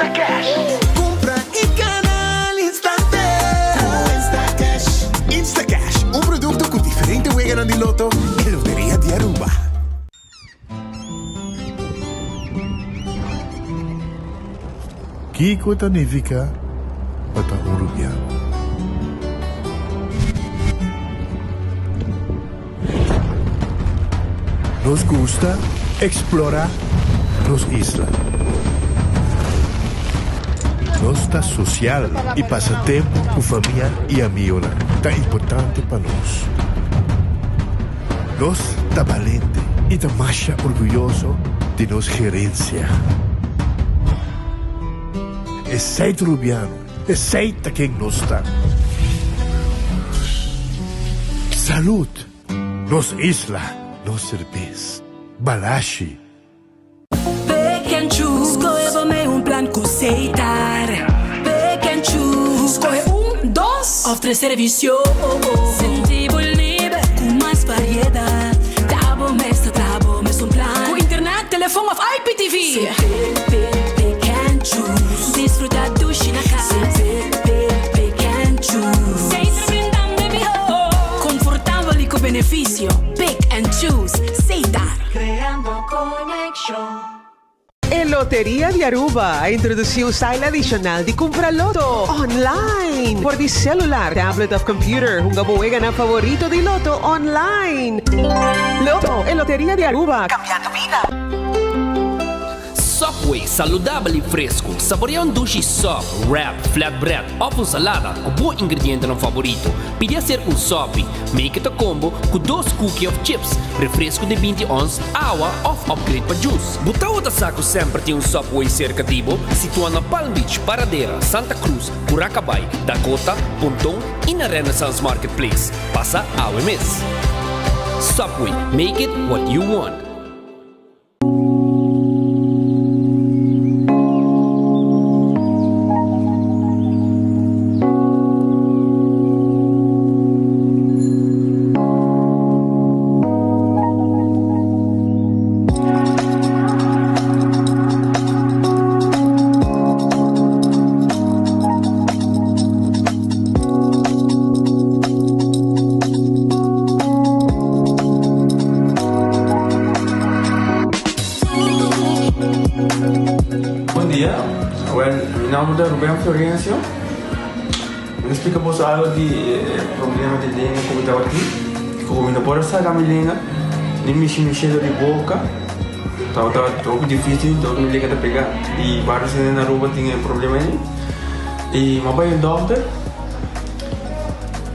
Instacash. Kumpra i gana al instante ku Instacash. Instacash, un produkto ku diferente weganan di loto e Loteria di Aruba. Kiko ta nifiká pa ta un rubiano? Nos gusta eksplorá nos isla. Nos ta sosial i pasa tempu ku famia i amigonan ta importante pa nos. Nos ta balente i ta masha orguyoso di nos gerensia. Esei ta Rubiano, esei ta ken nos ta. Salud! Nos isla, nos serbes. Balashi. Pick and choose, skohe bo mei un plan ku Setar. Pick and choose, skohe un, dos òf tres servisio. Sinti bo liber ku mas variedat. Ta bo mes ta traha bo mes un plan. Ku internet, telefon òf IPTV. Si pick, pick, pick and choose. Disfruta dushi na kas. Si pick, pick, pick and choose. Setar brindando e mihó. Konfortabel i ku benefisio. Pick and choose. Setar. Creando conexion. E Loteria di Aruba a introduci un style adicional di cumpra loto online for di celular, tablet of computer. Hunga bo weganan favorito di loto online. Lotto, e Loteria di Aruba, cambiando bida. Subway, saludabel y fresco. Saborea un dushi sub, wrap, flatbread of un salada cu bo ingredientenan favorito. Pidi hacer un sopi. Make it a combo cu dos cookie of chips, refresco di binti ons, awa of upgrade pa juice. Bo tawata sa cu semper tin un Subway cerca di bo? Situa na Palm Beach, Paradera, Santa Cruz, Curacabai, Dakota, Ponton y na Renaissance Marketplace. Pasa awe mes. Subway, make it what you want. Bon dia, wel mi nomber ta Ruben Florencio. Mi ta splika boso algo di e problema di lenga ku mi tabatin. Ku mi no por a saka mi lenga, ni mishi mi shelo di boka. Tabata hopi dificil, tabata mi lenga ta pega. I varios hende na Aruba tin e problema ei. I mi a bai un dokter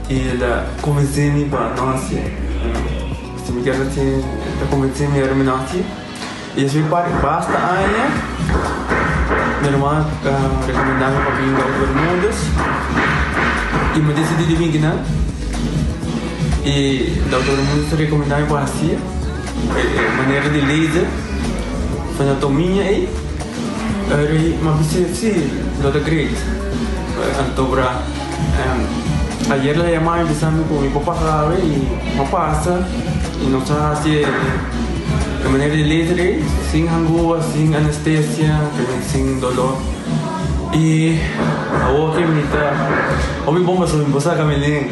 i el a konvensé mi pa no hasié. Si mi kier hasié, el a konvensé mi ora mi no hasié. I despues pa basta aña mi ruman a rekomendá mi pa bin Dokter Bermudez i mi a disidí di bin kinan. I Dokter Bermudez a rekomendá mi pa hasié e manera di laser fenotomia ei. Eri mi a bisa si lo ta great. Antobra ayer el a yama mi bisa mi ku mi por pasa awe i mi a pasa i nos a hasi e manera di laser ei sin hangua, sin anestesia, sin dolor. I awor ke mi ta hopi bon pasobra mi por saka mi lenga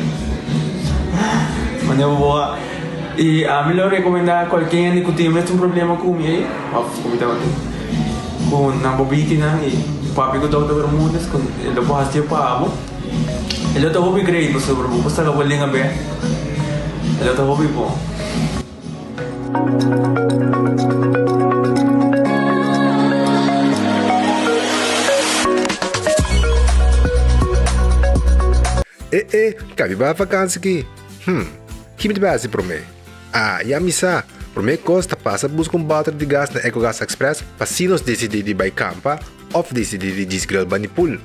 manera bo a i ami lo rekomenda kualke hende ku tin e mesun problema ku mi ei òf ku mi tabatin. Ku nan bo bikinan i papia ku Dokter Bermudez ku e lo por hacié pa bo. E lo ta hopi great pasobra bo por saca bo lenga bek. E lo ta hopi bon. E e, kabi bai vakansi ki? Hm, ki mi ta bai hasi promé? Ah, ya mi sa! Promé kos ta pasa buska un bòter di gas na Ecogas Express pa si nos disidí di bai kampa òf disidí di djis grill bani pool.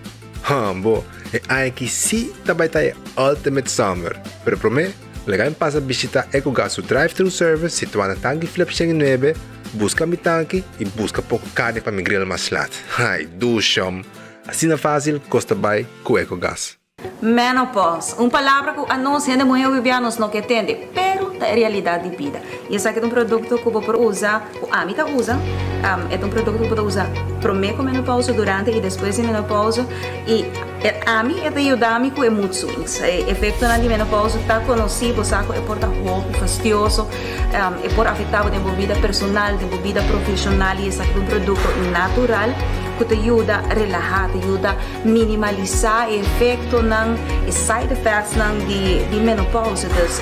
Hambo, e aña aki sí ta bai ta e ultimate summer! Pero promé, laga mi pasa bishitá Ecogas su drive-thru service situá na Tanki Flip 109, buska mi tanki i buska poko karni pa mi grill mas lat. Ai, dushom! Asina fásil kos ta bai ku Ecogas. Menopause, un palabra ku anos hende muhé hopi nos no ke tende, pero ta e realidat di bida. I esaki ta un produkto ku bo por usa, ku ami ta usa. E ta un produkto ku bo ta usa promé ku menopousa, durante i despues di menopousa i ami e ta yuda mi ku e mood swings. E efektonan di menopousa ta konosí, bo sa ku e por ta hopi fastioso, e por afektá bo den bo bida personal, den bo bida profeshonal i esaki ta un produkto natural ku ta yuda relahá, ta yuda minimalisá e efektonan, e side effectsnan di di menopousa. Dus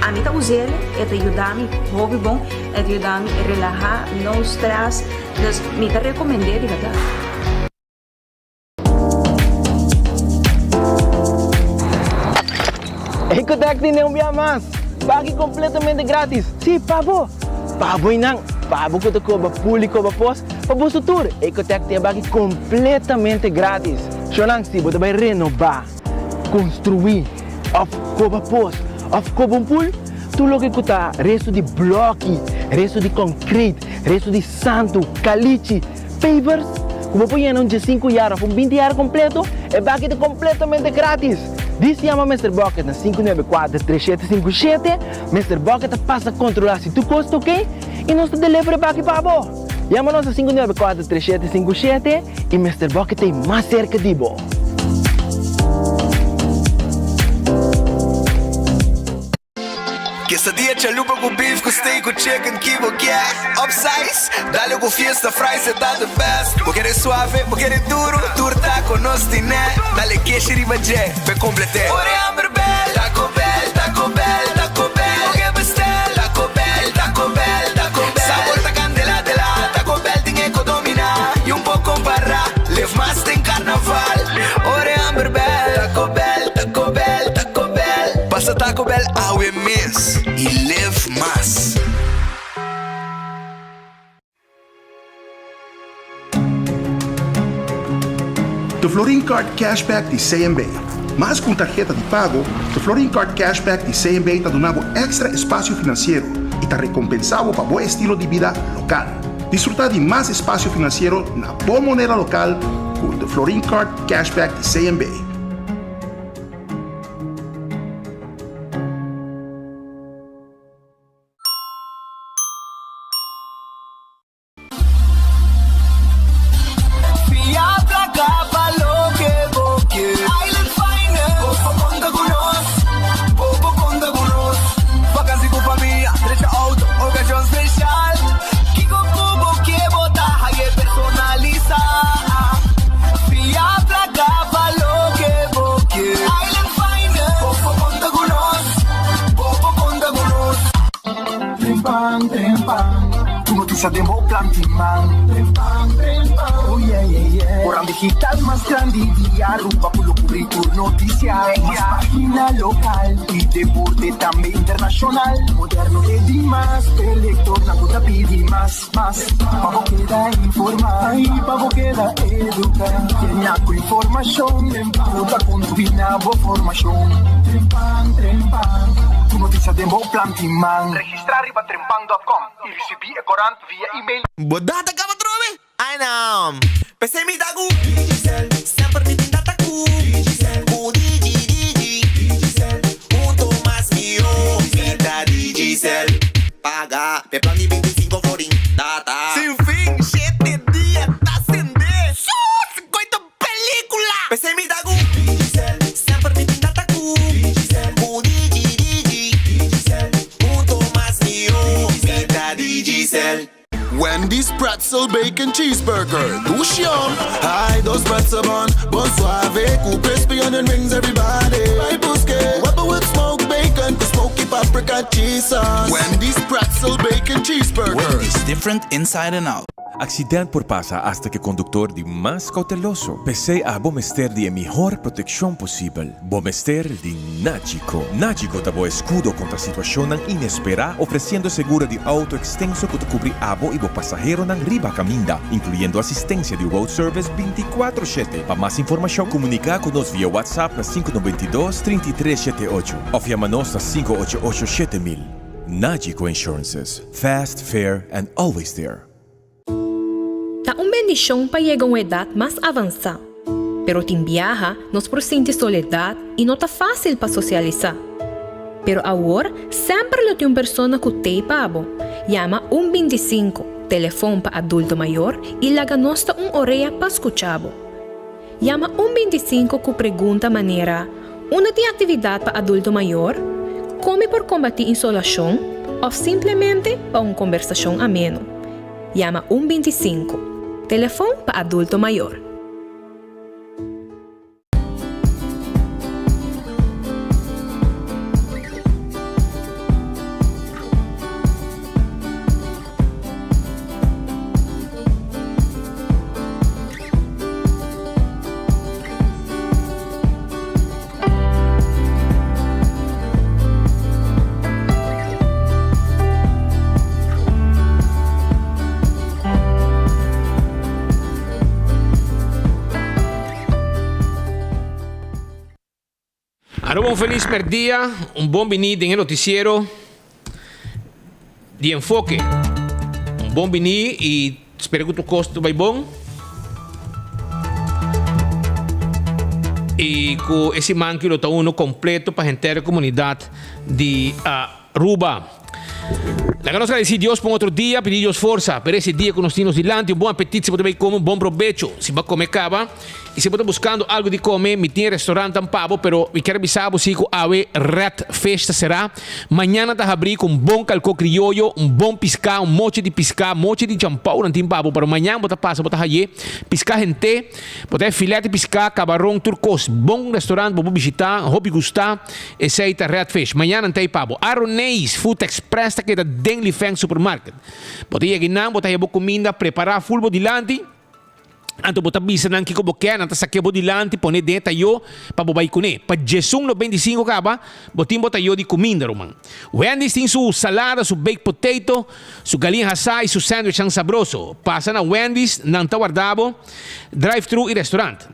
ami ta us'el, e ta yuda mi hopi bon, e ta yuda mi relahá, no stress, dus mi ta rekomend'é di bèrdat. Ecotec tene un bia mas! Pagi completamente gratis! Si, pa bo! Pa bo y nan! Pa bo cu ta coba pul y coba pos, pa boso tur! Ecotec tin e baki completamente gratis! Shownan, si bo ta bay renoba, construi, of coba pos, of coba un pul, tur loke cu ta resto di bloki, resto di concrete, resto di santo, calichi, Pavers ku bo por yena un diesinku yar òf un binti yar kompleto, e baki ta kompletamente gratis! Dis yama Mister Bucket na 594 3757, Mister Bucket ta pasa kontrolá si tur kos ta oke i nos ta deliver e baki pa bo! Yama nos na 594 3757 i Mister Bucket ta ei mas serka di bo! Quesadilla chalupa cu beef cu steak cu chicken ki bo kier Upsize, dale cu fiesta fries e ta the best Bo kere suave, bo kere duro, tur taco nos tine Dale keshi riba dje, p'e complete Ora e hamber bel, Taco Bell, Taco Bell, Taco Bell Bo ke bestel, Taco Bell, Taco Bell, Taco Bell Sabor ta candela de la, Taco Bell tin e co domina Y un por compara, live mas den carnaval Ora e hamber bel, Taco Bell, Taco Bell, Taco Bell Pasa Taco Bell awe mes y live mas. The Florin Card Cashback di CMB. Mas ku un tarheta di pago, The Florin Card Cashback di CMB ta duna bo èkstra espasio finansiero i ta rekompensá bo pa bo estilo di bida lokal. Disfrutá di mas espasio finansiero na bo moneda lokal ku The Florin Card Cashback di CMB. Fia placa pa loke bo ke. Island Finance. Bo por conta cu nos. Bo por conta cu nos. Vakantie cu famia, drecha auto, ocasion special. Kico cu bo ke bo ta haye personalisa. Fia placa pa loke bo ke. Island Finance. Bo por conta cu nos. Bo por conta cu nos. Trempan, trempan, Tur noticia den bo plan tin man. Trempan, trempan, oh yeah, yeah, yeah. Oran digital mas grandi di Aruba cu lo cubri tur noticia. Mas pagina local y deporte tambe internacional. Moderno te dimas, p'e lectornan cu ta pidi mas, mas. Pa bo keda informa y pa bo keda educa. Yena cu informacion cu ta contribui na bo formacion. Trempan, trempan, Tur noticia den bo plan tin man. Registra riba trempan dot com y ricibi e corant via email. Bo data caba trobe? Ay no. P'esei mi ta cu Digicel. Semper mi tin data cu Digicel. Cu Digi Digi. Digicel. Hunto mas mihó. Mi ta Digicel. Paga p'e plan di 25 florin. Data. Sin fin, shete dia ta sende. Sus! Koito pelicula! P'esei mi ta cu Digicel. Semper mi tin data cu Digicel. Cu Digi Digi. Digicel. Hunto mas mihó. Mi ta Digicel. Wendy's Pretzel Bacon Cheeseburger, dushi yum! Hi, dos pretzel bun, bon suave cu crispy onion rings, everybody bai busque. Webber with smoked bacon cu smoky paprika cheese sauce. Wendy's Pretzel Bacon Cheeseburger. Wendy's different inside and out. Accident por pasa hasta ke conductor di mas cauteloso. P'esey abo mester di e mihor proteccion posibel. Bo mester di Nagico. Nagico ta bo escudo contra situacionnan inespera, ofreciendo seguro di auto extenso cu ta cubri abo y bo pasaheronan riba caminda, incluyendo asistencia di road service binticuatro shete. Pa mas informacion, comunica cu nos via WhatsApp na sinku noventa i dos, trinta i tres shete ocho of yama nos na sinku ocho ocho 7000. Nagico Insurances, fast, fair and always there. Ta un bendishon pa yega un edat mas avansá, pero tin biaha nos por sinti soledat i no ta fásil pa sosialisá. Pero awor semper lo tin un persona ku t'ei pa bo. Yama un 25. Telefon pa adulto mayor i laga nos ta un orea pa skucha bo. Yama un 25 ku pregunta manera, Unda tin aktividat pa adulto mayor? Kon mi por kombatí insolashon? Òf simplemente pa un kombersashon ameno. Yama un 25. Telefon pa adulto mayor. Aruba un felis merdia, un bon bini den e noticiero di Enfoke. Un bon bini y spera cu tur cos ta bay bon. Y cu e siman aki lo ta uno completo pa henter e comunidad di Aruba. Laga nos agradeci Dios pa un otro dia, pidi Dios forsa pa ese dia cu nos tin nos dilanti. Un bon apetit si bo ta bay come, un bon probecho si bo a come caba. Y si bo ta buscando algo di come, mi tin e restaurantnan pa bo, pero mi kier bisa bo si cu awe Red Fish ta cera. Mañana ta habri cu un bon calco crioyo, un bon pisca, un mochi di pisca, mochi di champou nan tin pa bo, pero mañan bo ta pasa bo ta haye pisca hente, bo ta haye filet di pisca, cabaron, tur cos. Bon restaurant bo por bishita, hopi gusta. Esey ta Red Fish. Mañana nan ta ei pa bo. Aroneis Food Express ta keda den Li Feng Supermarket. Bo ta yega einan, bo ta haya bo kuminda prepará ful bo dilanti. Anto bo ta bisa nan kiko bo ke, nan ta sak'é bo dilanti, pon'é den e tayó pa bo bai kuné. Pa djesun 95 kaba, bo tin bo tayó di kuminda, ruman. Wendy's tin su salada, su baked potato, su galin hasá i su sandwichnan sabroso. Pasa na Wendy's, nan ta warda bo, drive-thru i restaurant.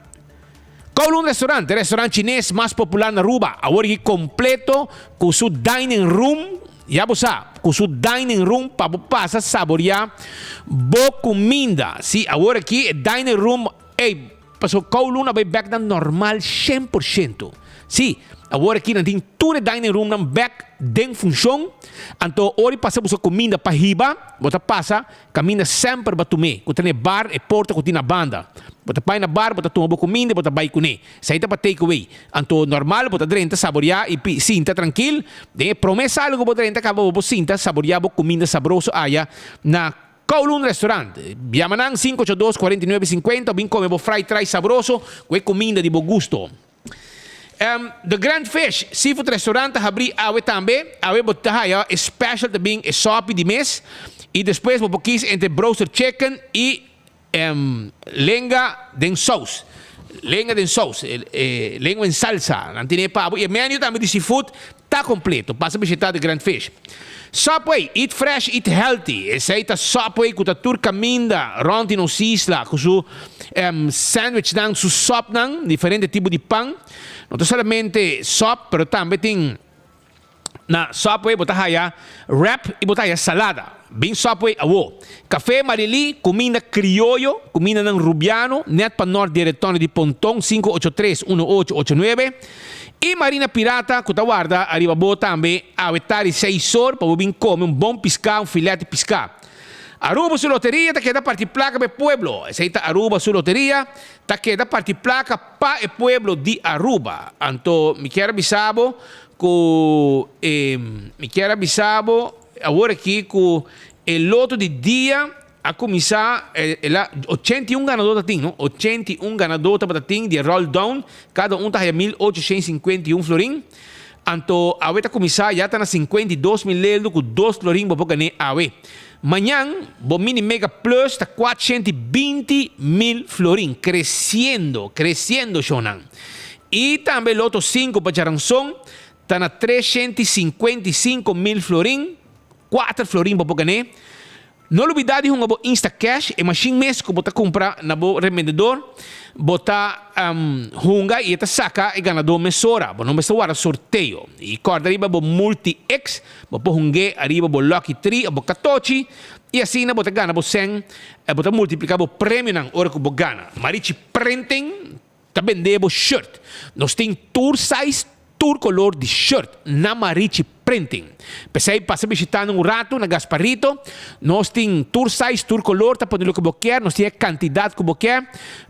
Kowloon Restaurant, e restaurant chines mas popular na Aruba, awor aki completo cu su dining room, ya bo sa, cu su dining room pa bo pasa saborea bo cuminda. Si, awor aki e dining room, ey, pasobra Kowloon a bay bek na normal 100%. Si, awor aki nan tin tur e dining roomnan bek den funcion, anto ora di pasa busca cuminda pa hiba, bo ta pasa Kaminda semper bo tum'é, ku ta na e bar, e porta ku tin na banda. Bo ta bai na bar, bo ta tuma bo kuminda i bo ta bai kuné. Esei ta pa take away. Anto normal bo ta drenta, saboriá i pi sinta trankil. Den e promé sala ku bo drenta kaba bo por sinta, saboriá bo kuminda sabroso aya na Kowloon Restaurant. Yama nan 582 49 50 o bin kome bo fried rice sabroso ku e kuminda di bo gusto. The Grand Fish Seafood Restaurant ta habrí awe tambe. Awe bo ta haya e special ta bin e sopi di mes y despues bo por kies entre broaster chicken y lenga den saus. Lenga den saus, lengua en salsa. Nan tene pa bo y e menu tambe di seafood Ta completo. Pasa bishita The Grand Fish. Subway, eat fresh, eat healthy. Esey ta Subway cu ta tur caminda rond di nos isla cu su sandwichnan, su sopnan, diferente tipo di pan. No ta solamente sop, pero tambe tin na Subway bo ta haya wrap y bo ta haya salada. Bin Subway awo. Café Marily, cuminda crioyo, cumindanan rubiano, net pa nort di e retorno di Ponton, 583 1889. Y Marina Pirata cu ta warda ariba bo tambe awe tardi seis or pa bo bin come un bon pisca, un filet di pisca. Aruba su loteria ta keda parti placa pa e pueblo. Esey ta Aruba su loteria ta keda parti placa pa e pueblo di Aruba. Anto mi kier a bisa bo cu e mi kier a bisa bo awor aki cu e loto di dia A kuminsá el a 81 ganadó ta tin, no? 81 ganadó tabata tin di e roll down, kada un ta haya 1851 florin. Anto awe ta kuminsá ya ta na 52 mil leldo ku dos florin bo por gané awe. Mañan bo mini mega plus ta 420 mil florin, kresiendo, kresiendo shownan. I tambe loto sinku pa djaranson ta na 355 mil florin, kuater florin bo por gané. No lubida di hunga bo Instacash, e mashin mes ku bo ta kumpra na bo rebendedor. Bo ta hunga i e ta saka e ganadó mesora. Bo no mester warda sorteo. I kòrda riba bo Multi-X, bo por hung'é ariba bo Lucky Tree òf bo Katochi i asina bo ta gana bo sèn, bo ta multipliká bo premionan ora ku bo gana. Marichi Printing ta bendé bo shirt. Nos tin tur size. tur color di shirt na Marichi Printing. P'esey pasa bishita nan un rato na Gasparito. Nos tin tur size, tur color, ta pone loke bo kier, nos tin e cantidad cu bo kier.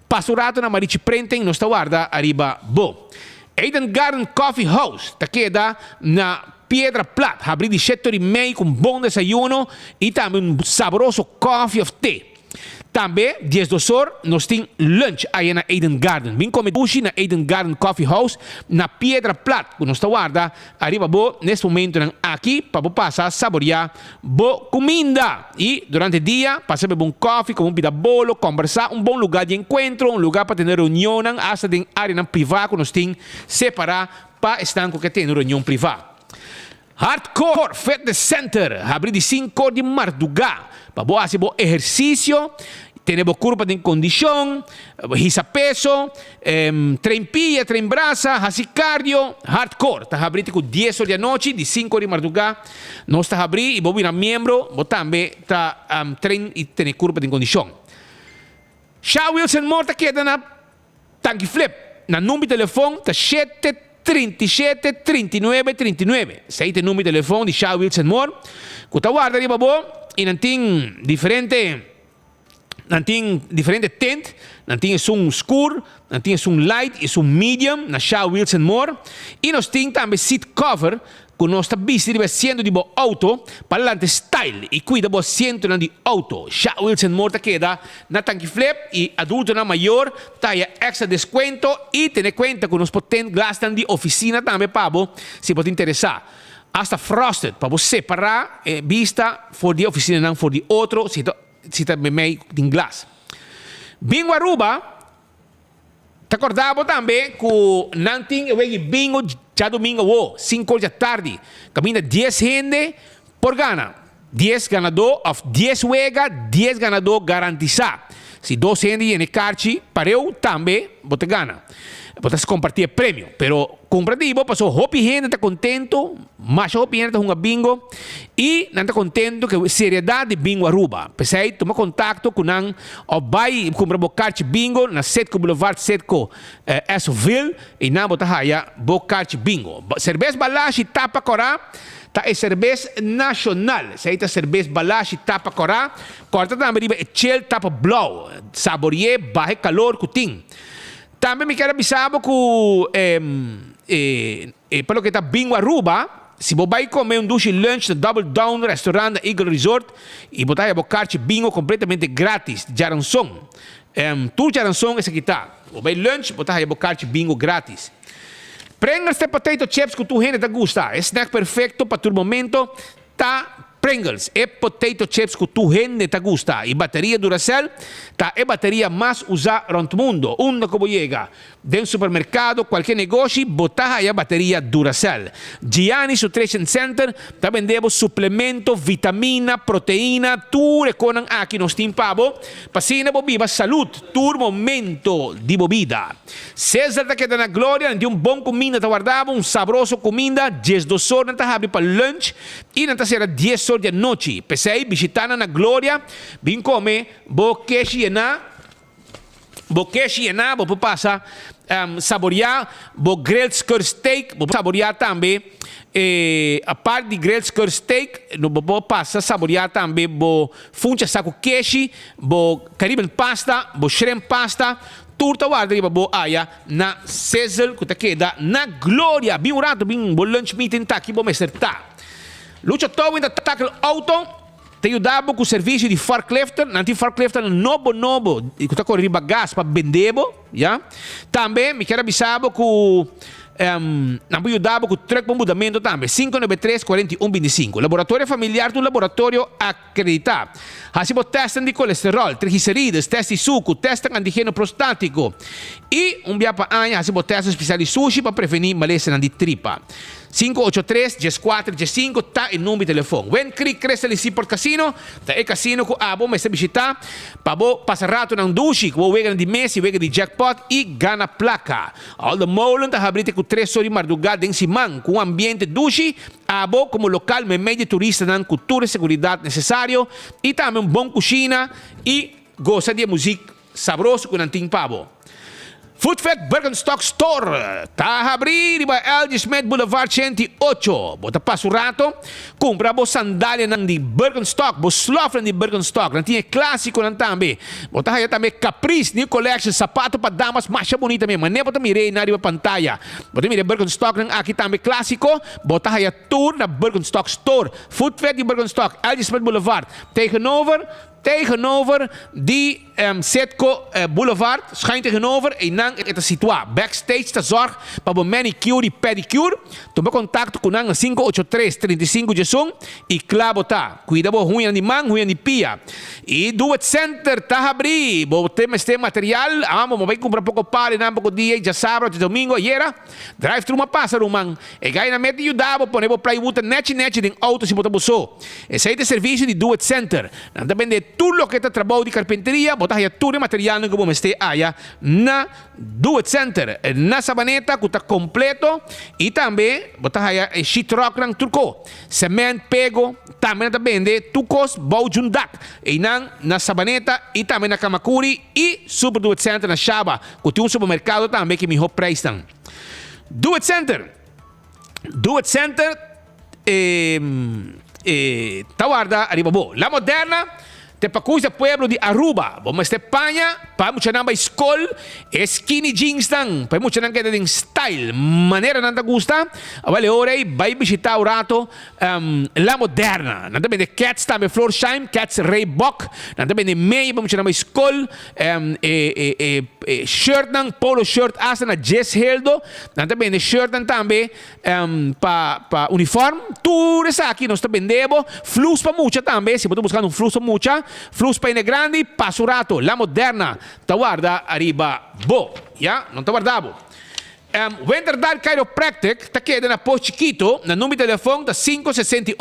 Pasa un rato na Marichi Printing, nos ta warda ariba bo. Eden Garden Coffee House ta keda na Piedra Plat, habri di shete ora y mei cu un bon desayuno y tambe un sabroso koffie of te. Tambe diesdos or nos tin lunch aya na Eden Garden. Bin come dushi na Eden Garden Coffee House na Piedra Plat cu nos ta warda ariba bo nes momentonan aki pa bo pasa saboria bo cuminda. Y durante dia pasa bebe un koffie, come un pida bolo, combersa, un bon lugar di encuentro, un lugar pa tene reunionnan hasta den areanan priva cu nos tin separa pa esnan cu ke tene reunion priva. Hardcore Fitness Center habri di sinkor di mardugá pa bo hasi bo ehersisio, tene bo kurpa den kondishon, hisa peso, train pia, train brasa, hasi cardio. Hardcore ta habri te ku dies or di anochi, di sinkor di mardugá nos ta habri i bo bira miembro, bo tambe ta train i tene kurpa den kondishon. Sha Wilson Moore ta keda na. Tanki Flip, nan number di telefon ta shete 37 39 39. Esei ta e number di telefon di Sha Wilson Moore ku ta warda riba bo i nan tin diferente nan tin diferente tint, nan tin esun skur, nan tin esun light, esun medium na Sha Wilson Moore i nos tin tambe seat cover Ku nos ta bisti riba e asiento di bo outo pa lanta e style i kuida bo asientonan di outo. Sha Wilson Moore ta keda na Tanki Flip i adultonan mayor ta haya extra deskuento i tene kuenta ku nos por tint glasnan di ofisina tambe pa bo si bo ta interesá. Hasta frosted pa bo separá e bista for di e ofisinanan for di otro si ta si ta meimei tin glas. Bingo Aruba Ta corda bo tambe cu nan tin e wegi bingo djadomingo awo, cinco or djatardi. Caminda dies hende por gana. Dies ganador of dies wega, dies ganador garantisa. Si dos hende yena e karchi pareu tambe bo ta gana. Bo ta comparti e premio. Pero cumpra di bo paso hopi hende ta contento, masha hopi hende ta hunga bingo y nan ta contento cu e seriedad di Bingo Aruba. P'esey tuma contacto cu nan. Of bai kumpra bo karchi bingo na Citgo Boulevard Citgo Esso-ville i nan bo ta haya bo karchi bingo. Serbes Balashi Tapa Kòrá ta e serbes nashonal. Esei ta serbes Balashi Tapa Kòrá. Kòrta tambe riba e chel tapa blou. Sabori'é baha e kalor ku tin. Tambe mi kier a bisa bo ku e pa loke ta bingo Aruba, si bo bai come un dushi lunch na Double Down Restaurant na Eagle Resort y bo ta haya bo karchi bingo completamente gratis djaranson. Tur djaranson esaki ta. Bo bai lunch bo ta haya bo karchi bingo gratis. Pringles ta e potato chips cu tur hende ta gusta. E snack perfecto pa tur momento ta Pringles, e potato chips cu tur hende ta gusta. Y bateria Duracell ta e bateria mas usa rond mundo. Unda cu bo yega, den supermercado, cualkier negoshi, bo ta haya bateria Duracell. Gianni's Nutrition Center ta bende bo suplemento, vitamina, proteina, tur e conan aki nos tin pa bo, pa asina bo biba salud tur momento di bo bida. Cesar ta keda na gloria, nan tin un bon cuminda ta warda bo, un sabroso cuminda, diesdos or nan ta habri pa lunch y nan ta cera dies or di anochi. P'esey bishita nan na gloria, bin come bo keshi yena, bo keshi yena, bo por pasa saboria bo grilled skirt steak, bo por saboria tambe apart di grilled skirt steak, bo por pasa saboria tambe bo funcha sa cu keshi, bo Caribbean pasta, bo shrimp pasta, Tur ta warda riba bo aya na Sizzle ku ta keda na Gloria. Bin un rato bin bo lunch meeting ta aki bo mester ta. Lucha Towing ta tackle auto, ta yuda bo ku servisio di forklifter. Nan tin forklifternan nobo nobo ku ta kore riba gas pa bende bo, ya. Tambe mi kier a bisa bo ku nan por yuda bo ku truck pa mudamento tambe. 593 41 25. Laboratorio Familiar ta un laboratorio Acreditá. Hasi bo tèstnan di kolesteròl, triglicerides, tèst di suku, tèstnan antigeno prostátiko. I un bia pa aña hasi bo tèstnan spesial di sushi pa prevení malesanan di tripa. 583 14 15 ta e number di telefon. Wind Creek Crystal i Seaport Casino ta e kasino ku abo mester bishitá pa bo pasa ratonan dushi ku bo weganan di mes i wega di jackpot i gana plaka. Alde Molen ta habri te ku tres or di mardugá den siman ku un ambiente dushi Abo komo lokal meimei di turistanan ku tur e seguridat nesesario i tambe un bon kushina i gosa di e muzik sabroso ku nan tin pa bo. Foodfed Birkenstock Store ta habrí riba LG Smith Boulevard 108. Bo ta pasa un rato, kumpra bo sandalianan di Birkenstock, bo slòfnan di Birkenstock. Nan tin e klásikonan tambe. Bo ta haya tambe Caprice New Collection, sapato pa damas masha bunita mes. Manera bo ta mira einan riba pantaya. Bo ta mira e Birkenstocknan aki tambe klásiko. Bo ta haya tur na Birkenstock Store. Foodfed di Birkenstock, LG Smith Boulevard, tegenover Tegenover di Citgo Boulevard, schuin tegenover, einan e ta situá. Backstage ta zorg pa bo manicure i pedicure. Tuma kontakto ku nan na 583 35 diesun i kla bo ta. Kuida bo huñanan di man, huñanan di pia. I Do It Center ta habrí. Bo te mester material, amo bo bai kumpra poko pal einan poko dia i djasabra òf djadomingo ayera. Drive thru ma pasa ruman. E gai na mete yuda bo pone bo plywood ta nechi nechi den auto si bo ta bo so. Esei ta e servicio di Do It Center. Nan ta bende tur loke ta trabou di carpinteria, bo ta haya tur e materialnan cu bo mester haya na Do It Center. Na Sabaneta cu ta completo y tambe bo ta haya e sheetrocknan tur co. Cement, pego, tambe nan ta bende tur cos bou djun dak. Eynan na Sabaneta y tambe na Camacuri y Super Do It Center na Shaba. Ku tin un supermerkado tambe ku e mihó preisnan. Do It Center Do It Center e e ta warda ariba bo. La Moderna te pa kusa pueblo di Aruba. Bo mester paña pa e muchanan bai skol, e skinny jeansnan pa e muchanan keda den style manera nan ta gusta. Awel e ora ei bai bishita un rato La Moderna. Nan ta bende Keds tambe Florsheim, Keds Reebok. Nan ta bende meya pa muchanan bai skol. E e shirtnan, polo shirt hasta na djes heldo. Nan ta bende shirtnan tambe pa pa uniform. Tur esaki nos ta bende bo. Flus pa mucha tambe, si bo ta buskando un flus pa mucha, flus pa hende grandi, pasa un rato. La Moderna ta warda ariba bo. Ya, nan ta warda bo. Winterdal Chiropractic ta keda na Pos Chikito, na number di telefon ta 561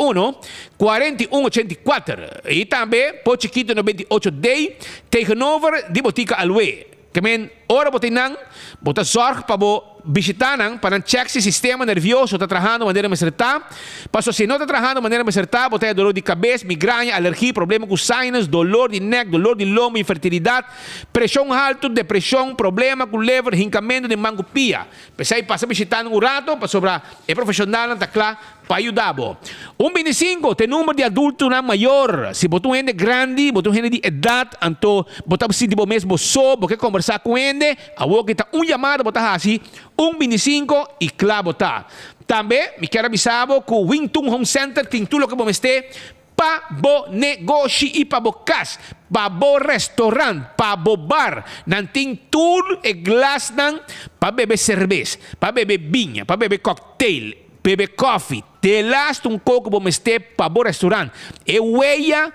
41 84 y tambe Pos Chikito 98 D tegenover di Botica Alwe. Ke men ora bo tin nan, bo ta zorg pa bo bishita nan pa nan check si sistema nervioso ta trahando manera mester ta. Paso si no ta trahando manera mester ta, bo ta haya dolor di kabes, migraña, alergi, problema ku sinus, dolor di nek, dolor di lombo, infertilidad, Preshon haltu, depreshon, problema ku lever, hinkamentu den man ku pia. P'esei pasa bishitá nan un rato pasobra e profeshonalnan ta kla pa yuda bo. Un bintisinko ta e number di adultonan mayor. Si bo ta un hende grandi, bo ta un hende di edat, anto bo ta sinti bo mes bo so, bo ke kombersá ku hende, awor ki ta un yamada bo ta hasi, un bintisinko i kla bo ta. Tambe mi kier a bisa bo ku Wing Tun Home Center tin tur loke bo mester Pa bo negoshi i pa bo kas, pa bo restaurant, pa bo bar, nan tin tur e glasnan pa bebe serbes, pa bebe biña, pa bebe cocktail, bebe koffie, te last un koko bo mester pa bo restaurant. E weya,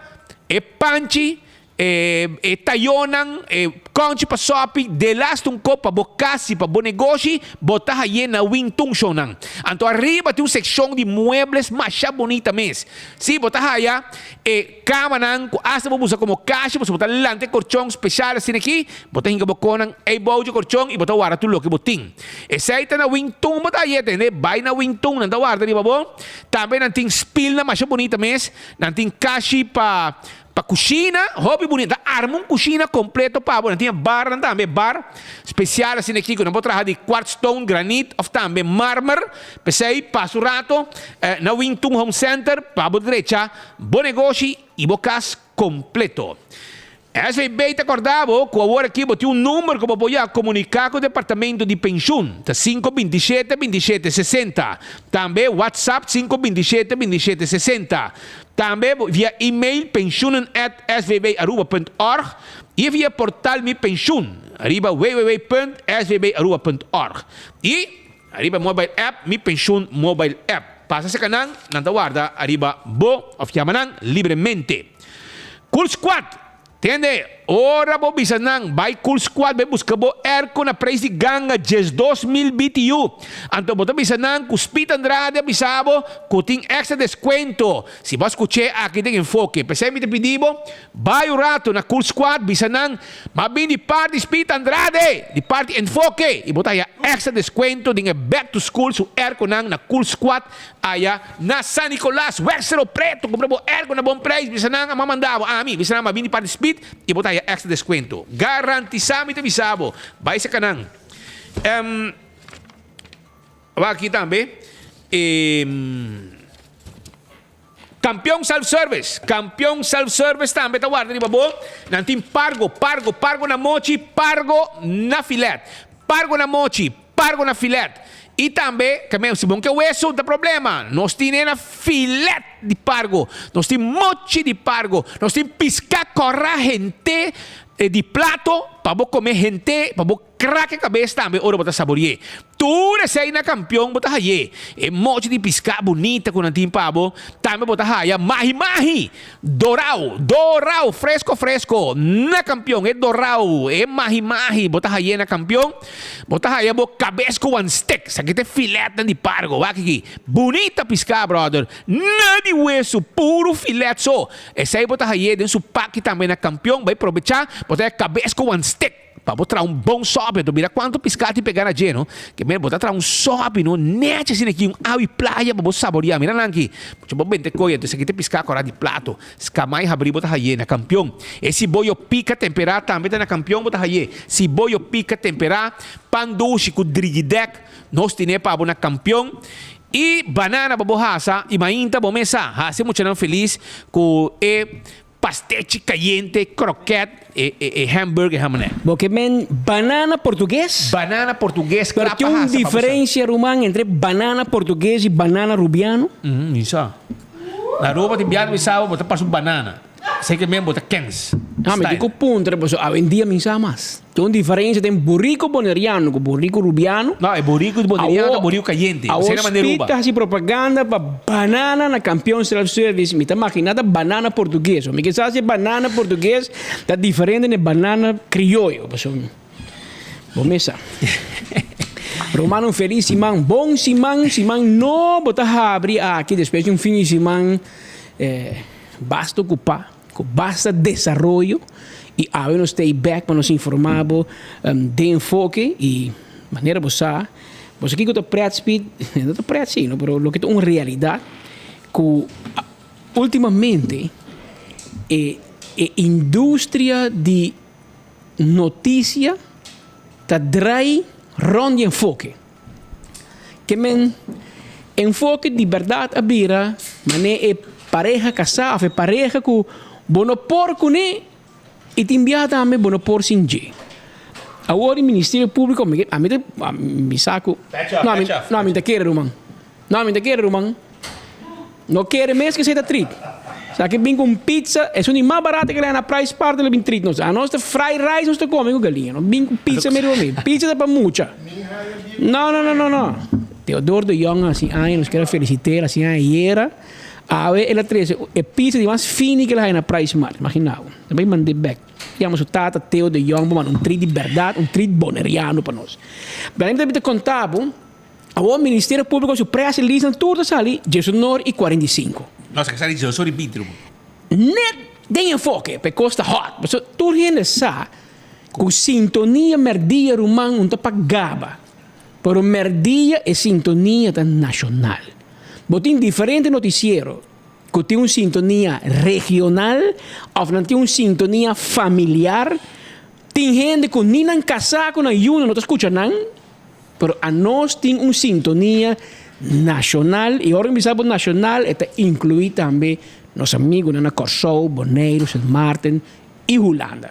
e panchi, E e tayonan, e konchi pa sopi, delaste un kop pa bo kas i pa bo negoshi, bo ta haye na Wing Tung Shownan. Anto ariba tin un sekshon di muebles masha bunita mes. Sí, bo ta haya e kamanan ku asta bo busa komo kashi, pasobra bo ta lanta e korchon speshal asina aki, bo ta hinka bo konan ei bou dje korchon i bo ta warda tur loke bo tin. Esei ta na Wing Tung bo ta haye, tende? Bai na Wing Tung, nan ta warda riba bo. Tambe nan tin spilnan masha bunita mes, nan tin kashi pa Pa kushina, hopi bunita. Ta arma un kushina kompleto pa bo. Nan tin e barnan tambe, bar spesial asina aki ku nan por traha di quartz stone, granit òf tambe marmer. P'esei pasa un rato na Wing Tun Home Center pa bo drecha bo negoshi i bo kas kompleto. SVB ta kòrda bo ku awor aki bo tin un number ku bo por ya komuniká ku departamento di penshun, ta sinku 27 27 60. Tambe WhatsApp sinku 27 27 60. Tambe via email pensioenen at svbaruba punt org y via portal Mi Pensioen riba www punt svbaruba punt org y riba mobile app Mi Pensioen Mobile App. Pasa serka nan, nan ta warda ariba bo of yama nan libremente. Cool Squad! Tende, ora bo bisa nan, bai Cool Squad bai buska bo airco na prijs di ganga 12,000 BTU. Anto bo ta bisa nan ku Speed Andrade a bisa bo ku tin extra descuento. Si bo a skuch'é aki den Enfoke. P'esei mi ta pidi bo, bai un rato na Cool Squad bisa nan, m'a bin di parti Speed Andrade, di parti Enfoke, i bo ta haya extra descuento den e back to school su airconan na Cool Squad Aya na San Nicolas, wèg Cerro Preto, kumpra bo airco na bon prijs, bisa nan a manda bo, ami, bisa nan a bini parti Speed i bo ta haya extra descuento. Garantisa mi ta bisa bo, bai saka nan. Um, aki tambe. Eh, Campeon Self Service, Campeon Self Service tambe ta warda riba bo. Nan tin pargo, pargo, pargo na mochi, pargo na filet. Pargo na mochi, pargo na filet. I tambe, ke si bon ke weso, ta problema. Nos tin na filet di pargo. Nos tin mochi di pargo. Nos tin pisca cora henter di plato pa bo come henter, pa bo Krak e kabes tambe ora bo ta sabori'é. Tur esei na kampion bo ta hay'é. E mochi di piská bunita ku nan tin pa bo, tambe bo ta haya mahi mahi! Dorau, dorau, fresko fresko, na kampion. E dorau, e mahi mahi bo ta hay'é na kampion. Bo ta haya bo kabes ku wan stek. Esaki ta e filetnan di pargo. Wak aki. Bunita piská, bròder. Nada di wesu, puru filet so. Esei bo ta hay'é den su paki tambe na kampion. Bai probechá, bo ta haya kabes ku wan stek. Pa bo traha un bon sòpi, anto mira kuantu piská tin pegá na dje, no? Ke men bo ta traha un sòpi, no? Nèchi asina aki, un awi playa pa bo saboriá. Mira nan aki, mucha bo bente koe, anto esaki ta piská kòrá di plato. Skamai habrí bo ta hayé na kampion. E siboyo pika temperá tambe ta na kampion bo ta hayé. Siboyo pika temperá, pan dushi ku drigidèk, nos tine pa bo na kampion. I banana pa bo hasa, i mainta bo mesa hasi muchanan felis ku e Pastechi cayente, kroket, e e e hamburger hamané. Bo ke men banana portugues? Banana portugues Pero kla tin pa un hasa pa bo sa. diferencia ruman entre banana portugues y banana rubiano? Mm, mi sa. Na Aruba tin biaha mi sa bo ta pasa un banana. Esei ke men bo ta kens. Ah, mi tin Style. ku puntra pasobra awendia mi sa mas. Tin un diferencia den burico boneriano cu burico rubiano. No, e burico boneriano ta burico cayente. Awor Esei na manera Speed Aruba. ta haci propaganda pa banana na Campeon Self Service. Mi ta magina ta banana portugues. Mi ke sa si e banana portugues ta diferente na e banana crioyo. Pasobra bo mes sa. Ruman un feliz siman. Bon siman. Siman nobo ta habri aki despues di un fin di siman basta ocupa. Ku basta desaroyo i awe nos ta ei bek pa nos informá bo den enfoke i manera bo sa, bo sa kiko ta pret Speed, no ta pret si no, pero loke ta un realidat ku ultimamente e e industria di notisia ta drai rònt di enfoke. Ke men enfoke di bèrdat a bira manera e pareha kasá òf e pareha ku bo no por kuné i tin biaha tambe bo no por sin dje. Awor e Ministerio Públiko mi ami ta mi sa ku no ami no ami ta kere ruman no ami ta kere ruman. No kere mes ke esei ta trit. Sa ke bin ku un pizza, esun di mas barato ke na Price Spar ta lo bin trit nos. Anos ta fried rice nos ta kome ku galiña. No bin ku pizza meri bo mi. Pizza ta pa mucha. No, no, no, no, no. Theodor de Jong a hasi aña, nos kier a felicit'el, hasi aña ayera. Awe el a trese e pizza di mas fini ke el a haya na Price Mart. Imagina bo. Ta bai mand'é bek. Yama su tata Theo de Jong pa manda un trit di bèrdat, un trit boneriano pa nos. Bèlè mi ta bin ta konta bo. Awor Ministerio Públiko su press release nan tur ta sali diesonor i 45. No, sa ke sali diesonor i binti ruman. Net den enfoke pa e kos ta hot. Pasobra tur hende sa ku sintonia mèrdia ruman un ta pa gaba. Pero mèrdia e sintonia ta nashonal. Bo tin diferente notisiero ku tin un sintonia regional òf nan tin un sintonia familiar. Tin hende ku ni nan kasá ku nan yunan no ta skucha nan. Pero anos tin un sintonia nashonal i ora mi bisa bo nashonal e ta inkluí tambe nos amigunan na Kòrsou, Boneiru, Sint Maarten i Hulanda.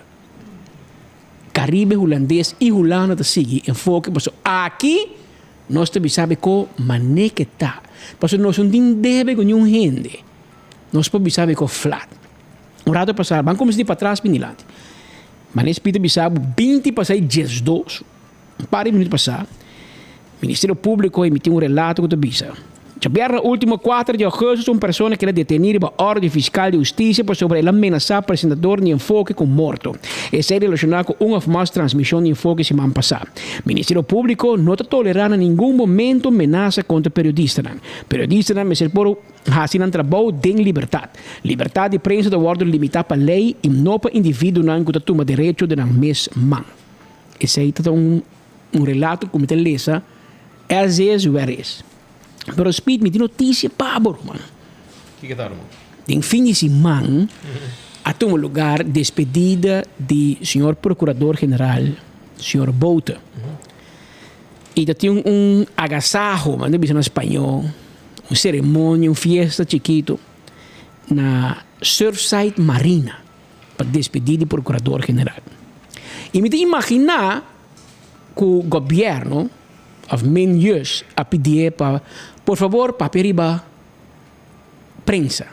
Karibe Hulandes i Hulanda ta sigui enfoke pasobra aki nos ta bisa bo ko manera ke ta. Pasobra nos no tin debe ku niun hende. Nos por bisa bo ko flat. Un rato pasá, ban kuminsá di patras bin dilanti. Manera Speed ta bisa bo 20 pasá i 12. Un par di minuut pasá, Ministerio Públiko a emití un relato ku ta bisa, Djabièrnè último kuater di ougùstus un persona keda detení riba òrdu di fiskal di hustisia pasobra el a menasá presentador di Enfoke ku morto. Esei relashoná ku un òf mas transmishon di Enfoke siman pasá. Ministerio Públiko no ta tolerá na ningun momento menasa kontra periodistanan. Periodistanan mester por hasi nan trabou den libertat. Libertat di prensa ta wòrdu limitá pa lei i no pa individuonan ku ta tuma derecho den nan mes man. Esei ta un un relato ku mi ta lesa as is where is. Pero Speed mi tin notisia pa bo ruman. Kiko ta ruman? Den fin di siman a tuma lugar despedida di señor Procurador General, señor Bouter. I ta tin un agasaho, manda bisa na spañó, un seremonia, un fiesta chikitu na Surfside Marina pa despedí di Procurador General. I mi ta imaginá ku gobièrnu òf Minjus a pidié pa por fabor papia riba prensa.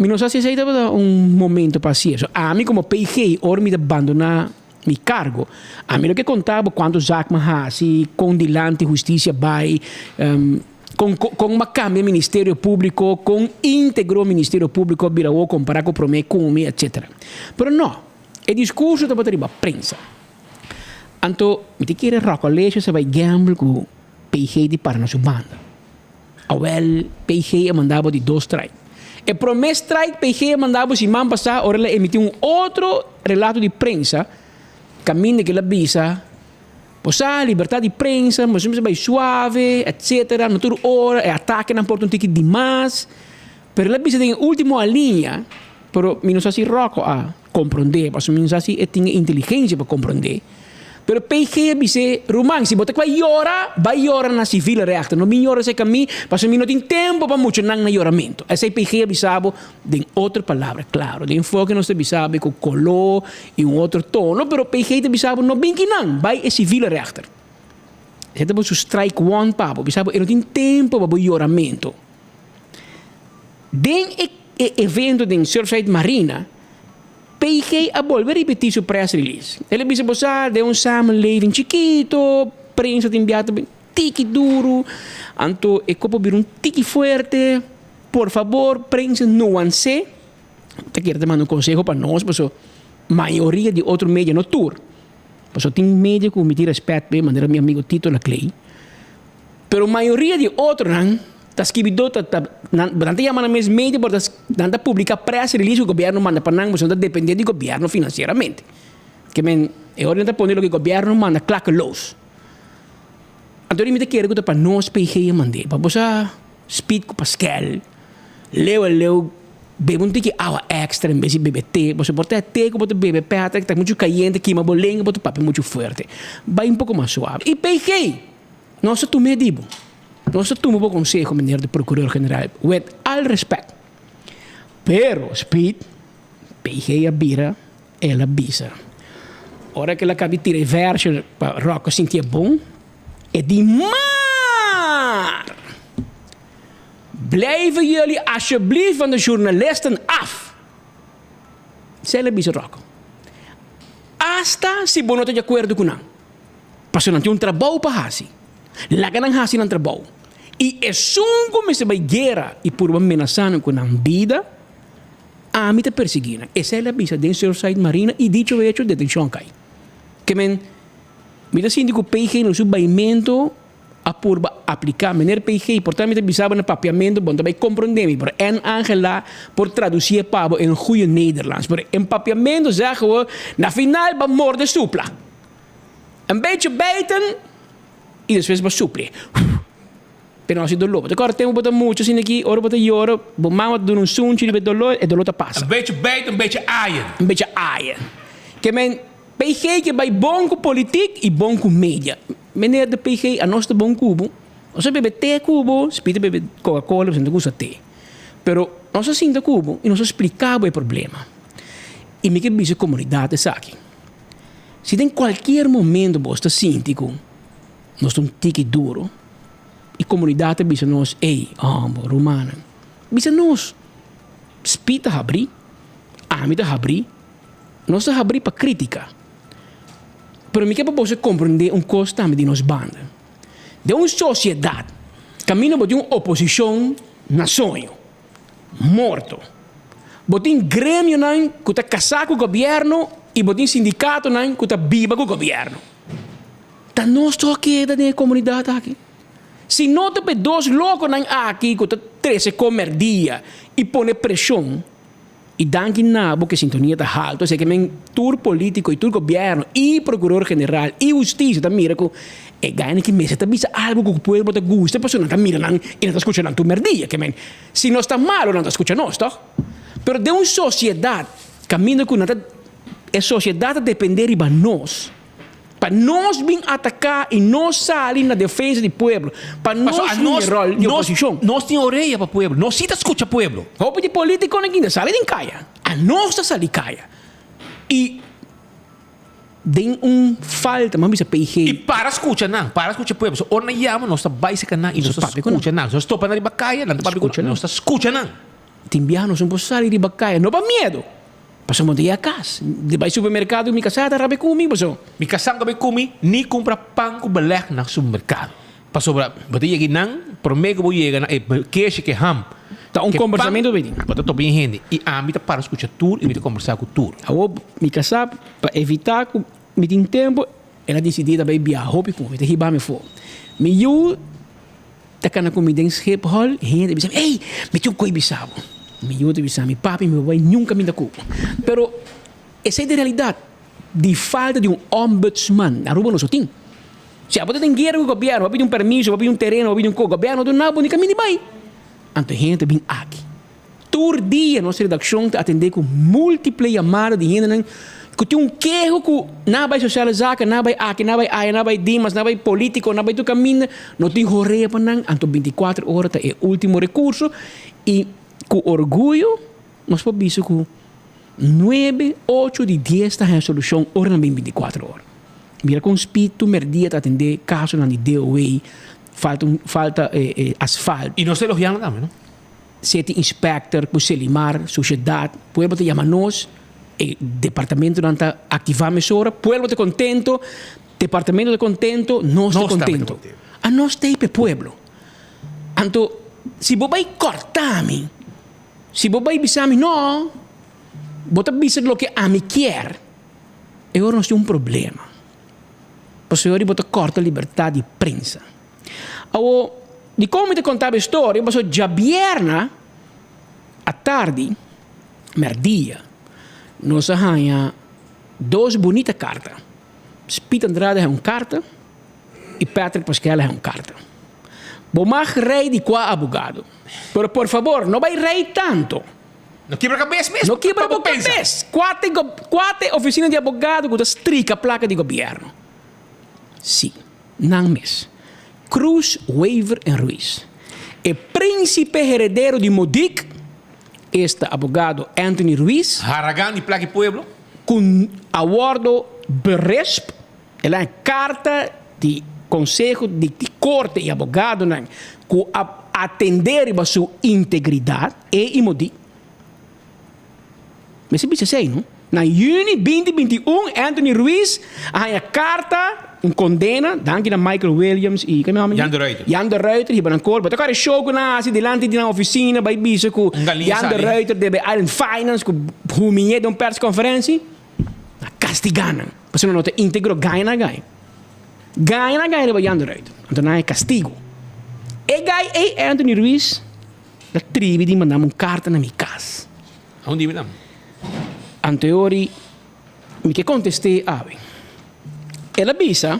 Mi no sa si esei tabata un momento pa hasi eso. Ami komo PG ora mi ta bandoná mi kargo, ami lo ke konta bo kuantu zak mi a hasi, kon dilanti hustisia bai, kon kon mi a kambia Ministerio Públiko, kon íntegro Ministerio Públiko a bira awor kompará ku promé ku mi, etcétera. Pero no, e diskurso tabata riba prensa. Anto mi ta kere Rocco Alesio sa bai gamble ku PG di para na su banda. Awel, PG a manda bo di dos strike. E prome strike PG a manda bo siman pasá ora el a emití un otro relato di prensa kaminda ku el a bisa, Bo sa, libertat di prensa, bo mester bai suave, etcetera, no tur ora e atakenan por ta un tiki dimas. Pero el a bisa den e último alinea, pero mi no sa si Rocco a komprondé, pasobra mi no sa si e tin e inteligensia pa komprondé. Pero PG a bis'é, Ruman, si bo ta kua yora, bai yora na civile rechter. No bin yora serka mi, pasobra mi no tin tempu pa mucha nan na yoramentu. Esei PG a bisa bo den otro palabra. Klaro, den enfoke nos ta bisa bo ku koló i un otro tono, pero PG ta bisa bo, no bin kinan, bai e civile rechter. Esei ta bo su strike one pa bo. Bisa bo, e no tin tempu pa bo yoramentu. Den e evento den Surfside Marina, PG a bolbe ripití su press release. El a bisa bo sa den un samenleving chikito, prensa tin bia ta bin tiki duru, anto e kopo bira un tiki fuerte. Por fabor prensa nuans'é. Ta kere ta manda un konseho pa nos paso mayoria di otro media, no tur, paso tin media ku mi tin rèspèt p'e manera mi amigo Tito Laclay, pero mayoria di otronan Ta skibidó ta ta nan nan ta yama nan mes media pero ta nan ta publica press release ku gobierno manda pa nan pasobra nan ta depende di gobierno financieramente. Ke men e ora nan ta pone loke gobierno manda klakkeloos. Anto mi ta kere ku ta pa nos PG a mand'é pa bo sa speed ku paskel leu a leu bebe un tiki awa extra en bes di bebe te pasobra por ta e te ku bo ta bebe Patrick ta muchu kayente kima bo lenga bo ta papia muchu fuerte bai un poko mas suave. I PG nos ta tum'é di bo. Nos ta tuma bo conseho, meneer de Procureur General, with al respect. Pero, Speed, PG a bira, el a bisa. Ora cu el a caba di tira e verso pa Rocco sinti e bon, e di, Maar! Blijven jullie alsjeblieft van de journalisten af! Esei el a bisa Rocco. Hasta si bo no ta di acuerdo cu nan. Pasobra nan tin un trabou pa hasi. Laga nan hasi nan trabou. I esun ku mester bai guera i purba menasá nan ku nan bida, ami ta persiguí nan. Esei el a bisa den Surfside Marina i dicho hecho detenshon kai. Ke men, mi ta sinti ku PG na su baimentu a purba apliká. Meneer PG, por ta mi ta bisa bo na papiamentu, bo no ta bai komprondé mi, pero Ann Angela por tradusié pa bo en goeie Nederlands. Pero en papiamentu zeggen we, na final bo a morde supla. Een beetje bijten y despues bo supli. Pero no haci dolor. Bo ta corda tempo bo ta mucha asina aki, ora bo ta yora, bo mama ta duna un sunchi riba e dolor, e dolor ta pasa. Een beetje bijten, een beetje aaien. Een beetje aaien. Ke men, PG ke bai bon ku politiek y bon ku media. Meneer de PG, anos ta bon ku bo. Nos a bebe te ku bo, Speed a bebe Coca Cola, pasobra no ta gusta te. Pero nos a sinta ku bo y nos a splica bo e problema. Y mi ke bisa comunidad esaki. Si den cualkier momento bo ta sinti cu nos ta un tiki duro y comunidad ta bisa nos, ey, homber, rumannan, bisa nos, Speed ta habri, ami ta habri, nos ta habri pa critica. Pero mi ke pa boso comprende un cos tambe di nos banda. Den un sociedad caminda bo tin un oposicion na soño, morto. Bo tin gremionan ku ta kasá ku gobièrnu i bo tin sindikatonan ku ta biba ku gobièrnu. Ta nos tur a keda den e komunidat aki. Si no ta pa e dos lokonan aki ku ta trese komerdia i pone preshon, i danki na bo ku e sintonia ta haltu, esei ke men tur politiko i tur gobièrnu i prokuror general i hustisia ta mira ku e gainan ki mester ta bisa algu ku pueblo ta gusta pasobra nan ta mira nan i nan ta skucha nan tur merdia. Ke men Si nos ta malo nan ta skucha nos, tòg? Pero den un sosiedat kaminda ku nan ta e sosiedat ta dependé riba nos. Pa nos bin ataká i nos sali na defensa di pueblo. Pa nos hunga e ròl di oposishon. Nos tin orea pa pueblo. Nos si ta skucha pueblo. Hopi di politikonan kinda sali den kaya. Anos ta sali kaya. I den un falta, mi a bisa PG. I para skucha nan. Para skucha pueblo. So ora nan yama nos ta bai serka nan i nos ta skucha nan. Nos topa nan riba kaya, nan ta papia ku nos. Nos ta skucha nan. Tin biaha nos no por sali riba kaya, no pa miedo. Pasobra bo ta yega kas, di bai supermerkado mi kasá ta rabia ku mi pasobra. Mi kasá no ta bai ku mi ni kumpra pan ku beleg na supermerkado. Pasobra bo ta yega einan, promé ku bo yega na e keshi ku e ham, Ta un ku e pan, kombersamentu bo tin. Bo ta topa yen hende. I ami ta para skucha tur i mi ta kombersá ku tur. Awor mi kasá pa evitá ku mi tin tempu, el a disidí ta bai biaha hopi ku mi, ta hiba mi afó. Mi yu. Ta kana ku mi den Schiphol, hende ta bisa mi, ey, mi tin un koi bisa bo. Mi yu ta bisa mi, papi, mi bai nunka minta ku bo. Pero esei ta e realidat di falta di un ombudsman. Na Aruba nos no tin. Si abo ta den guera ku gobièrnu, bo a pidi un permiso, bo a pidi un tereno, bo a pidi un kos, gobièrnu no duna bo ni kaminda di bai. Anto hende ta bin aki. Tur dia nos redakshon ta atendé ku múltiple yamada di hendenan ku tin un keho ku nan a bai sosiale zaken, nan a bai aki, nan a bai aya, nan a bai Dimas, nan a bai polítiko, nan a bai tur kaminda, no tin horea pa nan, anto bintikuater ora ta e último rekurso i ku orguyo nos por bisa ku nuebe, ocho di dies ta haña solushon ora nan bin bintikuater ora. Mira kon Speed tur merdia ta atendé kasonan di DOW, falta un falta asfalt. I nos ta elogiando tambe, no? City Inspector cu Selimar, Sociedad, pueblo ta yama nos, e departamentonan ta activa mesora, pueblo ta contento, departamento ta contento, nos ta contento. Anos ta ei p'e pueblo. Anto, si bo bay corta mi, si bo bay bisa mi, no, bo ta bisa loke ami kier, e ora nos tin un problema. Pasobra bo ta corta libertad di prensa. Awor, dikon mi ta konta bo e storia? Pasobra djabierna atardi, mèrdia, nos a haña dos bunita karta. Speed Andrade haña un karta i Patrick Pasquel haña un karta. Bo mag rei di kua abogado, pero por fabor no bai rei tanto. No kibra kabes mes. No kibra bo kabes. Kua ta kua ta e ofisina di abogado ku ta strika plaka di gobièrnu? Sí. Nan mes. Cruz, Wever en Ruiz. E principe heredero di Modic, esta abogado Anthony Ruiz. Haragan di plak e pueblo. Cu a wordo beresp, el a carta di conseho di corte y abogadonan cu a atende riba su integridad, e y Modic. Mester bisa esei, no? Na yüni binti binti un, Anthony Ruiz a haña karta, un kondena, danki na Michael Williams i ke nòmber? Jan de Ruiter. Jan de Ruiter hiba nan kor. Bo ta kòrda e show ku nan a hasi dilanti di nan ofisina bai bisa ku Un galiña Jan de sali. Ruiter debe Island Finance ku humiñ'é den un perskonferensi? A kastigá nan pasobra nan no ta íntegro, gaña nan a gaña. Gaña nan a gaña riba Jan de Ruiter. Anto nan a haña kastigu. E gai ei Anthony Ruiz Ta tribi di mandami un karta na mi kas. A un di mi nan. Anteori mi ke kontest'é awe. El a bisa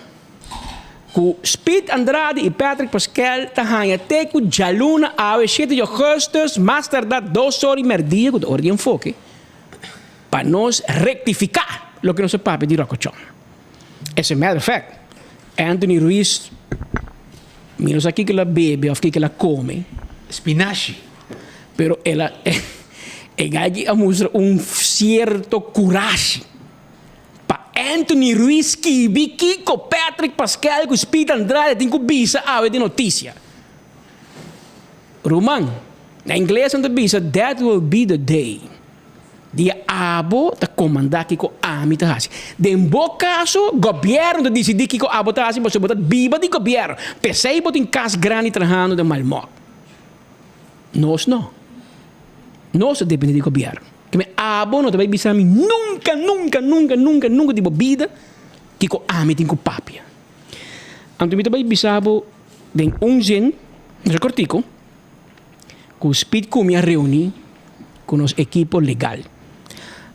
ku Speed Andrade i Patrick Paskel ta haña te ku djaluna awe shete di ougùstùs mas tardá dos ora i mèrdia ku ta ora di enfoke pa nos rektifiká loke nos a papia di Rokochon. As a matter of fact, Anthony Ruiz, mi no sa kiko el a bebe of kiko el a come. Spinashi. Pero el a, e gay a mustra un cierto curashi pa Anthony Ruiz skibi kiko Patrick Pascal cu Speed Andrade tin cu bisa awe den noticia. Ruman, na ingles nan ta bisa that will be the day. Dia abo ta komandá kiko ami ta hasi. Den bo kaso, gobièrnu ta disidí kiko abo ta hasi pasobra bo ta biba di gobièrnu. P'esei bo tin kas grandi trahando den Malmok. Nos no. Nos ta dependé di gobièrnu. Keme abo no ta bai bisa mi nunka, nunka, nunka, nunka, nunka di bo bida kiko ami tin ku papia. Anto mi ta bai bisa bo den un zin, masha kortiku. Ku Speed ku mi a reuní ku nos ekipo legal.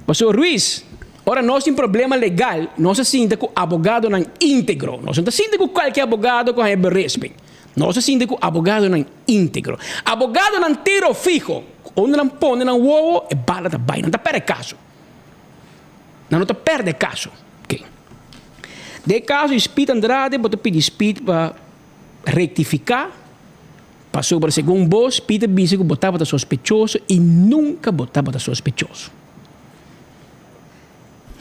Pasobra Ruiz, ora nos tin problema legal, nos a sinta ku abogadonan íntegro. Nos no ta sinta ku kualke abogado ku haña beresping. Nos a sinta ku abogadonan íntegro. Abogadonan tiro fiho. Unda nan pone nan wowo, e bala ta bai. Nan ta pèrdè kaso. Nan no ta pèrdè kaso. Oké. Den e kaso di Speed Andrade bo ta pidi Speed pa rektifiká pasobra segun bo Speed a bisa ku bo tabata sospechoso i nunka bo tabata sospechoso.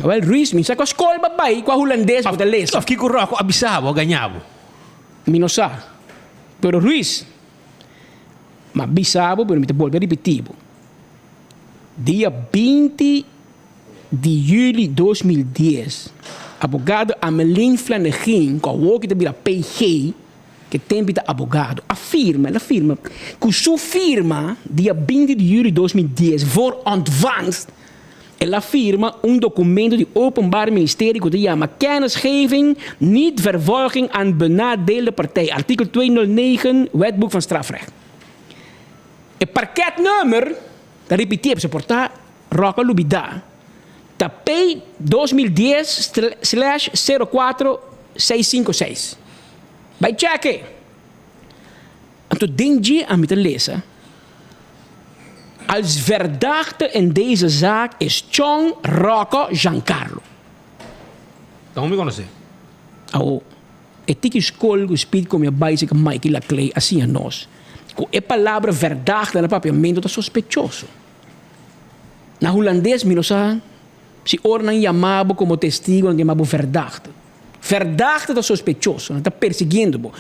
Awel Ruiz mi sa kua skol bo a bai kua hulandes bo ta lesa. Of kiko Rocco a bisa bo a gaña bo? Mi no sa. Pero Ruiz, mi a bisa bo pero mi ta bolbe a ripití bo. Dia 20 di juli 2010, abogado Ameline Flanegin, ku awor ki ta bira PG, ke tempu ta abogado, a firma, el a firma ku su firma dia 20 di juli 2010 voor ontvangst, el a firma un documento di Openbaar Ministerie ku ta yama Kennisgeving niet vervolging aan benadeelde partij, artikel 209 Wetboek van Strafrecht. E parketnummer ta ripití pasobra por ta Rock a lubidá, ta P 2010 slash 04656. Bai chèk'e! Anto den dje ami ta lesa, Als verdachte in deze zaak is Chong Rocco Giancarlo. Ta hopi konosé. Awo, e tiki skol ku Speed komi a bai seka Mikey Laclay a siña nos ku e palabra verdachte na papiamentu ta sospechoso. Na hulandes mi no sa si ora nan yama bo komo testigo nan ta yama bo verdachte. Verdachte ta sospechoso, nan ta persiguiendo bo.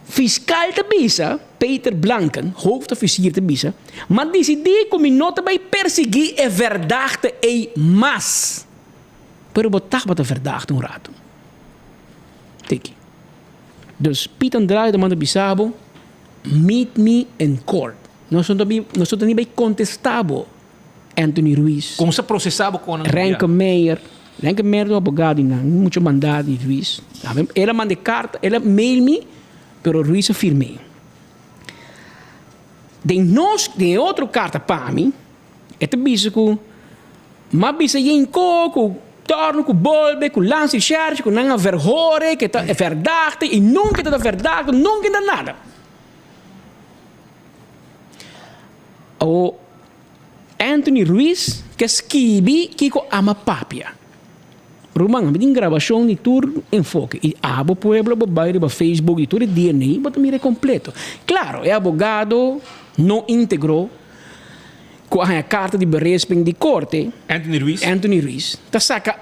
Fiskal ta bisa, Peter Blanken, hoofdofficier ta bisa, M'a disidí ku mi no ta bai persiguí e verdachte ei mas. Pero bo tabata verdachte un ratu. Tiki. Dus Piet Andrade ta manda bisa bo, Meet me in court. Nos no ta bin, nos no ta ni bai kontestá bo, Anthony Ruiz. Kon sa prosesá bo kon nan bia? Renke Meijer. Renke Meijer ta un abogado di nan, mucho mandá di Ruiz. El a manda e karta, el a mail mi, pero Ruiz a firm'é. Den nos, den e otro karta pa mi, e ta bisa ku m'a bisa Yenko ku tòrnu ku bolbe ku landsrecherche ku nan a verhore ku e ta verdachte i nunka e ta verdachte, nunka e ta nada. Awor Anthony Ruiz ke skibi kiko ama papia. Ruman, ami tin grabashon di tur enfoke i abo pueblo bo bai riba Facebook di tur e DNA bo ta mira e kompleto. Klaro, e abogado no integro ku a haña karta di beresping di korte, Anthony Ruiz. Anthony Ruiz, ta saka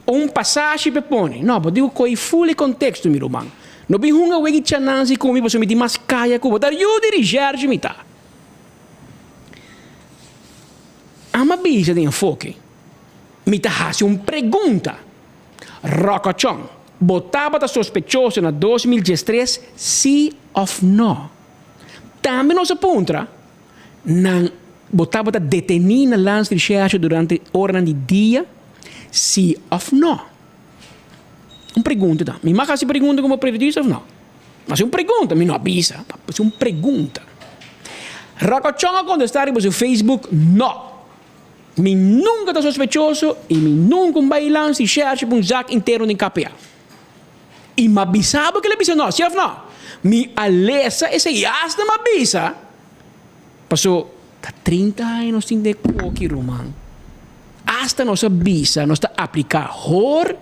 un pasashi p'e pone. No, bo diku ko'i ful e konteksto mi ruman. No bin hunga wegi chanansi ku mi pasobra mi tin mas kaya ku bo. Ta yu di Rijerge mi ta. Ama bisa den enfoke, Mi ta hasi un pregunta. Rokochon, bo tabata sospechoso na 2013, si of no? Tambe nos a puntra nan, bo tabata detení na Landsrecherche durante oranan di dia, si of no? Un pregunta ta. Mi mag hasi pregunta komo periodista of no? Hasi un pregunta, mi no a bisa, hasi un pregunta. Rokochon a kontestá riba su Facebook, No. Mi nunka ta sospechoso i mi nunka un bai lansa i shershi pa un zak interno den KPA. I m'a bisa bo ke el a bisa no, si of no? Mi a lesa esei i asta m'a bisa, paso ta 30 aña nos tin den e koki, ruman. Asta nos a bisa nos ta apliká hoor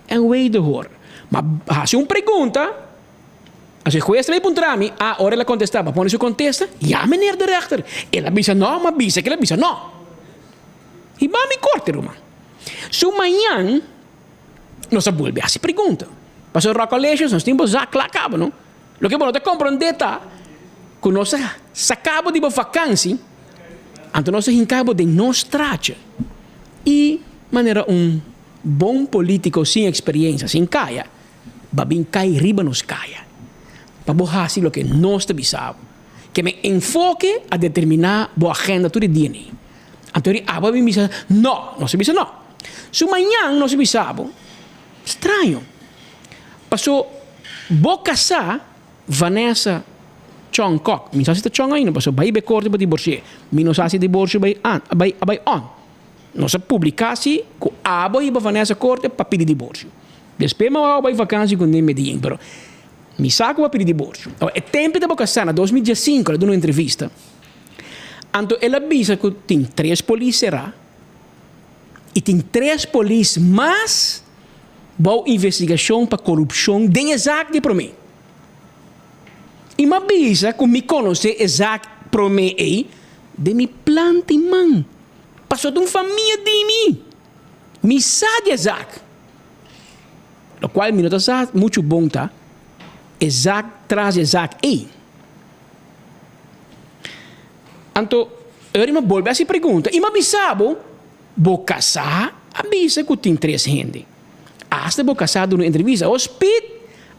en wederhoor. M'a hasi un pregunta. As e hues ta bay puntra mi, ah, ora el a contesta, bo a pone su contesta? Ya, meneer de rechter. El a bisa no, m'a bisa cu el a bisa no. I ba mi corte, ruman. Su mañan, nos a bolbe haci pregunta. Pasobra Rockalicious, nos tin bo zak cla caba, no? Loke bo no ta comprende ta cu nos a saca bo di bo vakantie, anto nos a hinca bo den nos straatje. I manera un bon politico sin experiencia, sin caya, Ba bin kai riba nos kaya pa bo hasi loke nos ta bisa bo. Ke men enfoke a determiná bo agenda tur e dia nei. Anto ri abo a bin bisa, No, nos a bisa no. Su mañan nos a bisa bo, Straño, paso bo kasá Vanessa Chong Kok, mi sa si ta Chong ainda, paso bai be korte pa diborsi'é. Mi no sa si diborsio bai an, bai a bai on. Nos a publiká si ku abo hiba Vanessa korte pa pidi diborsio. Despues mi a wou bai vakansi ku Nen Medellin, pero mi sa ku a pidi diborsio. Awor, e tempu ta bo kasá, na 2015, el a duna un entrevista. Anto el a bisa ku tin tres polis será i tin tres polis mas. Bou investigashon pa korupshon den e zaak di promé. I m'a bisa ku mi konosé e zaak promé ei den mi planta i man. Pasobra ta un famia di mi. Mi sa di e zaak. Lokual mi no ta sa muchu bon ta e zaak tras di e zaak ei. Anto Uri m'a bolbe hasi pregunta i m'a bisa bo. Bo kasá a bisa ku tin tres hende. Asta bo kasá duna un entrevista. Awo Speed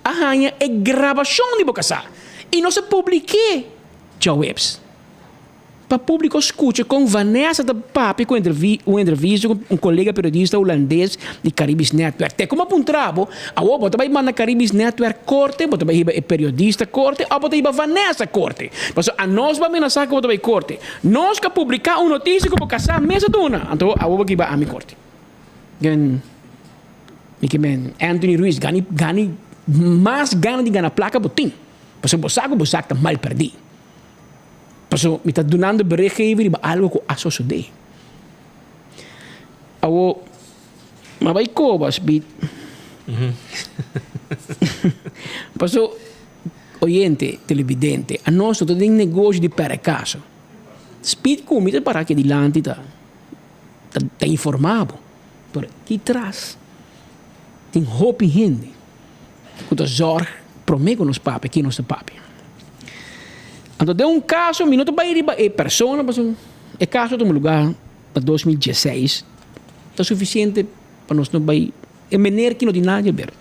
a haña e grabashon di bo kasá i nos a publik'é djaweps pa públiko skucha kon Vanessa ta papia ku un entrevista ku un kolega periodista hulandes di Caribisch Netwerk. Te komo a puntra bo, awo bo ta bai manda Caribisch Netwerk korte, bo ta bai hiba e periodista korte òf bo ta hiba Vanessa korte? Pasobra anos bo a menasá ku bo ta bai korte. Nos ka publiká un notisia ku bo kasá mes a duna, anto awor bo kiba ami korte. Gen mi ke men Anthony Ruiz gani gani mas gana di gana plaka bo tin, pasobra bo sa ku bo sak ta mal pèrdí. Pasobra mi ta dunando berichtgeving riba algu ku a sosodé. Awor mi a bai koba speed. Pasobra. Oyente, televidente, anos no ta den negoshi di pèrdè kaso. Speed ku mi ta para aki dilanti ta ta informá bo, pero aki tras tin hopi hende ku ta zòrg promé ku nos papia ken nos ta papia. Anto den un kaso mi no ta bai riba e persona pasobra e kaso a tuma lugá na 2016, ta sufisiente pa nos no bai. E meneer ki no tin nada di haber.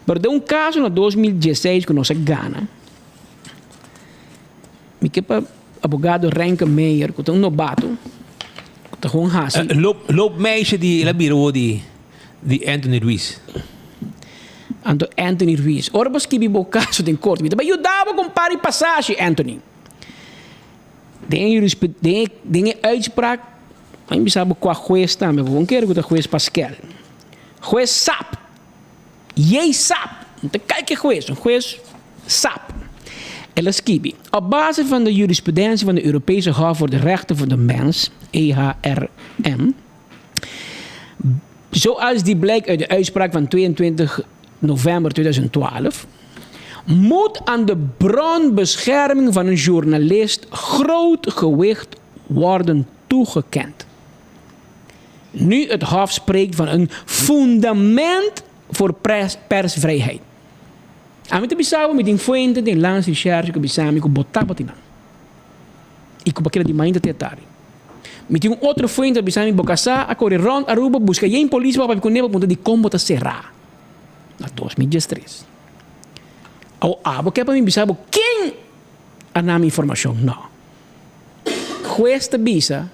Pero den un caso na 2016 cu nos a gana, mi ke pa abogado Renke Meijer cu ta un nobato, cu ta gewoon haci. Loop, loopmeisje di el a bira wou di di Anthony Ruiz. Anto Anthony Ruiz, ora bo skibi bo caso den corte, mi ta bay yuda bo cu un par di pasashi, Anthony. Den e jurisp, den e, den e uitspraak, mi bisa bo cua huez tambe, bo con kere cu ta huez Paskel. Hues sap. Jei sap. No ta kalke hues, un hues sap. El a skibi, Op base van de jurisprudentie van de Europese Hof voor de Rechten van de Mens, EHRM, zoals die blijkt uit de uitspraak van 22 november 2012, moet aan de bronbescherming van een journalist groot gewicht worden toegekend. Nu het Hof spreekt van een fundament voor persvrijheid. Ami ta bisa bo mi tin fuente den Landsrecherche ku bisa mi ku bo tabatin nan. I ku bo keda di mainta te tardi. Mi tin un otro fuente ta bisa mi bo kasá a kore rònt Aruba buska yen polis pa papia kuné pa puntra dikon bo ta será na 2013. Awo abo ke pa mi bisa bo ken a na mi informashon? No. Hues ta bisa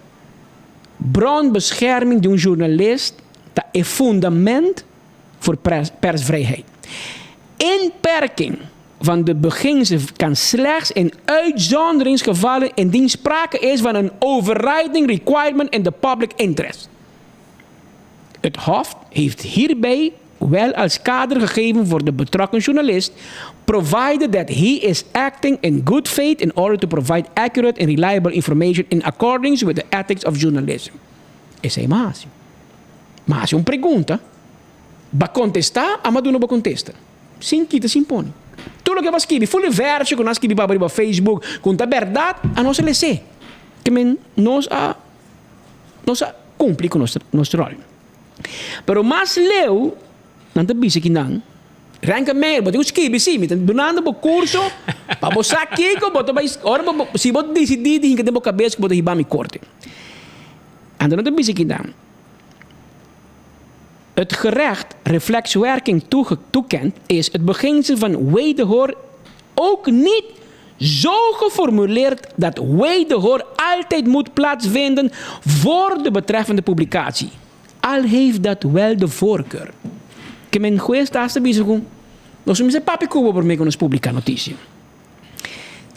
Bronbescherming di un journalist ta e fundament voor persvrijheid. Inperking van de beginsel kan slechts in uitzonderingsgevallen indien sprake is van een overriding requirement in the public interest. Het Hof heeft hierbij wel als kader gegeven voor de betrokken journalist, provided that he is acting in good faith in order to provide accurate and reliable information in accordance with the ethics of journalism. Esei m'a hasi. M'a hasi un pregunta, b'a kontestá, a m'a duna bo kontesta. Sin kita, sin pone. Tur loke b'a skibi, ful e vèrsio ku nan a skibi pa bo riba Facebook, ku ta bèrdat, a nos a les'é. Ke men nos a nos a kumpli ku nos nos ròl. Pero mas leu nan ta bisa ki nan, Renka Meyer, bo tin ku skibi si, mi ta dunando bo kurso pa bo sa kiko bo ta bai, ora bo, si bo disidí di hinka den bo kabes ku bo ta hiba mi korte. Anto nan ta bisa ki nan, Het gerecht reflexwerking toekent is het beginsel van wederhoor ook niet zo geformuleerd dat wederhoor altijd moet plaatsvinden voor de betreffende publicatie, al heeft dat wel de voorkeur. Ke men hues ta hasta bisa ku nos no mester papia ku bo promé ku nos publiká notisia.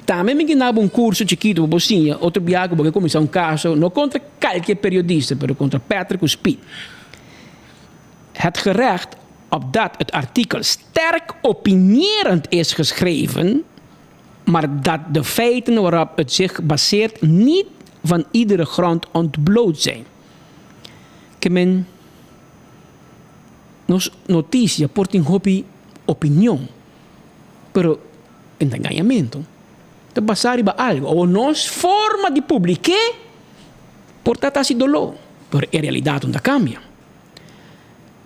Tambe mi gina bo un kurso chikitu pa bo siña otro biaha ku bo ke kuminsá un kaso, no kontra kalke periodista, pero kontra Patrick ku Speed. Het gerecht opdat het artikel sterk opinierend is geschreven, maar dat de feiten waarop het zich baseert niet van iedere grond ontbloot zijn. Ke men. Nos noticia por tin hopi opinion, pero e ta gañamento. Ta basa riba algo. Awor nos forma di publik'é por ta ta hasi doló, pero e realidat no ta kambia.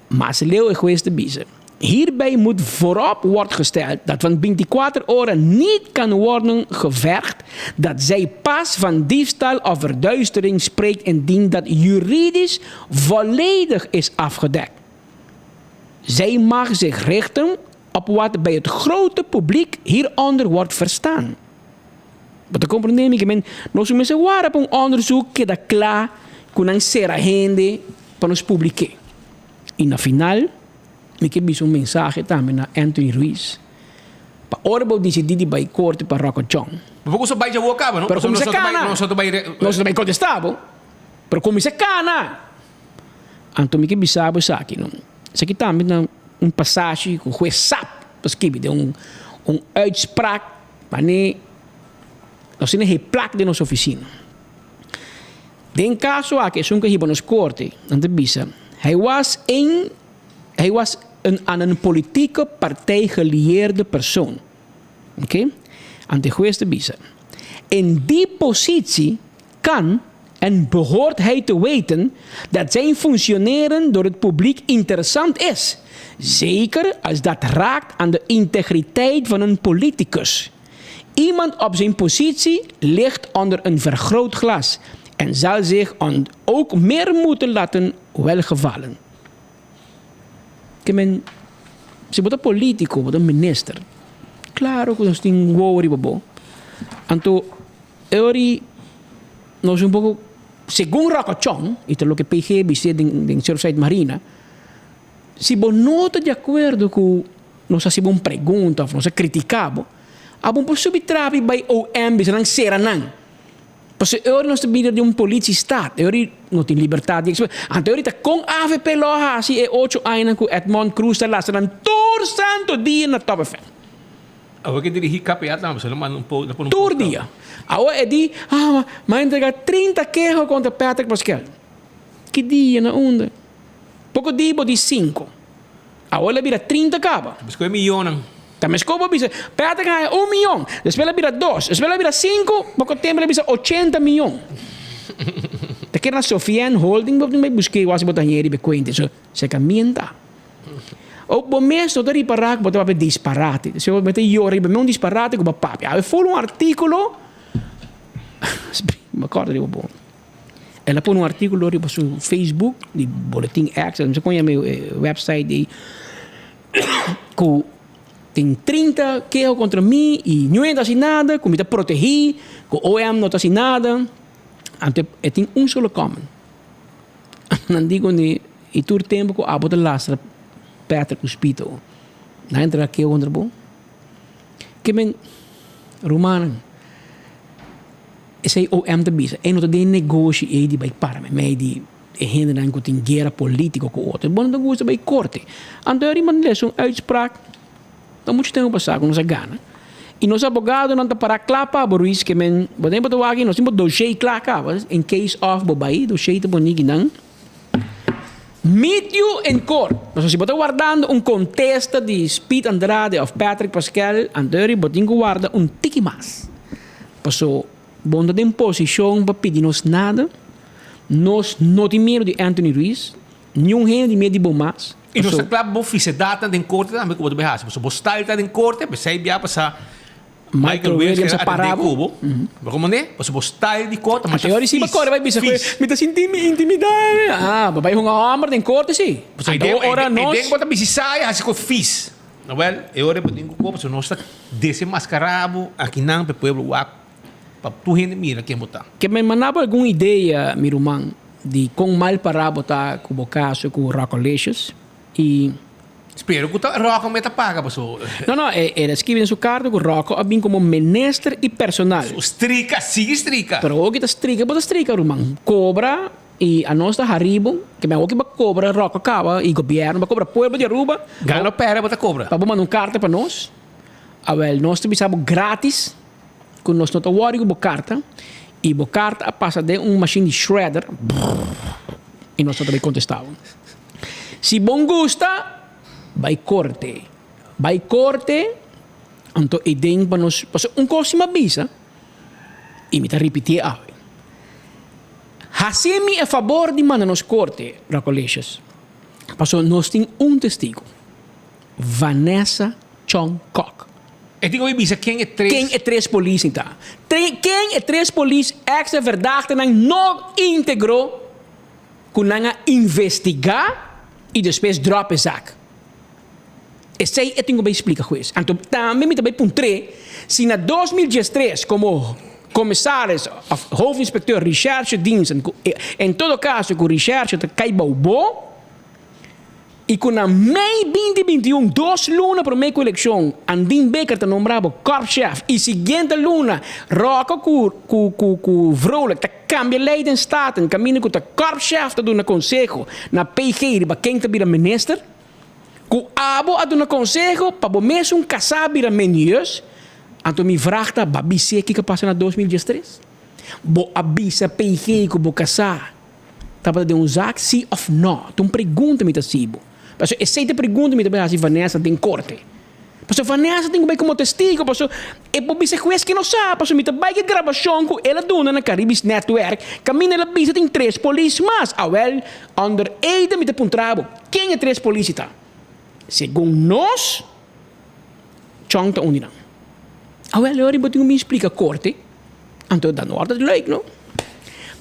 Mas leu e hues ta bisa, Hierbij moet voorop wordt gesteld dat van binticuater ora niet kan worden gevergd dat zij pas van diefstal of verduistering spreekt indien dat juridisch volledig is afgedekt. Zij mag zich richten op wat bij het grote publiek hieronder wordt verstaan. Bo ta comprende mi? Ke men nos mester warda pa un onderzoek keda kla ku nan sera hende pa nos publik'é. I na final mi ke bisa un mensahe tambe na Anthony Ruiz pa ora bo disidí di bai korte pa Rocco Chong. Bo por kusa bai djawo kaba no? Pero kuminsá kana. Nos ta bai. Nos ta bai kontestá bo. Pero kuminsá kana. Anto mi ke bisa bo esaki no. Esaki tambe ta un pasashi ku hues sap ta skibi den un un uitspraak mane nos tin e plak den nos ofisina. Den kaso aki esun ku a hiba nos korte nan ta bisa hij was een hij was een aan een politieke partij gelieerde persoon. Oké? Anto e hues ta bisa in die positie kan en behoort hij te weten dat zijn functioneren door het publiek interessant is, zeker als dat raakt aan de integriteit van een politicus. Iemand op zijn positie ligt onder een vergrootglas en zal zich ook meer moeten laten welgevallen. Ke men, si bo ta politico, bo ta minister, claro cu nos tin wowo riba bo. Anto e ora nos un poco, segun Rocochon, y ta loke PG bis'é den den Surfside Marina, si bo no ta di acuerdo cu nos haci bo un pregunta of nos a critica bo, abo por subi trapi bay OM bisa nan cera nan. Pasobra e ora nos ta bira di un politiestaat, e ora no tin libertad di expresion. Anto e ora ta con avp lo a haci e ocho añanan cu Edmond Croes ta lastra nan tur santo dia na Top FM. Awor ke dirigi KPA tambe, so lo manda un post, lo pone un Tur post dia. Awor e di, ah, ma a entrega 30 keho contra Patrick Paskel. Ki dia, na unda? Poko di bo di sinku. Awor el a bira 30 kaba. Ta meskos e mionnan. Ta meskos bo bisa, Patrick a haña un mion, despues el a bira dos, despues el a bira sinku, poko tempu el a bisa ochenta mion. Ta kere na Sofiane Holding bo tin bai busk'é wak si bo ta hañ'é riba e kuenta. So, se kamienta. O bo mes no ta ripará ku bo ta papia disparate. Si bo mete yora riba mi un disparate ku bo a papia. Awe ful un artíkulo, mi kòrda riba bo. El a pone un artíkulo riba su Facebook di Boletin Extra, no sé kon yama e website ei, ku tin 30 keho kontra mi i niun hende ta hasi nada, ku mi ta protegí, ku OM no ta hasi nada. Anto e tin un solo comment. Nan di kuné i tur tempu ku abo ta lastra Patrick Ospito, nan a entra keho kontra bo. Ke men, rumannan. Esei OM ta bisa, e no ta den negoshi ei di bai para meimei di e hendenan ku tin guera politiko ku otro. Bo no ta gusta bai korte. Anto e riba lesa un uitspraak no muchu tempu pasá ku nos a gana. I nos abogadonan ta pará kla pa bo Ruiz ke men bo den bo ta wak nos tin bo doshé kla kaba in case of bo bai doshé ta boni kinan. Meet you in court. Pasobra si bo ta wardando un kontesta di Speed Andrade of Patrick Pascal Anthony bo tin ku warda un tiki mas. Paso bo no ta den posishon pa pidi nos nada. Nos no tin miedu di Anthony Ruiz. Niun hende tin miedu di bo mas. I nos ta kla pa bo fisedatnan den korte tambe ku bo ta bai hasi. Pasobra bo style ta den korte, p'esei bia pasa Michael Williams a atendé ku bo. Bo komprendé? Pasobra bo style di korte masha fis. Mi ta sinti mi intimidá. Ah, bo bai hunga hòmber den korte si. Pasobra e den ku bo ta bisti saya hasi ku fis. Awel, e ora bo tin ku koba, pasobra nos ta desenmaskará bo akinan pa e pueblo wak, pa tur hende mira ken bo ta. Ke mi manda bo algun idea, mi ruman, di kon mal pará bo ta ku bo kaso ku Rockolicious i. Spero ku ta Rocco me ta paga paso. No, no, e el a skibi den su karta ku Rocco a bin komo minister i personal. So strika, sigui strika. Pero oki ta strika, bo ta strika, ruman. Kobra. I anos ta haribo, ke men awor ki bo kobra ròk kaba i gobièrnu, bo kobra pueblo di Aruba. Gana pèrdè bo ta kobra. Pa bo manda un karta pa nos, awèl nos ta bisa bo gratis ku nos no ta wòri ku bo karta i bo karta a pasa den un mashin di shredder brrr i nos no ta bai kontestá bo. Si bon gusta. Bai korte. Bai korte, anto e den pa nos, pasobra un kos si mi a bisa i mi ta ripitié awe. Hasi mi e fabor di manda nos korte, Racolicious, pasobra nos tin un testigo, Vanessa Chong Kok. E tin ku bisa ken e tres. Ken e tres polis ta. Ken e tres polis extra verdachtenan no integro ku nan a investigá i despues drop e zak. Esei e tin ku bai splika hues. Anto tambe mi ta bai puntr'é si na 2013 komo komisaris òf hoofdinspecteur recherchediensten ku en todo kaso ku recherche ta kai bou bo, I ku na mei 2021, dos luna promé ku elekshon, Andin Bikker ta nombrá bo korpschef i siguiente luna Rocco ku ku ku ku Vrolijk ta kambia lei den Staten kaminda ku ta korpschef ta duna konseho na PG riba ken ta bira minister. Ku abo a duna konseho pa bo mesun kasá bira menieus, anto mi vrag ta ba bis'é kiko a pasa na 2013? Bo a bisa PG ku bo kasá Tabata den un zaak si of no? Ta un pregunta mi ta hasi bo. Pasobra esei ta e pregunta mi ta bai hasi Vanessa den korte. Pasobra Vanessa tin ku bai komo testigo pasobra e por bisa hues ke no sa pasobra mi ta bai ku e grabashon ku el a duna na Caribisch Netwerk kaminda el a bisa tin tres polis mas. Awel, onder eide mi ta puntra bo, ken e tres polisi ta? Segun nos, Chong ta un di nan. Awel, e ora bo tin ku bin splika korte. Anto dan no altijd leuk no.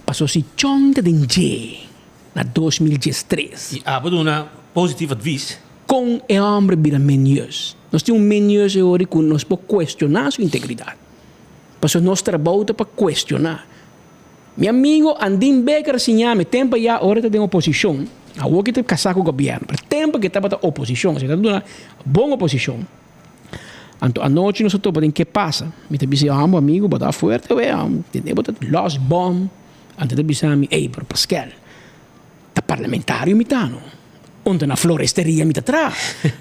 Paso si Chong ta den dje na 2013. I abo duna positief advies. Kon e hombre bira menieus? Nos tin un menieus e ora ku nos por kuestioná su integridat. Paso nos trabou ta pa kuestioná. Mi amigo Andin Becker a siña mi tempo ya ora e ta den oposishon, awor ki ta kasá ku gobièrnu, pero tempo ku e tabata oposishon, esei ta duna bon oposishon. Anto anochi nos a topa den ke pasa. Mi ta bisa e hòmber, amigu, bo ta fuerte wea, tende bo ta lòs bòm. Anto e ta bisa mi, ey, pero Paskel, ta parlamentario mi ta no. Un ta na floresteria mi ta traha.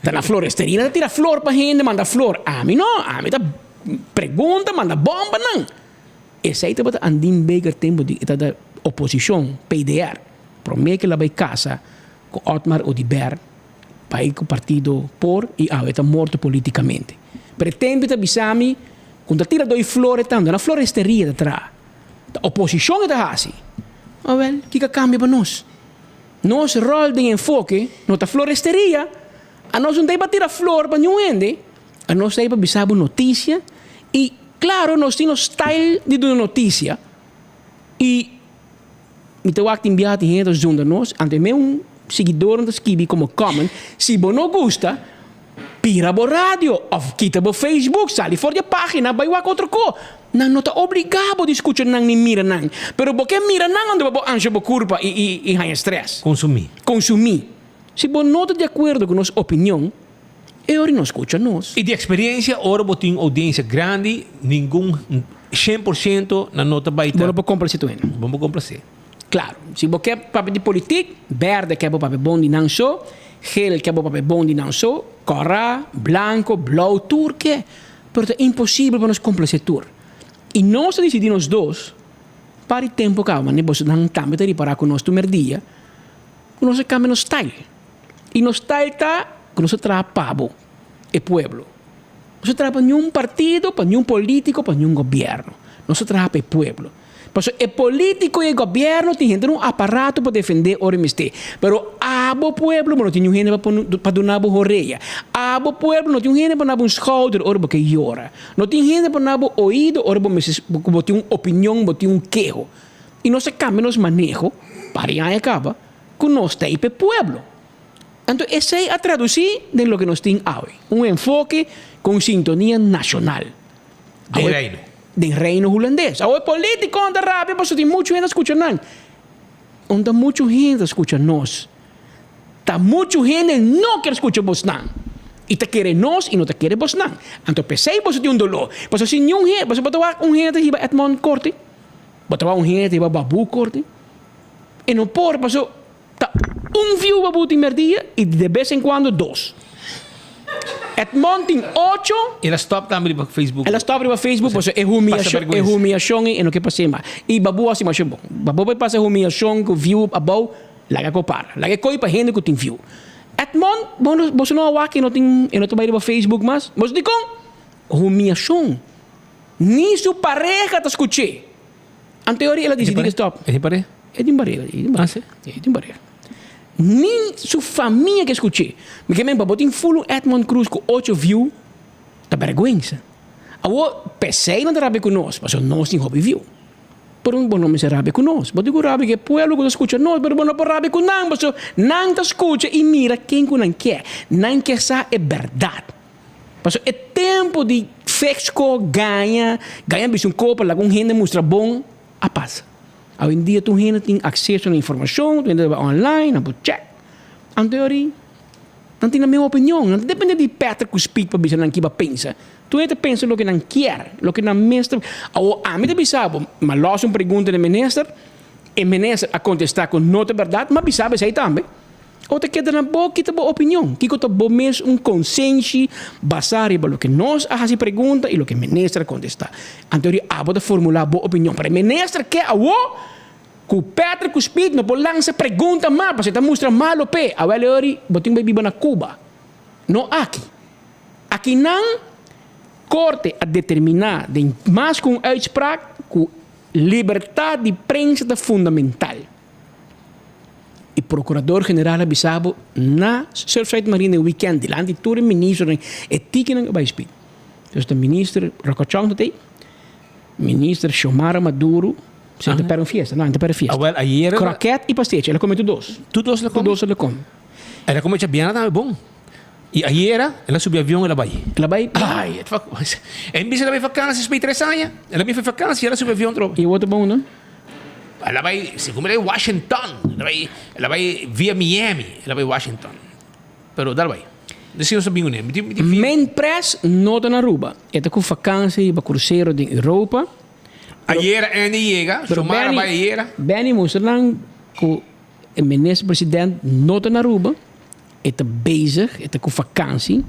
Ta na floresteria nan ta tira flor pa hende, manda flor. Ami no, ami ta pregunta, manda bòmbanan. Esei tabata Andin Baker tempu di e ta da oposishon, PDR, promé ke el a bai kasa ku Otmar Oduber. Bai ku partido por i awe ta morto politikamente. Pero e tempu ta bisa mi ku ta tira doi flor e tantu, na floresteria ta traha. Ta oposishon e ta hasi. Awel, kiko a kambia pa nos? Nos ròl den enfoke no ta floresteria. Anos no ta ei pa tira flor pa niun hende. Anos ta ei pa bisa bo notisia i klaro nos tin nos style di duna notisia i. Mi ta wak tin biaha tin hende ta zunda nos, anto e meun siguidornan ta skibi komo comment, si bo no gusta, bira bo radio of kita bo Facebook, sali for di e pagina bai wak otro ko. Nan no ta obliga bo di skucha nan ni mira nan, pero bo ke mira nan anto bo ansha bo kurpa i haña stress. Konsumí. Konsumí. Si bo no ta di akuerdo ku nos opinion, E ora no scucha nos. I di experiencia ora bo tin audiencia grandi ningun 100% nan no ta bai ta. Bo no por complace tur hende. Bo no por complace. Claro, si bo ke papia di politik, berde ke bo papia bon di nan so, geel ke bo papia bon di nan so, cora, blanco, blauw, tur ke. Pero ta imposibel pa nos complace tur. I nos ta dicidi nos dos, par di tempo caba, mane boso nan tambe ta ripara cu nos tur merdia, cu nos a cambia nos style. I nos style ta ku nos ta traha pa bo, e pueblo. Nos ta traha pa niun partido, pa niun polítiko, pa niun gobièrnu. Nos ta traha pa e pueblo. Pasobra e polítiko i e gobièrnu tin henter un aparato pa defendé ora e mester. Pero abo pueblo bo no tin niun hende pa pone pa duna bo horea. Abo pueblo no tin un hende pa duna bo un skouder ora bo ke yora. No tin hende pa duna bo oido ora bo mester ku bo tin un opinion, bo tin un keho. I nos a kambia nos maneho pa e aña kaba. Ku nos ta ei p'e pueblo. Anto esei a tradusí den loke nos tin awe, un enfoke ku un sintonia nashonal. Den Reino. Den Reino Hulandes. Awe politikonan ta rabia pasobra tin muchu hende ta skucha nan. Un ta muchu hende ta skucha nos. Ta muchu hende no kier skucha bosnan. I ta kere nos i no ta kere bosnan. Anto p'esei boso tin un doló. Pasobra si niun hende, pasobra bo ta wak un hende ta hiba Edmond korte, bo ta wak un hende ta hiba Babu korte. E no por paso ta un view pa bo tin merdia y de bes en cuando dos. Edmond tin ocho. El a stop tambe riba Facebook. El a stop riba Facebook paso e humiacion e humiacion e no ke pase mas. Y Babu a haci masha bon. Babu por pasa humiacion cu view abou laga cu para. Laga e coy pa hende cu tin view. Edmond, bo no boso no a wak e no tin e no ta bai riba Facebook mas? Boso dikon? Humiashon. Ni su pareha ta skuch'é. Anteori el a disidí di stòp. E tin pareha? E tin pareha, e tin pareha. E tin pareha. Ni su famia ke skuch'é. Mi ke men pa bo tin ful un Edmond Croes ku ocho view ta bèrgwensa. Awor p'esei nan ta rabia ku nos, pasobra nos tin hopi view. Pero bo no mester rabia ku nos. Bo tin ku rabia ku e pueblo ku ta skucha nos, pero bo no por rabia ku nan, pasobra nan ta skucha i mira ken ku nan ke. Nan ke sa e bèrdat. Pasobra e tempu di fexco gaña, gaña bisa un kopa, laga un hende mustra bon, a pasa. Awendia tur hende tin akseso na informashon, tur hende ta bai online, nan por chèk. Anto yori nan tin nan mes opinion, nan ta depende di Patrick ku Speed pa bisa nan kiba pensa. Tur hende ta pensa loke nan kier, loke nan mes ta. Awor ami ta bisa bo, mi a lòs un pregunta na e minister, e minister a kontestá ku no ta bèrdat, mi a bisa bo esei tambe. O ta keda na bo kita bo opinion? Kiko ta bo mes un konsenshi basá riba loke nos a hasi pregunta i loke minister a kontestá? Anto di abo ta formulá bo opinion. Pero e minister ke awo ku Patrick ku Speed no por lansa pregunta mas pasobra e ta mustra malo p'e. Awel e ora bo tin bai biba na Cuba, no aki. Akinan korte a determiná den mas ku un uitspraak ku libertat di prensa ta fundamental. E procurador general a bisa bo na Surfside Marina e weekend dilanti tur e ministernan e tikinan a bai spit. Dus ta minister Rocco Chong ta tei, minister Xiomara Maduro si ta pera un fiesta, no ta pera fiesta. Awel ayer Kroket y pastechi, el a come tur dos. Tur dos el a come? Tur dos el a come. El a come chabiana tambe bon. Y ayera el a subi avion el a bai. El a bai? Ay, et en bisa el a bai vakantie spei tres aña. El a bin for vakantie el a subi avion trobe. Y otro bon no? El a bai, segun mi el a bai Washington. El a bai, el a bai via Miami, el a bai Washington. Pero dal bai. Desi nos ta bin kuné. Mi tin, mi tin fi. Men pres no ta na Aruba. E ta ku vakantie riba crucero den Europa. Ayera Andy yega, Pero Xiomara Benny, bai ayera. Benny mustra nan ku e minister president no ta na Aruba. E ta bezig, e ta ku vakansi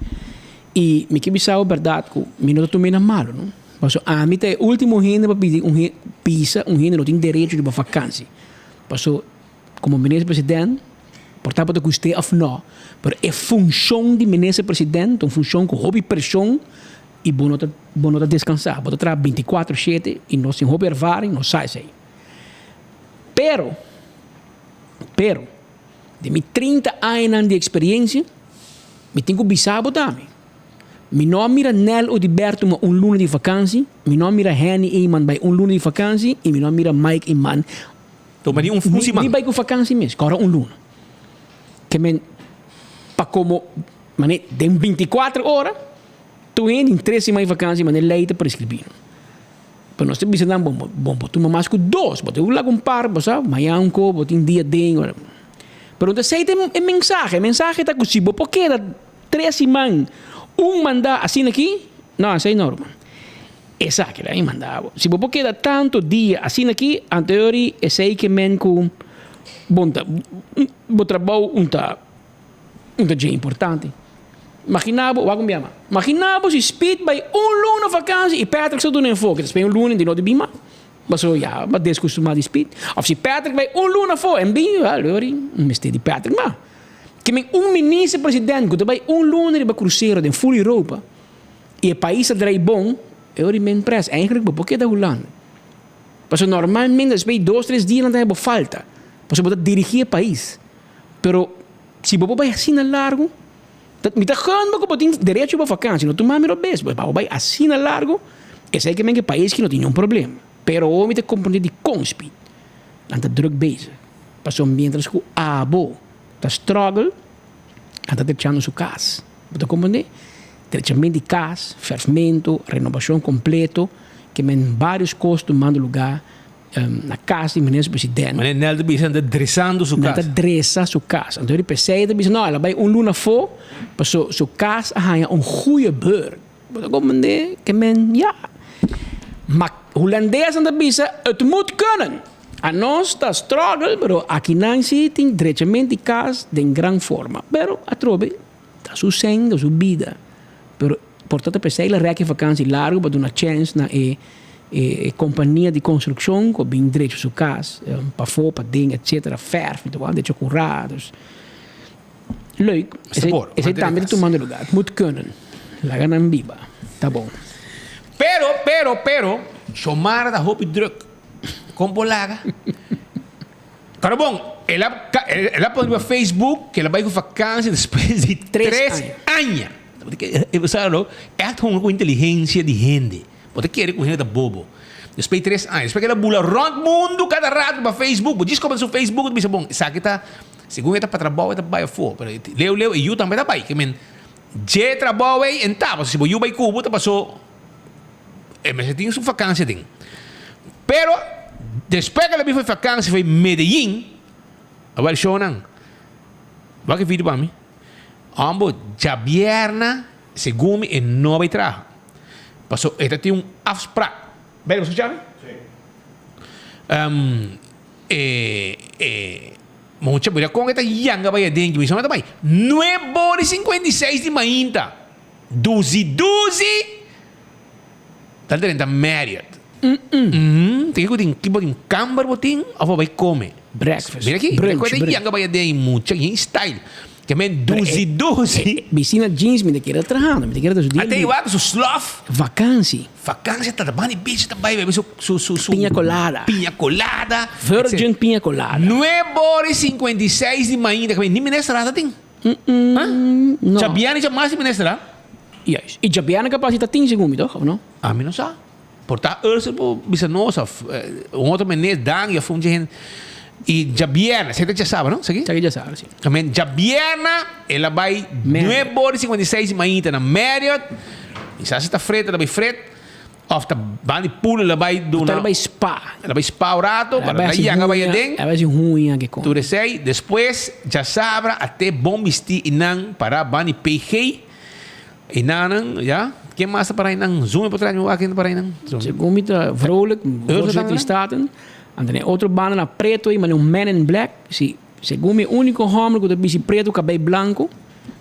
i mi ke bisa bo bèrdat ku mi no ta tum'é na malu no. Pasobra ami ta e último hende pa pidi un hende bisa un hende no tin derecho riba vakansi. Pasobra komo minister president por ta bo ta gust'é òf no, pero e funshon di minister president ta un funshon ku hopi preshon i bo no ta bo no ta deskansá. Bo ta traha bintikuater shete i nos tin hopi ervaring, nos sa esei. Pero, pero. Den mi 30 añanan di experiencia, mi tin cu bisa bo tambe, mi no a mira Nel Odiberto ma un luna di vakantie, mi no a mira Henny Eman bay un luna di vakantie y mi no a mira Mike Eman Toma di un un siman. Ni bay cu vakantie mes, cora un luna. Ke men pa como mane den 24 ora tur hende tin tres siman di vakantie mane ley ta prescribi. Pero nos ta bisa nan, bo, bo por tuma mas ku dos, bo tin ku laga un par, bo sa, mañan un ko, bo tin dia den. Pero no ta esei ta e mensahe, e mensahe ta ku si bo por keda tres siman un manda asina aki, no, esei no ruman. Esaki ta mi manda bo. Si bo por keda tantu dia asina aki, anto e ora esei ke men ku bo ta, bo trabou un ta. Un ta dje importante. Magina bo, wak un bia mas. Magina bo si Speed bai un luna vakansi i Patrick sa duna enfoke. Ta spera un luna i di no di bin mas. Pasobra ya bo a deskustumá di Speed. Òf si Patrick bai un luna afó en bin, wèl, lo ori un mester di Patrick mas. Ke men un minister president ku ta bai un luna riba krusero den ful Europa i e pais ta drai bon, e ori men pres. Eigenlijk bo por keda Hulanda. Pasobra normalmente despues di dos tres dia nan ta haña bo falta. Pasobra bo ta dirigí e pais. Pero si bo por bai asina largu, ta mi ta gun bo ku bo tin derecho pa vakansi, no tuma mi robes, bo bai asina largu, esei ke men ke pais ki no tin niun problema. Pero awor mi ta komprende dikon Speed nan ta druk bezig, pasobra mientras ku abo ta struggle, nan ta drechando su kas. Bo ta komprende? Drechament di kas, ferfmentu, renobashon kompleto, ke men varios kos tumando lugá. Na cas di minister president. Meneer Nel ta bisa nan ta dresando su Nan cas. ta dresa su cas. Anto di pesey ta bisa no el a bay un luna afo paso su cas a haya un goeie beurt. Bo ta comprende ke men ya. Ma Hulandesnan ta bisa het moet kunnen. Anos ta struggle pero akinan si tin drechament di cas den gran forma. Pero atrobe ta su seng ta su bida. Pero por ta ta pesey la rek e vakantie largo pa duna chens na e E kompania di konstrukshon ku a bin drecha su kas, pafó, paden, etsetera, fèrf, mi ta wak drecha kurá, dus. Leuk. Esei, Sabor, esei mantener tambe ta kas. tumando lugar. Het moet kunnen. Laga nan biba. Ta bon. Pero, pero, pero, Xiomara ta hopi druk. Kon por laga? Karo bon, el a, el a pone riba Facebook ku el a bai ku vakansi despues di tres aña. Bo sa no, ègt hunga ku inteligensia di hende. Bo ta kere ku hende ta bobo. Despues di tres aña, despues ku el a bula rònt mundu kada rato riba Facebook, bo djis koba su Facebook bo ta bisa bon, esaki ta, segun e ta pa trabou e ta bai afó, pero leu leu e yu tambe ta bai. Ke men dje trabou ei en ta, pasobra si bo yu bai ku bo ta pasó. E mester tin su vakansia den. Pero despues ku el a bin for e vakansia for Medellin, awel shownan, wak e video pa mi, hombo djabièrna segun mi e no a bai traha. Paso e ta tin un afsprak. Bèlè bo skucha mi? E e mucha mira kon e ta yanga bai aden, mi ta bai nuebe ora i 56 di mainta. Duzi duzi ta drenta Marriott. Mm. Tin ku tin ki bo tin kamber bo tin of bo bai kome. Breakfast. Mira aki, mira Brunch, ku e ta brunch. yanga bai aden mucha yin style. Ke men duzi duzi. Bisina jeans mi ta kere trahando, mi ta kere ta su dia Ate liber. igual ku su slof. Vakansi. Vakansi ta banda di beach ta bai bebe su su su su Piña colada. Piña colada. Virgin piña colada. Nuebe ora i 56 di mainta ke men ni minister a ta tin. No. Djabièrnè dja mas di minister a. Juist. I djabièrnè capaz i ta tin segun mi toch, of no? Ami no sa. Por ta Ursel por bisa nos of un otro meneer Dangui of un dje hende. I djabièrnè, esei ta djasabra no? Esaki? Esaki djasabra, si. Amen. Djabièrnè el a bai nuebe ora i 56 di mainta na Marriott. Mi sa si ta fret el a bai fret. Of ta ban di pool el a bai duna. El a bai spa. El a bai spa un rato, para el a yanga bai aden. El a bai hasi huña ke kon. Tur esei. Despues djasabra a te bon bisti i nan para ban di PG. I nannan, ya. Ken mas ta para einan? Zoom e por trae mi wak ken ta para einan. Segun mi ta Vrolijk, voorzitter di Staten. Anto na e otro banda na preto ei, mane un man in black. Si. Segun mi e úniko hòmber ku ta bisti pretu kabei blanku,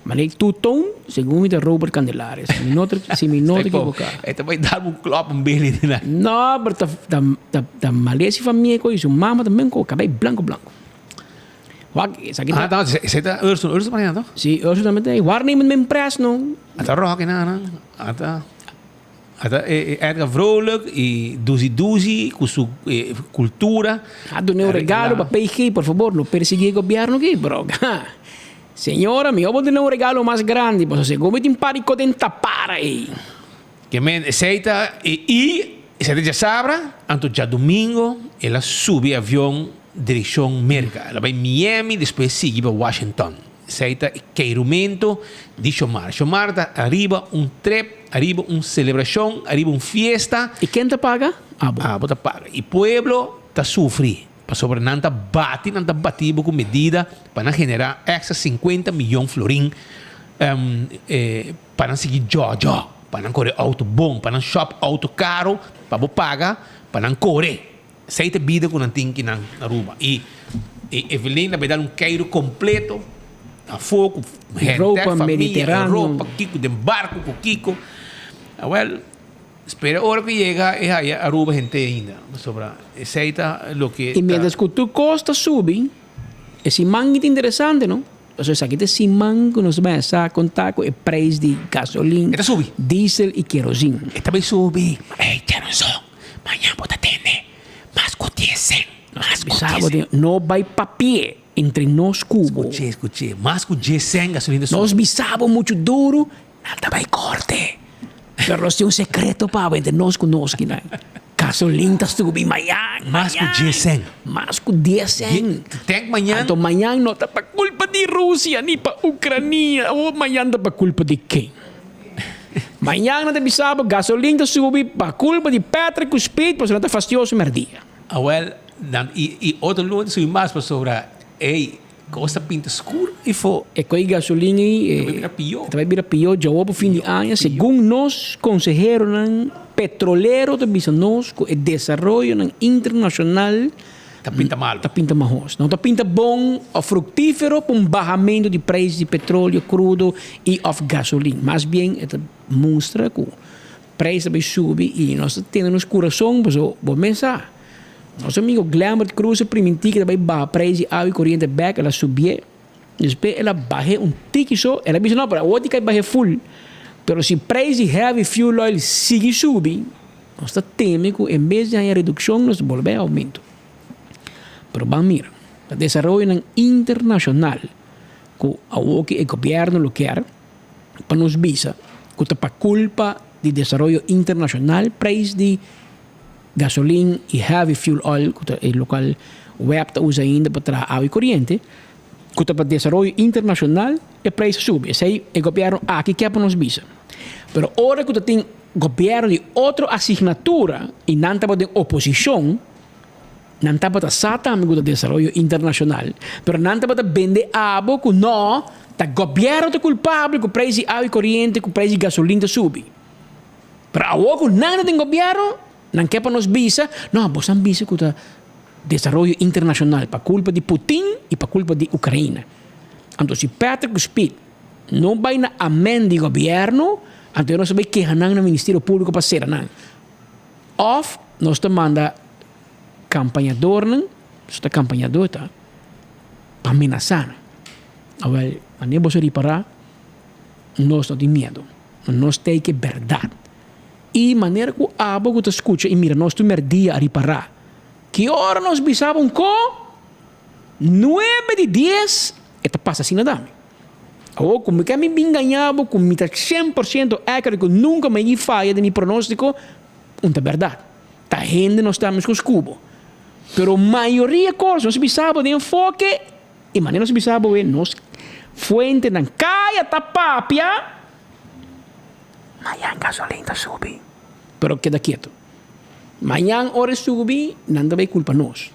manera two tone, segun mi ta Robert Candelaria. Si mi no ta, si mi no ta ekivoká. E ta bai dar un klòp un beli di nan. No, pero ta, ta, ta, ta malesi famia ku i su mama tambe ku kabei blanku blanku. Wak, esaki ta. Ah, ta, esei ta Urso, Urso ta mañana toh? Si, Urso tambe ta ei. Waarnemend men pres no. Ata Rocky nan, ata. Ata e Edgar Vrolijk y Duzi Duzi cu su cultura. A duna un regalo pa PG, por favor, no persigui e gobierno aki, bro. Señora, mi hopi duna un regalo mas grandi, pasobra segun mi tin par di cos den tapara ey. Ke men esey ta y esey ta djasabra, anto djadomingo el a subi avion direccion Merca. El a bay Miami, despues sigui pa Washington. Esei ta e keirumento di Shomar. Shomar ta ariba un trip, ariba un selebrashon, ariba un fiesta. I ken ta paga? Abo. Abo ta paga. I pueblo ta sufri, pasobra nan ta bati, nan ta bati bo ku medida pa nan generá èkstra sinkuenta miyon florin pa nan sigui djòdjò, pa nan kore outo bon, pa nan shòp outo karu pa bo paga pa nan kore. Esei ta e bida ku nan tin ki nan Aruba. I e Evelyn a bai dal un keiru kompleto afó ku henter, Ropa famia, mediteráneo. ropa, kiko den barku ku kiko. Awel, spera ora ku yega e haya Aruba henter ainda. Pasobra esei ta loke I ta. mientras ku tur kos ta subi, e siman ki ta interesante no. Pasobra esaki ta e siman ku nos ta bai sa konta ku e preis di gasolin, E ta subi. diesel i kerosin. E ta bai subi. Ey, Tjernsong. Mañan bo ta tende mas ku dies sen, mas ku dies sen. No bai papie entre nos ku bo. Skuché, skuché, mas ku dies sen gasolina ta subi. Nos bisa bo muchu duru, nan ta bai korte. Pero nos tin un sekreto pa bo entre nos ku nos kinan. Gasolin ta subi mañan, mañan. Mas ku dies sen. Mas ku dies sen. Tank mañan. Anto mañan no ta pa kulpa di Rusia ni pa Ucrania. Awor mañan ta pa kulpa di ken? Mañan nan ta bisa bo gasolin ta subi pa culpa di Patrick cu Speed pasobra nan ta fastioso merdia. Awel, nan i i otro luna ta subi mas pasobra ey cos ta pinta scur ifo. E coy gasolin ey Ta bai bira piyo. Ta bai bira piyo djawo pa fin di aña segun nos conseheronan petrolero ta bisa nos cu e desaroyonan internacional Ta pinta malo. Ta pinta mahos. No ta pinta bon of fructifero pa un bahamento di prijs di petroleo crudo y of gasolin. Mas bien e ta mustra cu prijs ta bay subi y nos ta tene nos curason paso bo mes sa. Nos amigo Glembert Croes a priminti cu ta bay baha prijs di awa y coriente bek, el a subié. Despues el a bah'é un tiki so, el a bisa no, pero awor di kai bah'é full. Pero si prijs di heavy fuel oil sigui subi, nos ta teme ku en bes di haña redukshon nos ta bolbe haña oumento. Pero ban mira, ta desaroyonan internashonal ku awor ki e gobièrnu lo kier pa nos bisa ku ta pa kulpa di desaroyo internashonal prijs di gasolin i heavy fuel oil ku ta e lokal web ta usa ainda pa traha awa i koriente ku ta pa desaroyo internashonal e prijs a subi. Esei e gobièrnu aki ke pa nos bisa. Pero ora ku ta tin gobièrnu di otro asignatura i nan tabata den oposishon nan tabata sa tambe ku ta desaroyo internashonal pero nan tabata bende abo ku no ta gobièrnu ta kulpabel ku prijs di awa i koriente ku prijs di gasolin ta subi. Pero awor ku nan ta den gobièrnu, nan ke pa nos bisa, no, boso a bisa ku ta desaroyo internashonal pa kulpa di Putin i pa kulpa di Ukraina. Anto si Patrick ku Speed no bai na amen di gobièrnu, anto nos ta bai keha nan na Ministerio Públiko pa sera nan. Òf nos ta manda kampañadornan, nos ta kampañador ta, pa menasá nan. Awèl, manera boso ripará, nos no tin miedu. Nos ta ke bèrdat. I manera ku abo ku ta skucha i mira nos tur mèrdia a ripará. Ki ora nos bisaba un ko? Nuebe di dies e ta pasa asina tambe. Awor ku mi ke mi bin gaña bo ku mi ta 100% accurate ku nunka mi a faya den mi pronóstiko, un ta bèrdat. Ta hende nos ta meskos ku bo. Pero mayoria kos nos bisa bo den enfoke i manera nos bisa bo nos fuentenan kaya ta papia. Mañan gasolin ta subi. Pero keda ketu. Mañan ora e subi, nan ta bay culpa nos.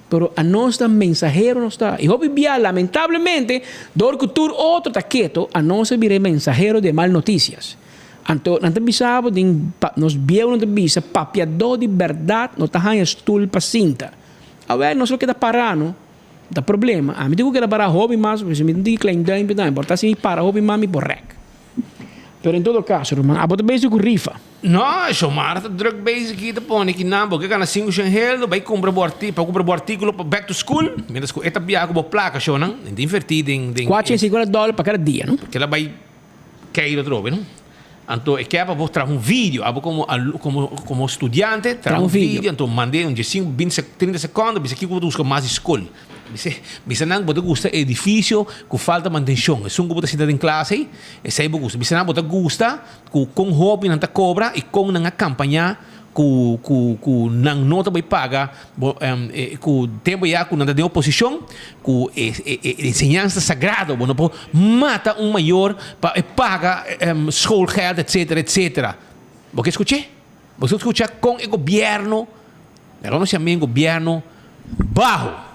Pero anos ta mensahero nos ta. Y hopi bia lamentablemente, dor cu tur otro ta ketu, anos a bira e mensahero di e mal noticias. Anto nan ta bisa bo den nos bieunan ta bisa, papiadó di berdad no ta haña stul pa sinta. Awel nos lo keda para no. Ta problema. Ami tin ku keda para hopi mas, pasobra mi tin tiki klein duimpje tambe. Por ta si mi para hopi mas mi por rèk. Pero en todo kaso, ruman, abo ta bezig ku rifa. No, Xiomara ta druk bezig aki ta pone ki nan bo ke gana sinku shen heldo bai kumpra bo arti pa kumpra bo artikulo pa back to school mientras ku e ta biaha ku bo plaka shownan e ta inverti den den Kuater shen sinkuenta dòler pa kada dia, no? Kila bai keiro atrobe, no? Anto e ke pa bo traha un video, abo komo alu komo komo studiante traha un video, anto mand'é un diesinku, binti trinta sekondo, bisa kiko bo ta buska mas di skol. Bisa bisa nan bo ta gusta e edifisio ku falta mantenshon, esun ku bo ta sinta den klas ei, esei bo gusta. Bisa nan bo ta gusta ku kon hopi nan ta kobra i kon nan a kampañá ku ku ku nan no ta bai paga bo ku tempo ya ku nan ta den oposishon ku e e e enseñansa sagrado bo no por mata un mayor pa e paga schoolgeld etcetera etcetera bo ke skuch'é bo ke skucha kon e gobièrnu nan lo yam'é gobièrnu baho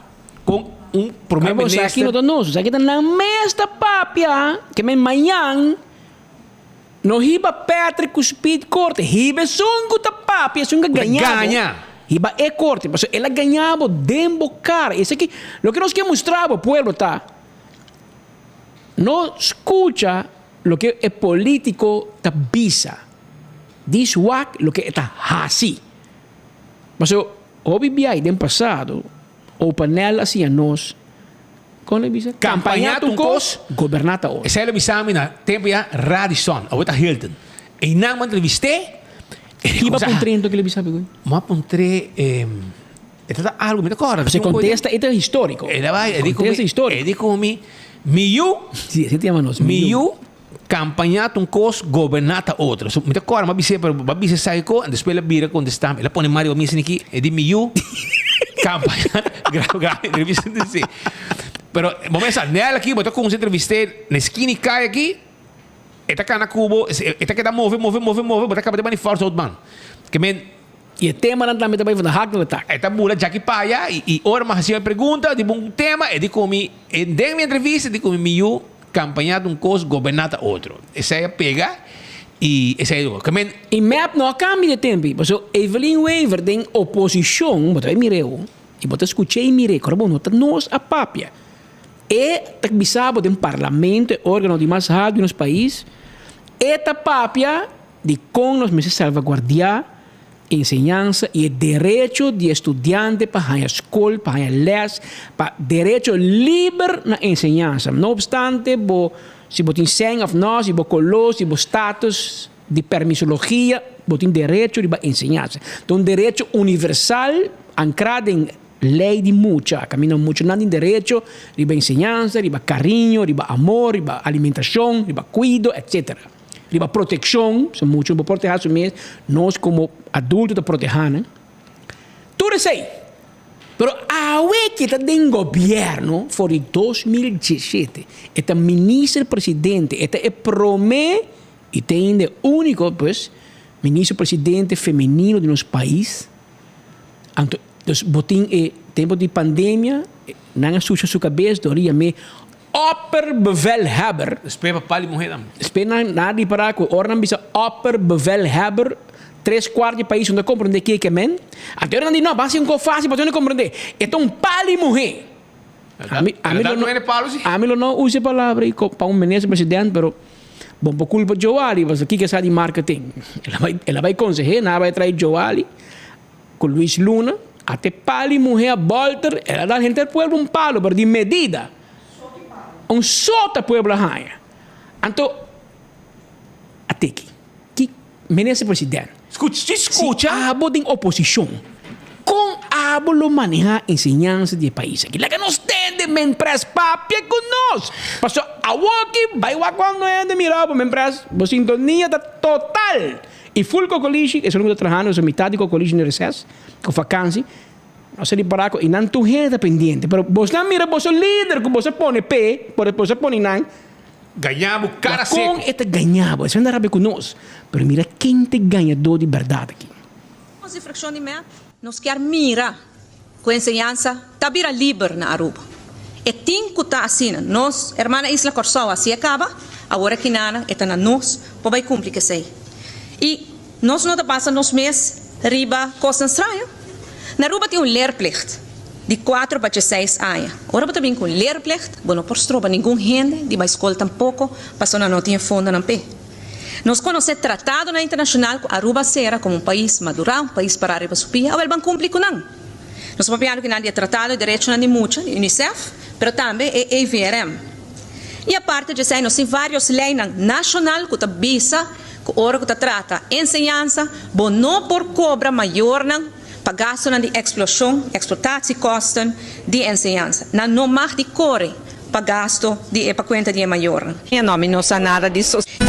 kon un prome minister. Esaki no ta nos esaki ta nan mes ta papia ke men mañan. No hiba Patrick ku Speed korte, hiba esun ku ta papia, esun ku a gaña bo. Hiba e korte, pasobra el a gaña bo den bo kara. Esaki, loke nos ke mustra bo pueblo ta, no skucha loke e politiko ta bisa, dis wak loke e ta hasi. Pasobra hopi biaha den pasado, Opa Nel a siña nos. Kon lo bisa? Kampañá ta un kos, goberná ta otro. Esei lo bisa mi na tempu ya Radisson, awor ta Hilton. Einan bo a entrevist'é. Ki bo a puntr'é enton ki lo bisa mi? Bo a puntr'é, e ta ta algu, mi ta kòrda. Pasobra e kontesta e ta históriko. E ta bai, e di ku mi, e di ku mi, mi yu, Si, así ta yama nos, mi yu, kampañá ta un kos, goberná ta otro. So, mi ta kòrda, mi a bis'é, pero bo a bisa esaki ko, despues el a bira kontestá mi, el a pone mas riba mi esaki, e di mi yu, kampañá, grave, grave entrevista di si. Pero bo mester sa, Nel aki, bo ta kumsa entrevist'é na eskina i kai aki, e ta kana ku bo, e ta keda move, move, move, move, bo ta kaba di manda fòrsa otro man. Ke men. I e temanan tambe ta bai for di hak na de tak. E ta bula djaki paya i ora mi a hasi un pregunta di un tema, e di ku mi, den mi entrevista, e di ku mi, mi yu, Campaña ta un cos, goberna ta otro. Esey a pega y esey a men. Y mep no a cambia de tempo, pasobra Evelyn Wever den oposicion, bo ta bay mir'e ho, y bo ta scuch'e y mir'e, ora bo no ta nos a papia. E ta bisa bo den parlamento, e organo di mas halto di nos pais, e ta papia di con nos mester salvaguardia. Enseñansa i e derecho di e studiante pa haña skol, pa haña lès, pa derecho liber na enseñansa. No opstante bo si bo tin sèn òf nò, si bo koló, si bo status di permisologia, bo tin derecho riba enseñansa. Ta un derecho universal ankrá den lei di mucha. Kaminda muchanan tin derecho riba enseñansa, riba kariño, riba amor, riba alimentashon, riba kuido, etcétera. Riba protekshon, si mucha no por protehá su mes, nos komo adulto ta protehá nan. Tur esei. Pero awe ke ta den gobièrnu for di 2017, e ta minister presidente, e ta e promé i te ainda e úniko pues minister presidente femenino di nos pais. Anto, dus bo tin e tempu di pandemia, nan a susha su kabes dor di yam'é Opperbevelhebber. Despues pa pali muhé nan. Despues nan a ripará ku ora nan bisa opperbevelhebber, tres kuart di pais no ta komprondé ke ke men. Anto ora nan di no, ban hasi un kos fásil pa tur hende komprondé. E ta un pali muhé. Ami ami lo no ami lo no usa e palabra ei pa un minister president, pero bon por kulpa Joali pasobra kiko e sa di marketing. El a bai el a bai konsehé, nan a bai trae Joali ku Luis Luna, ate pali muhé a bòlter, el a dal henter pueblo un palo, pero di medida. Un sota pueblo a haña. Anto a tiki. Ki minister president. Scucha, scucha. Si abo den oposicion, con abo lo maneha enseñansa di e pais aki? Laga nos tende men pres papia cu nos. Pasobra awoki bay wak cuando hende mira bo men pres, bo sintonia ta total. Y full cocolishi, esun cu ta trahando, esun mitad di cocolishi na reces, cu vakantie. Nos a ripará ku einan tur hende ta pendiente, pero bosnan mira boso lider ku boso a pone p'e, por boso a pone nan. Gañá bo kara seku. Kon e ta gañá bo? Esei no ta rabia ku nos, pero mira ken ta e gañadó di bèrdat aki. Nos di fraccion di mep nos kier mira cu enseñansa ta bira liber na Aruba. E tin cu ta asina. Nos hermana isla Corsou a haci'e caba, awor aki nanan e ta na nos pa bay cumpli cu esey. Y nos no ta basa nos mes riba cosnan straño. Na Aruba tin un leerplicht di cuatro pa dieseis aña. Ora bo ta bin cu un leerplicht, bo no por stroba ningun hende di bay scol tampoco pasobra nan no tin e fondonan p'e. Nos conoce tratadonan internacional cu Aruba a cera como un pais madura, un pais para riba su pia, awel ban cumpli cu nan. Nos ta papiando kinan di e Tratado di Derechonan di Mucha, di UNICEF, pero tambe e EVRM. Y aparte di esey nos tin varios leynan nacional cu ta bisa cu ora cu ta trata enseñansa, bo no por cobra mayornan pa gastonan di explosion, exploitatiekosten, di enseñansa. Nan no mag di core pa gasto di e pa cuenta di e mayornan. No, mi no sa nada di so. No,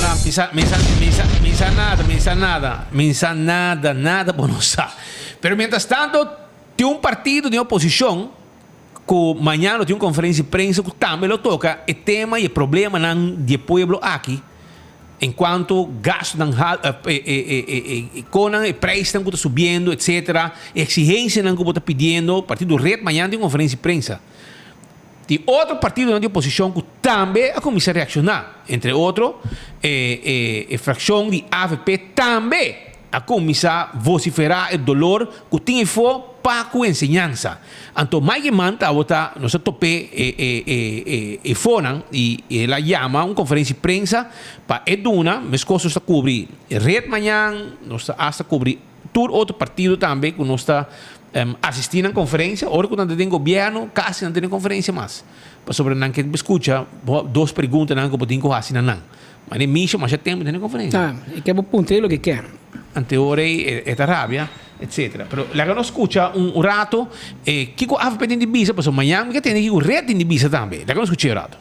no, mi sa, mi sa, mi sa, mi sa nada, mi sa nada, mi sa nada, nada bo no sa. Pero mientras tanto, tin un partido den oposicion ku mañana lo tin un konferensia di prensa ku tambe lo toka e tema i e problemanan di e pueblo aki en kuanto gastunan e konan e preisnan ku ta subiendo etsetera, e eksigensianan ku bo ta pidiendo. Partido Red mañana tin un konferensia di prensa. Tin otro partidonan di oposishon ku tambe a kuminsá reakshoná, entre otro e frakshon di avp tambe. A kuminsá vosiferá e dolor ku tin efó pa ku enseñansa. Anto Mike Eman tabata, nos a top'é e e e e efónan i el a yama un konferensia di prensa pa e duna, meskos nos ta kubri Red mañan, nos ta asta kubri tur otro partido tambe ku nos ta asistí nan konferensia. Ora ku nan ta den gobièrnu kasi nan tene konferensia mas, pasobra nan ke skucha dos preguntanan ku bo tin ku hasi na nan. Mane Misha masha tempo tene conferencia. Ah, e ke bo puntra e loke ke. Ante ora ei e ta rabia, etcetera. Pero laga nos scucha un rato e kico avp tin di bisa, pasobra mañan mi ke tende kico red tin di bisa tambe. Laga nos scucha e rato.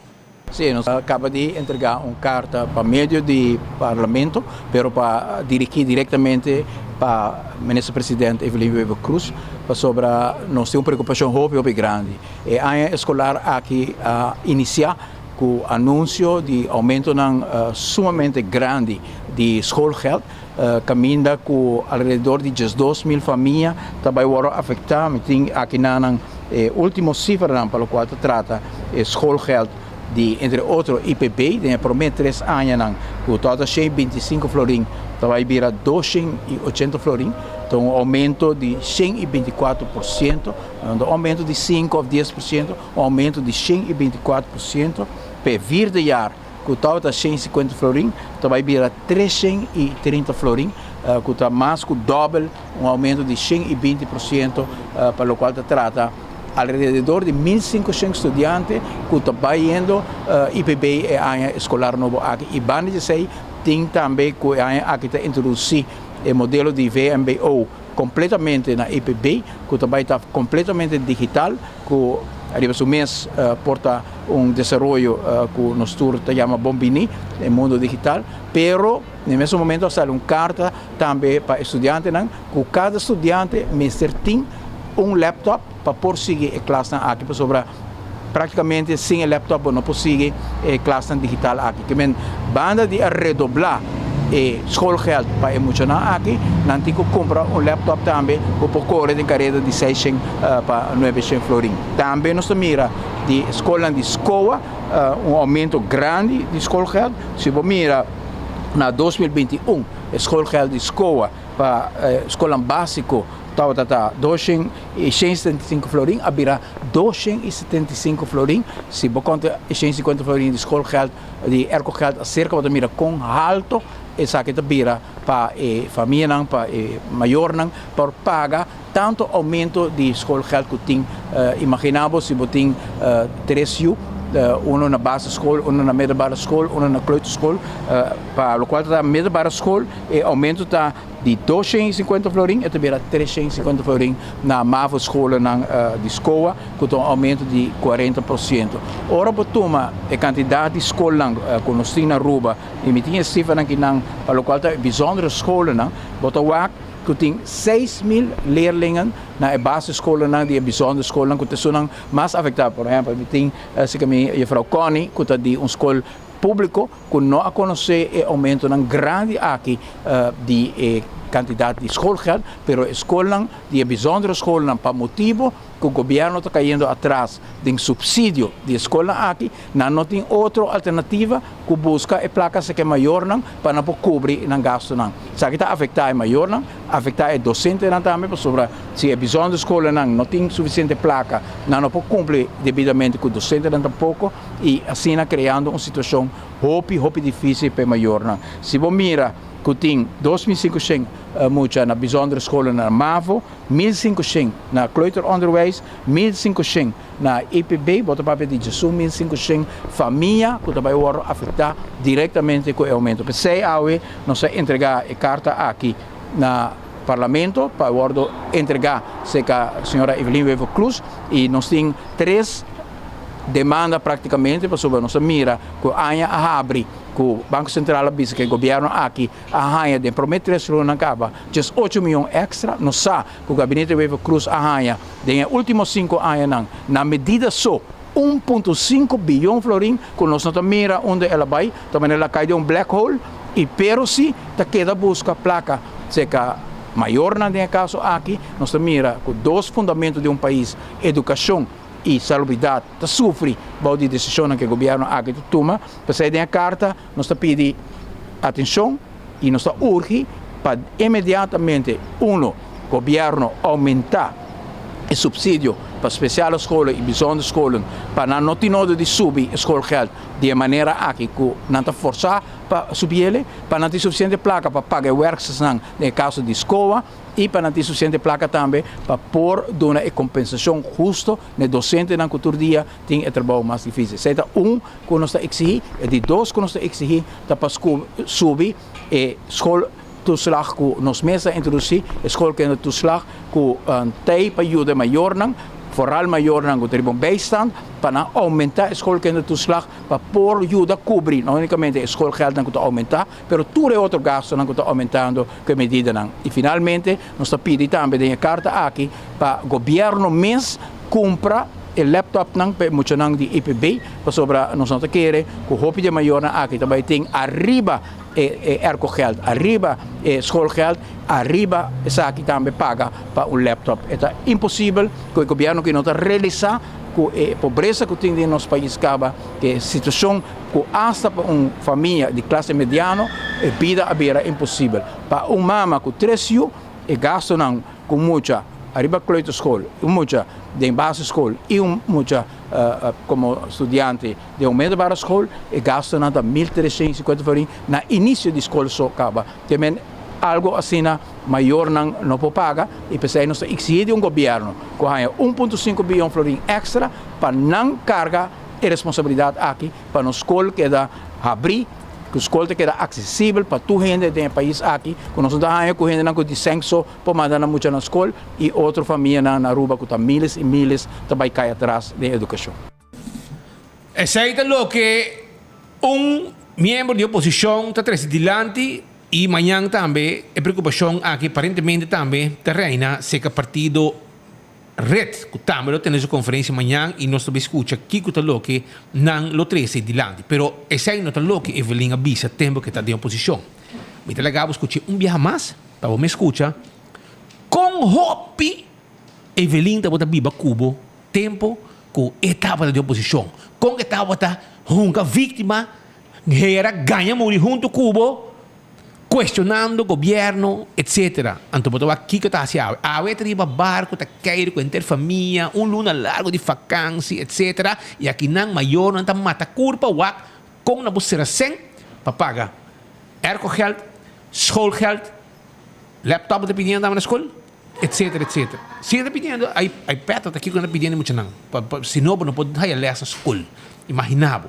Sí, nos a caba di entrega un carta pa medio di Parlamento, pero pa dirigi directamente pa Minister President Evelyn Wever-Croes, pasobra nos tin un preocupacion hopi hopi grandi. E aña escolar aki a inicia Ku anunsio di oumentonan sumamente grandi di schoolgeld, kaminda ku alrededor di 12.000 famia ta bai wòrdu afektá. Mi tin aki nan e último sifranan pa lokual ta trata e schoolgeld di entre otro IPB den e promé tres añanan ku tabata 125 florin ta bai bira 280 florin, ta un oumento di 124%, un oumento di 5 òf 10%. Un aumento di 124% pa e vierde jaar. ku tabata 150 florin ta bai bira 330 florin ku ta mas ku dòbel un oumento di 120% pa lokual ta trata alrededor di 1500 studiante ku ta bayendo IPB e aña eskolar nobo aki i banda di esei tin tambe ku e aña aki ta introdusí e modelo di VMBO kompletamente na IPB ku ta bai ta kompletamente digital ku riba su mes por ta un desaroyo ku nos tur ta yama bon bini den mundo digital pero na e mesun momento a sali un karta tambe pa e studiantenan ku kada studiante mester tin un laptop pa por sigui e klasnan aki pasobra praktikamente sin e laptop bo no por sigui e klasnan digital aki. Ke men banda di a redoblá e schoolgeld pa e muchanan aki, nan tin ku kumpra un laptop tambe ku por kore den kareda di seishen pa nuebeshen florin. Tambe nos ta mira di skolnan di SCOA un oumento grandi di schoolgeld. Si bo mira na 2021 e schoolgeld di SCOA pa skolnan básiko tabata ta 275 florin a bira 275 florin. Si bo konta e 150 florin di schoolgeld, di aircogeld aserka bo ta mira kon halto esaki ta bira pa e famianan, pa e mayornan por paga tanto oumento di schoolgeld ku tin. Imagina bo si bo tin tres yu, uno na basisschool, uno na middelbare school, uno na kleuterschool, pa lokual ta middelbare school e oumento ta di 250 florin e ta bira 350 florin na mavo scholennan di SCOA ku ta un oumento di 40%. Ora bo tuma e kantidat di skolnan ku nos tin na Aruba i mi tin e sifranan kinan pa lokual ta e bijzondere scholennan, bo ta wak ku tin 6000 leerlingen na e basisscholennan di e bijzondere scholennan ku ta esunnan mas afektá. Por ehèmpel mi tin esaki mi juffrouw Connie ku ta di un skol públiko ku no a konosé e oumentonan grandi aki di e kantidat di schoolgeld, pero e skolnan di e bijzondere schoolnan pa motibu ku gobièrnu ta kayendo atras den supsidio di e skolnan aki, nan no tin otro alternativa ku buska e plaka seke mayornan pa nan por kubri nan gastunan. Esaki ta afektá e mayornan, afektá e dosentenan tambe pasobra si e bijzondere schoolnan no tin sufisiente plaka nan no por kumpli debidamente ku dosentenan tampoko. i asina kreando un situashon hopi hopi difísil pa e mayornan. Si bo mira ku tin 2500 mucha na bijzondere scholen na mavo, 1500 na kleuteronderwijs, 1500 na EPB, bo ta papia di 11500 famia ku ta bai wòrdu afektá direktamente ku e oumento. P'esei awe nos a entregá e karta aki na Parlamento pa wòrdu entregá serka señora Evelyn Wever-Croes i nos tin tres demanda práktikamente pasobra nos a mira ku aña a habri ku Banko Sentral a bisa ku e gobièrnu aki a haña den promé tres lunanan kaba djes ocho mion èkstra. Nos sa ku Gabinete Wever Croes a haña den e último sinku añanan na medida so 1.5 biyon florin ku nos no ta mira unda el a bai, ta manera el a kai den un black hole i pero si ta keda buska plaka serka mayornan den e kaso aki. Nos ta mira ku dos fundamento di un pais, edukashon i salubridat ta sufri bou di desishonnan ku e gobièrnu aki ta tuma. P'esei den e karta nos ta pidi atenshon i nos ta urgi pa inmediatamente, uno, gobièrnu oumentá e supsidio pa spesiale skolen i bisonder skolen pa nan no tin nodo di subi e schoolgeld di e manera aki ku nan ta forsá pa subiele, pa nan tin sufisiente plaka pa paga e wèrkstersnan den e kaso di SCOA. i pa nan tin sufisiente plaka tambe pa por duna e kompensashon husto na e dosentenan ku tur dia tin e trabou mas difísil. Esei ta un ku nos ta eksigí. E di dos ku nos ta eksigí ta pa subi e schooltoeslag ku nos mes a introdusí, e schoolkindertoeslag ku t'ei pa yuda e mayornan, foral mayornan ku ta riba un bijstand, pa nan oumentá e schoolkindertoeslag pa por yuda kubri no únikamente e schoolgeldnan ku ta oumentá, pero tur e otro gastonan ku ta oumentando ku e medidanan. I finalmente nos ta pidi tambe den e karta aki pa gobièrnu mes kumpra e laptopnan pa e muchanan di EPB, pasobra nos no ta kere ku hopi di e mayornan aki ta bai tin ariba e aircogeld, ariba e schoolgeld, ariba esaki tambe paga pa un laptop. E ta imposibel ku e gobièrnu aki no ta realisá ku e pobresa ku tin den nos pais kaba, e situashon ku asta pa un famia di klase mediano e bida a bira imposibel. Pa un mama ku tres yu e gastunan ku mucha. ariba kleuterschool, un mucha den basisschool y un mucha como studiante den un middelbare school, e gastonan ta 1350 florin na inicio di school so caba. Te men algo asina mayornan no por paga y p'esey nos ta exigi di un gobierno cu haya 1.5 biyon florin extra pa nan carga e responsabilidad aki pa nos school keda habri, cu school ta keda accesibel pa tur hende den e pais aki, cu nos no ta haya cu hendenan cu di so por manda nan mucha na school y otro famianan na Aruba cu ta miles y miles ta bay cay atras den educacion. Esey ta loke un miembro di oposicion ta trece dilanti y mañan tambe e preocupacion aki aparentemente tambe ta reina cerca partido Red cu tambe lo tene su conferencia mañan y nos ta bay scucha kico ta loke nan lo trece dilanti. Pero esey no ta loke Evelyn a bisa tempo cu e ta den oposicion. Mi ta laga bo scucha un biaha mas pa bo mes scucha con hopi Evelyn tabata biba cu bo tempo cu e tabata den oposicion. Con e tabata hunga victima, hera, gaña muri hunto cu bo. Cuestionando gobierno etc. Anto bo ta wak kico ta haci awe. Awe ta riba barco ta keir cu henter famia, un luna largo di vakantie etc. Y akinan mayornan ta mata curpa wak con na bo cera cen pa paga airco geld, schoolgeld, laptop bo ta pidiendo dama na school etc. Etc. Si nan ta pidiendo ipad ta kico nan ta pidiendo e muchanan pa si no bo no por haya les na school. Imagina bo.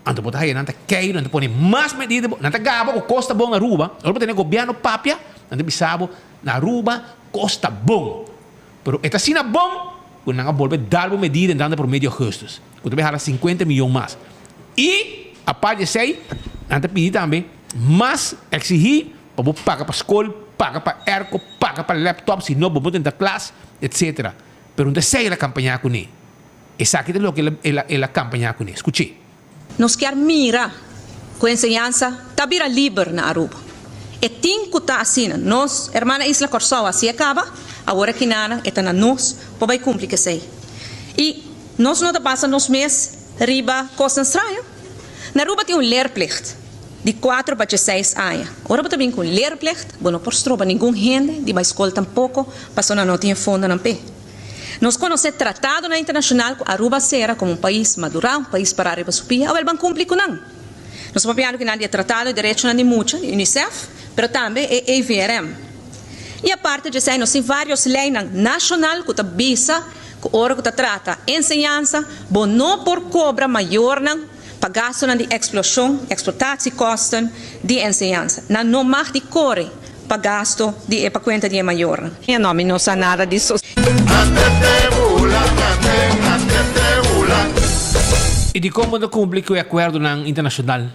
Anto bo ta haya nan ta keiru, nan ta pone mas medida, nan ta gaba ku kos ta bon na Aruba. Ora bo tene gobièrnu papia, nan ta bisa bo, na Aruba kos ta bon. Pero e ta asina bon ku nan a bolbe dal bo medida entrando promé di ougùstùs, ku ta bai hala sinkuenta miyon mas. I apart di esei, nan ta pidi tambe mas eksihí pa bo paga pa skol, paga pa airco, paga pa laptop, si no bo por drenta klas, etsetera. Pero no ta esei el a kampañá kuné. Esaki ta loke el a kampañá kuné. Skuch'é. Nos kier mira ku enseñansa ta bira liber na Aruba. E tin ku ta asina. Nos hermana isla Kòrsou hasi e kaba, awor e kinanan e ta na nos pa bai kumpli ku esei. I nos no ta basa nos mes riba kosnan straño. Na Aruba tin un leerplicht di kuater pa dieseis aña. Ora bo ta bin ku un leerplicht, bo no por stroba ningun hende di bai skol tampoko pasobra nan no tin e fondonan p'e. Nos konosé tratadonan internashonal ku Aruba sera komo un pais madurá, un pais pará riba su pia, awel ban kumpli ku nan. Nos ta papiando kinan di e Tratado di Derechonan di Mucha, di UNICEF, pero tambe e EVRM. I aparte di esei nos tin vários leinan nashonal ku ta bisa ku ora ku ta trata enseñansa, bo no por kobra mayornan pa gastunan di eksploshon, exploitatiekosten, di enseñansa. Nan no mag di kore pa gasto di e pa kuenta di e mayornan. No, mi no sa nada di so. I dikon bo ta kumpli ku e akuerdonan internashonal?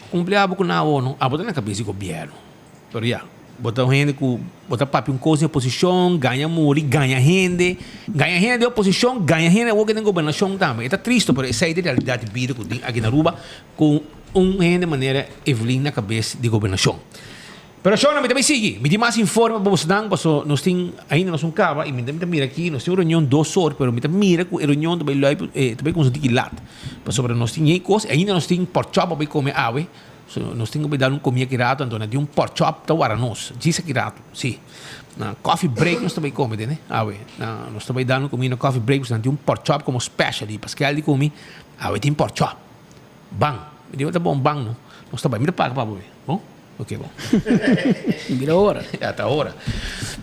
Kumpli abo ku nan awo no? Abo ta na kabes di gobièrnu. Pero ya, bo ta un hende ku bo ta papia un kos di oposishon, gaña muri, gaña hende, gaña hende di oposishon, gaña hende awor ke den gobernashon tambe. E ta tristo, pero esei ta e realidat di bida ku tin aki na Aruba ku un hende manera Evelyn na kabes di gobernashon. Pero shona mi ta bay sigui, mi tin mas informe pa bosnan paso nos tin ainda nos un caba y mi ta mira aki nos tin un reunion dos or pero mi ta mira cu e reunion ta bay lui ta bay cuminsa tiki lat pasobra nos tin ñey cos y ainda nos tin pork chop pa bay come awe so nos tin cu bay dal un comida aki rato anto na tin un pork chop ta wara nos djis aki rato si na coffee break nos ta bay come tende awe na nos ta bay dal un comida na coffee break pasobra nan tin un pork chop como special y paskel di cumi awe tin pork chop ban mi di ta bon ban no nos ta bay mi ta paga pa bo bon. Ok, bon. Mira ora. Ya ta ora.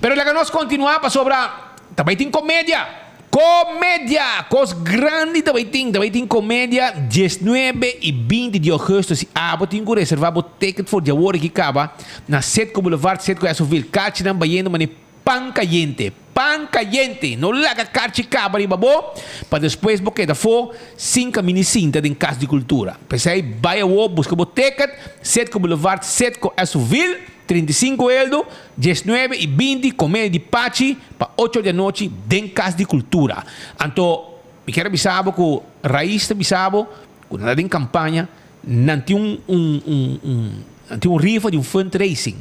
Pero laga nos continua pasobra ta bay tin comedia. Comedia! Cos grandi ta bay tin. Ta bay tin comedia 19 y 20 di augustus. Si abo tin cu reserva bo ticket for di awor aki caba na Citgo Boulevard, Citgo Esoville. Cachinan bayendo mane Pan cayente, pan cayente! No laga carchi caba riba bo, pa despues bo keda afó sin camini sinta den Cas di Cultura. P'esei, bai awor busca bo ticket, Citgo Boulevard, Citgo Esoville, 35 eldo, 19 y 20, Comedia di Pachi, pa ocho or di anochi den Cas di Cultura. Anto, mi kier a bisa bo cu Raiz ta bisa bo cu nan ta den campaña, nan tin un, un, un, un, nan tin un rifa di un fundraising.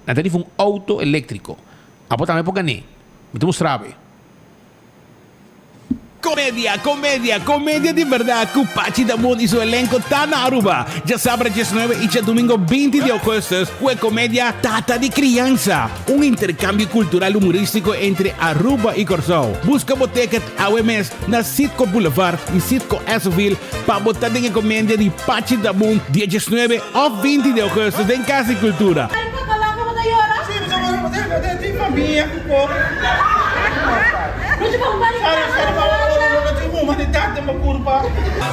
Nan ta rifa un auto eléctrico. Abo tambe por gané. Mi ta mustra bo e. Comedia, comedia, comedia di berdad cu Pachi Damon y su elenco ta na Aruba. Djasabra diesnuebe y djadomingo binti di augustus cu e comedia Tata di Crianza, un intercambio cultural humoristico entre Aruba y Corsou. Busca bo ticket awe mes na Citgo Boulevard y Citgo Essoville pa bo ta den e comedia di Pachi Damon dia diesnuebe of binti di augustus den Cas di Cultura.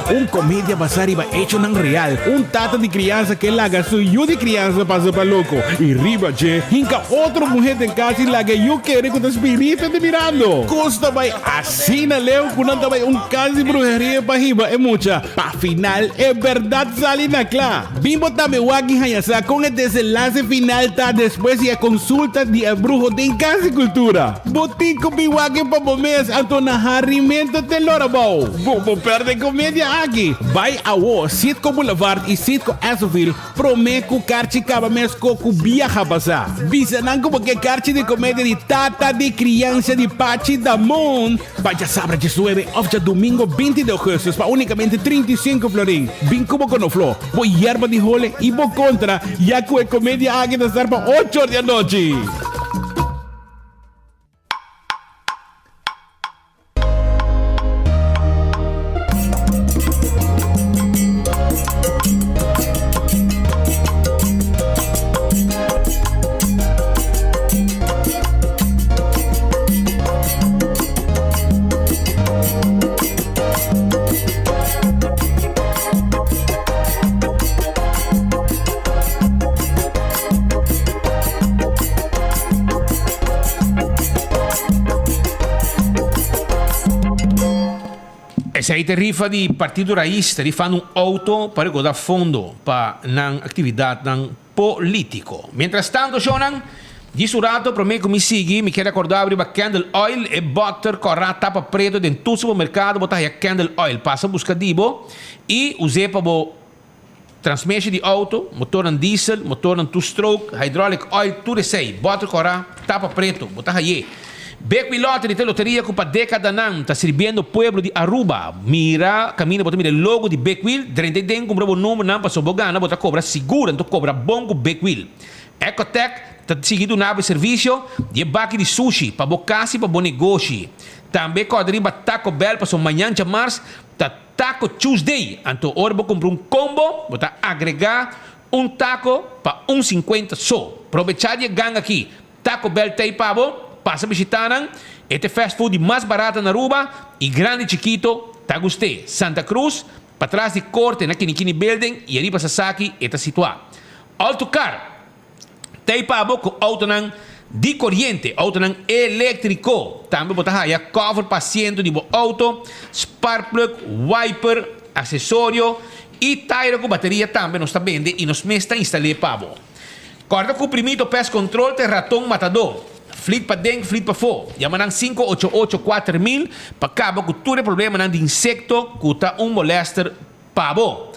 Un komedia basá riba echonan real. Un tata di kriansa ke laga su yu di kriansa pasa pa loko i riba dje hinka otro muhé den kas i laga e yu kere ku ta spiritu ta mirando. Kos ta bai asina leu ku nan ta bai un kas di bruheria pa hiba e mucha. Pa final e bèrdat sali na kla. Bin bo tambe wak i haña sa kon e desenlase final ta despues di e konsulta di e bruho den Kas di Kultura. Bo tin ku bin wak e pa bo mes, anto na harimento te lora bou. Bo por pèrdè komedia aki. Bai awo Citgo Boulevard i Citgo Essoville promé ku karchi kaba mes ko ku biaha pasá. Bisa nan ku bo ke karchi di komedia di Tata di Kriansa di Pachi Damon. Pa djasabra diesnuebe of djadumingo binti di augustus pa unicamente 35 florin. Bin cu bo conoflo, bo yerba di hole y bo contra ya cu e comedia aki ta start pa ocho or di anochi. Esei ta rifa di Partido Raiz ta rifando un auto pa rekoda fondo pa nan aktividatnan Politico. Mientras tanto shownan, djis un rato prome cu mi sigui mi kier recorda bo riba Candle Oil, e boter cora tapa preto den tur supermercado bo ta haya Candle Oil. Pasa busca di bo y us'e pa bo transmission di auto, motornan diesel, motornan two stroke, hydraulic oil, tur esey. Boter cora tapa preto bo ta haye. Bekwin Lottery ta e loteria cu pa decadanan ta sirbiendo pueblo di Aruba. Mira caminda bo ta mira e logo di Bekwil, drenta y den cumpra bo numbernan pasobra bo gana bo ta cobra sigur anto cobra bon cu Bekwil. Ecotec ta sigui duna bo e servicio di e baki di sushi pa bo cas y pa bo negoshi. Tambe corda riba Taco Bell pasobra mañan djamars ta Taco Tuesday anto ora bo cumpra un combo bo ta agrega un taco pa un cincuenta so. Probecha di e ganga aki. Taco Bell t'ei pa bo, pasa bishitá nan, e t'e fast food di mas barata na Aruba y grandi chikito ta gust'é. Santa Cruz, patras di Corte na Kinikini Building y ariba Sasaki e ta situá. Autocar t'ei pa bo cu autonan di coriente, autonan electrico. Tambe bo ta haya cover pa asiento di bo auto, spark plug, wiper, accesorio y taira cu bateria tambe nos ta bende y nos mes ta instal'é pa bo. Kòrda ku Primito Pest Control ta e raton matadó. Flit paden, flit pafó. Yama nan 588 4000 pa kaba ku tur e problemanan di insekto ku ta un molèster pa bo.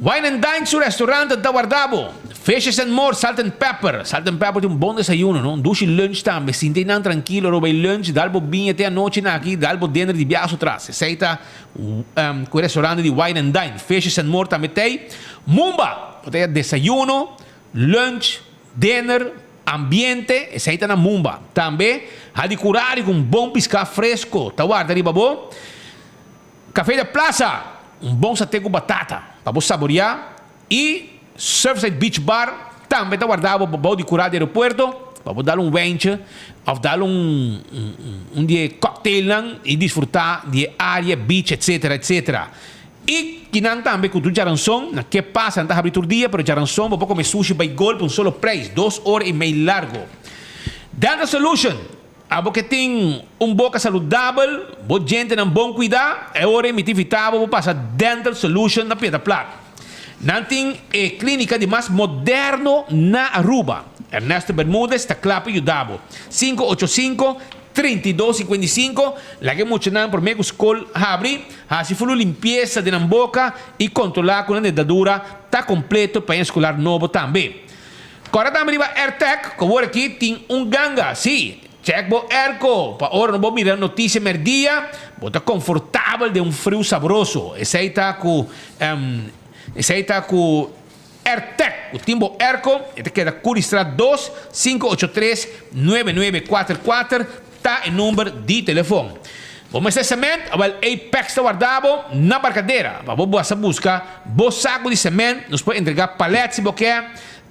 Wine and Dine su restaurant ta warda bo. Fishes and More, Salt and Pepper. Salt and Pepper tin un bon desayuno, no? Un dushi lunch tambe. Sinti einan trankilo roba e lunch, dal bo biña te anochi na aki, dal bo dinner di biaha su tras. Esei ta Ku e restaurante di Wine and Dine, Fishes and More tambe t'ei. Mumba! Bo ta ya desayuno, lunch, dinner, ambiente, esei ta na Mumba. Tambe ha di curari ku un bon piská fresco ta warda riba bo. Café de Plaza! Un bon saté ku batata pa bo saboreá. I Surfside Beach Bar tambe ta warda bo bou di kura di aeropuerto pa bo dal un wijntje of dal un un di e cocktailnan i disfruta di e area, beach etc. Etc. I kinan tambe ku tur djaranson na ke pasa nan ta habri tur dia pero djaranson bo por kome sushi bai gol pa un solo prijs dos ora i mei largo. Dental Solution Abo ke tin un boka saludabel, bo djentenan bon kuidá, e ora ei mi ta invitá bo pa pasa Dental Solution na Piedra Plat. Nan tin e klínika di mas moderno na Aruba. Ernesto Bermudez ta kla pa yuda bo. 585, 32 55, Laga e muchanan promé ku skol habri, hasi fulu limpiesa den nan boka i kontrolá ku nan dentadura ta kompleto pa e eskolar nobo tambe. Kòrda tambe riba AirTag, ku awor aki tin un ganga. Sí! Check bo airco pa ora no bo mira noticia merdia, bo ta confortabel den un friu sabroso. Esey ta cu esey ta cu Airtec. Cu tin bo airco, e ta keda Curiestraat 2, 583 9944 ta e number di telefon. Bo mester cement? Awel Apex ta warda bo na Barcadera. Pa bo basa busca bo saco di cement, nos por entrega palet si bo ke.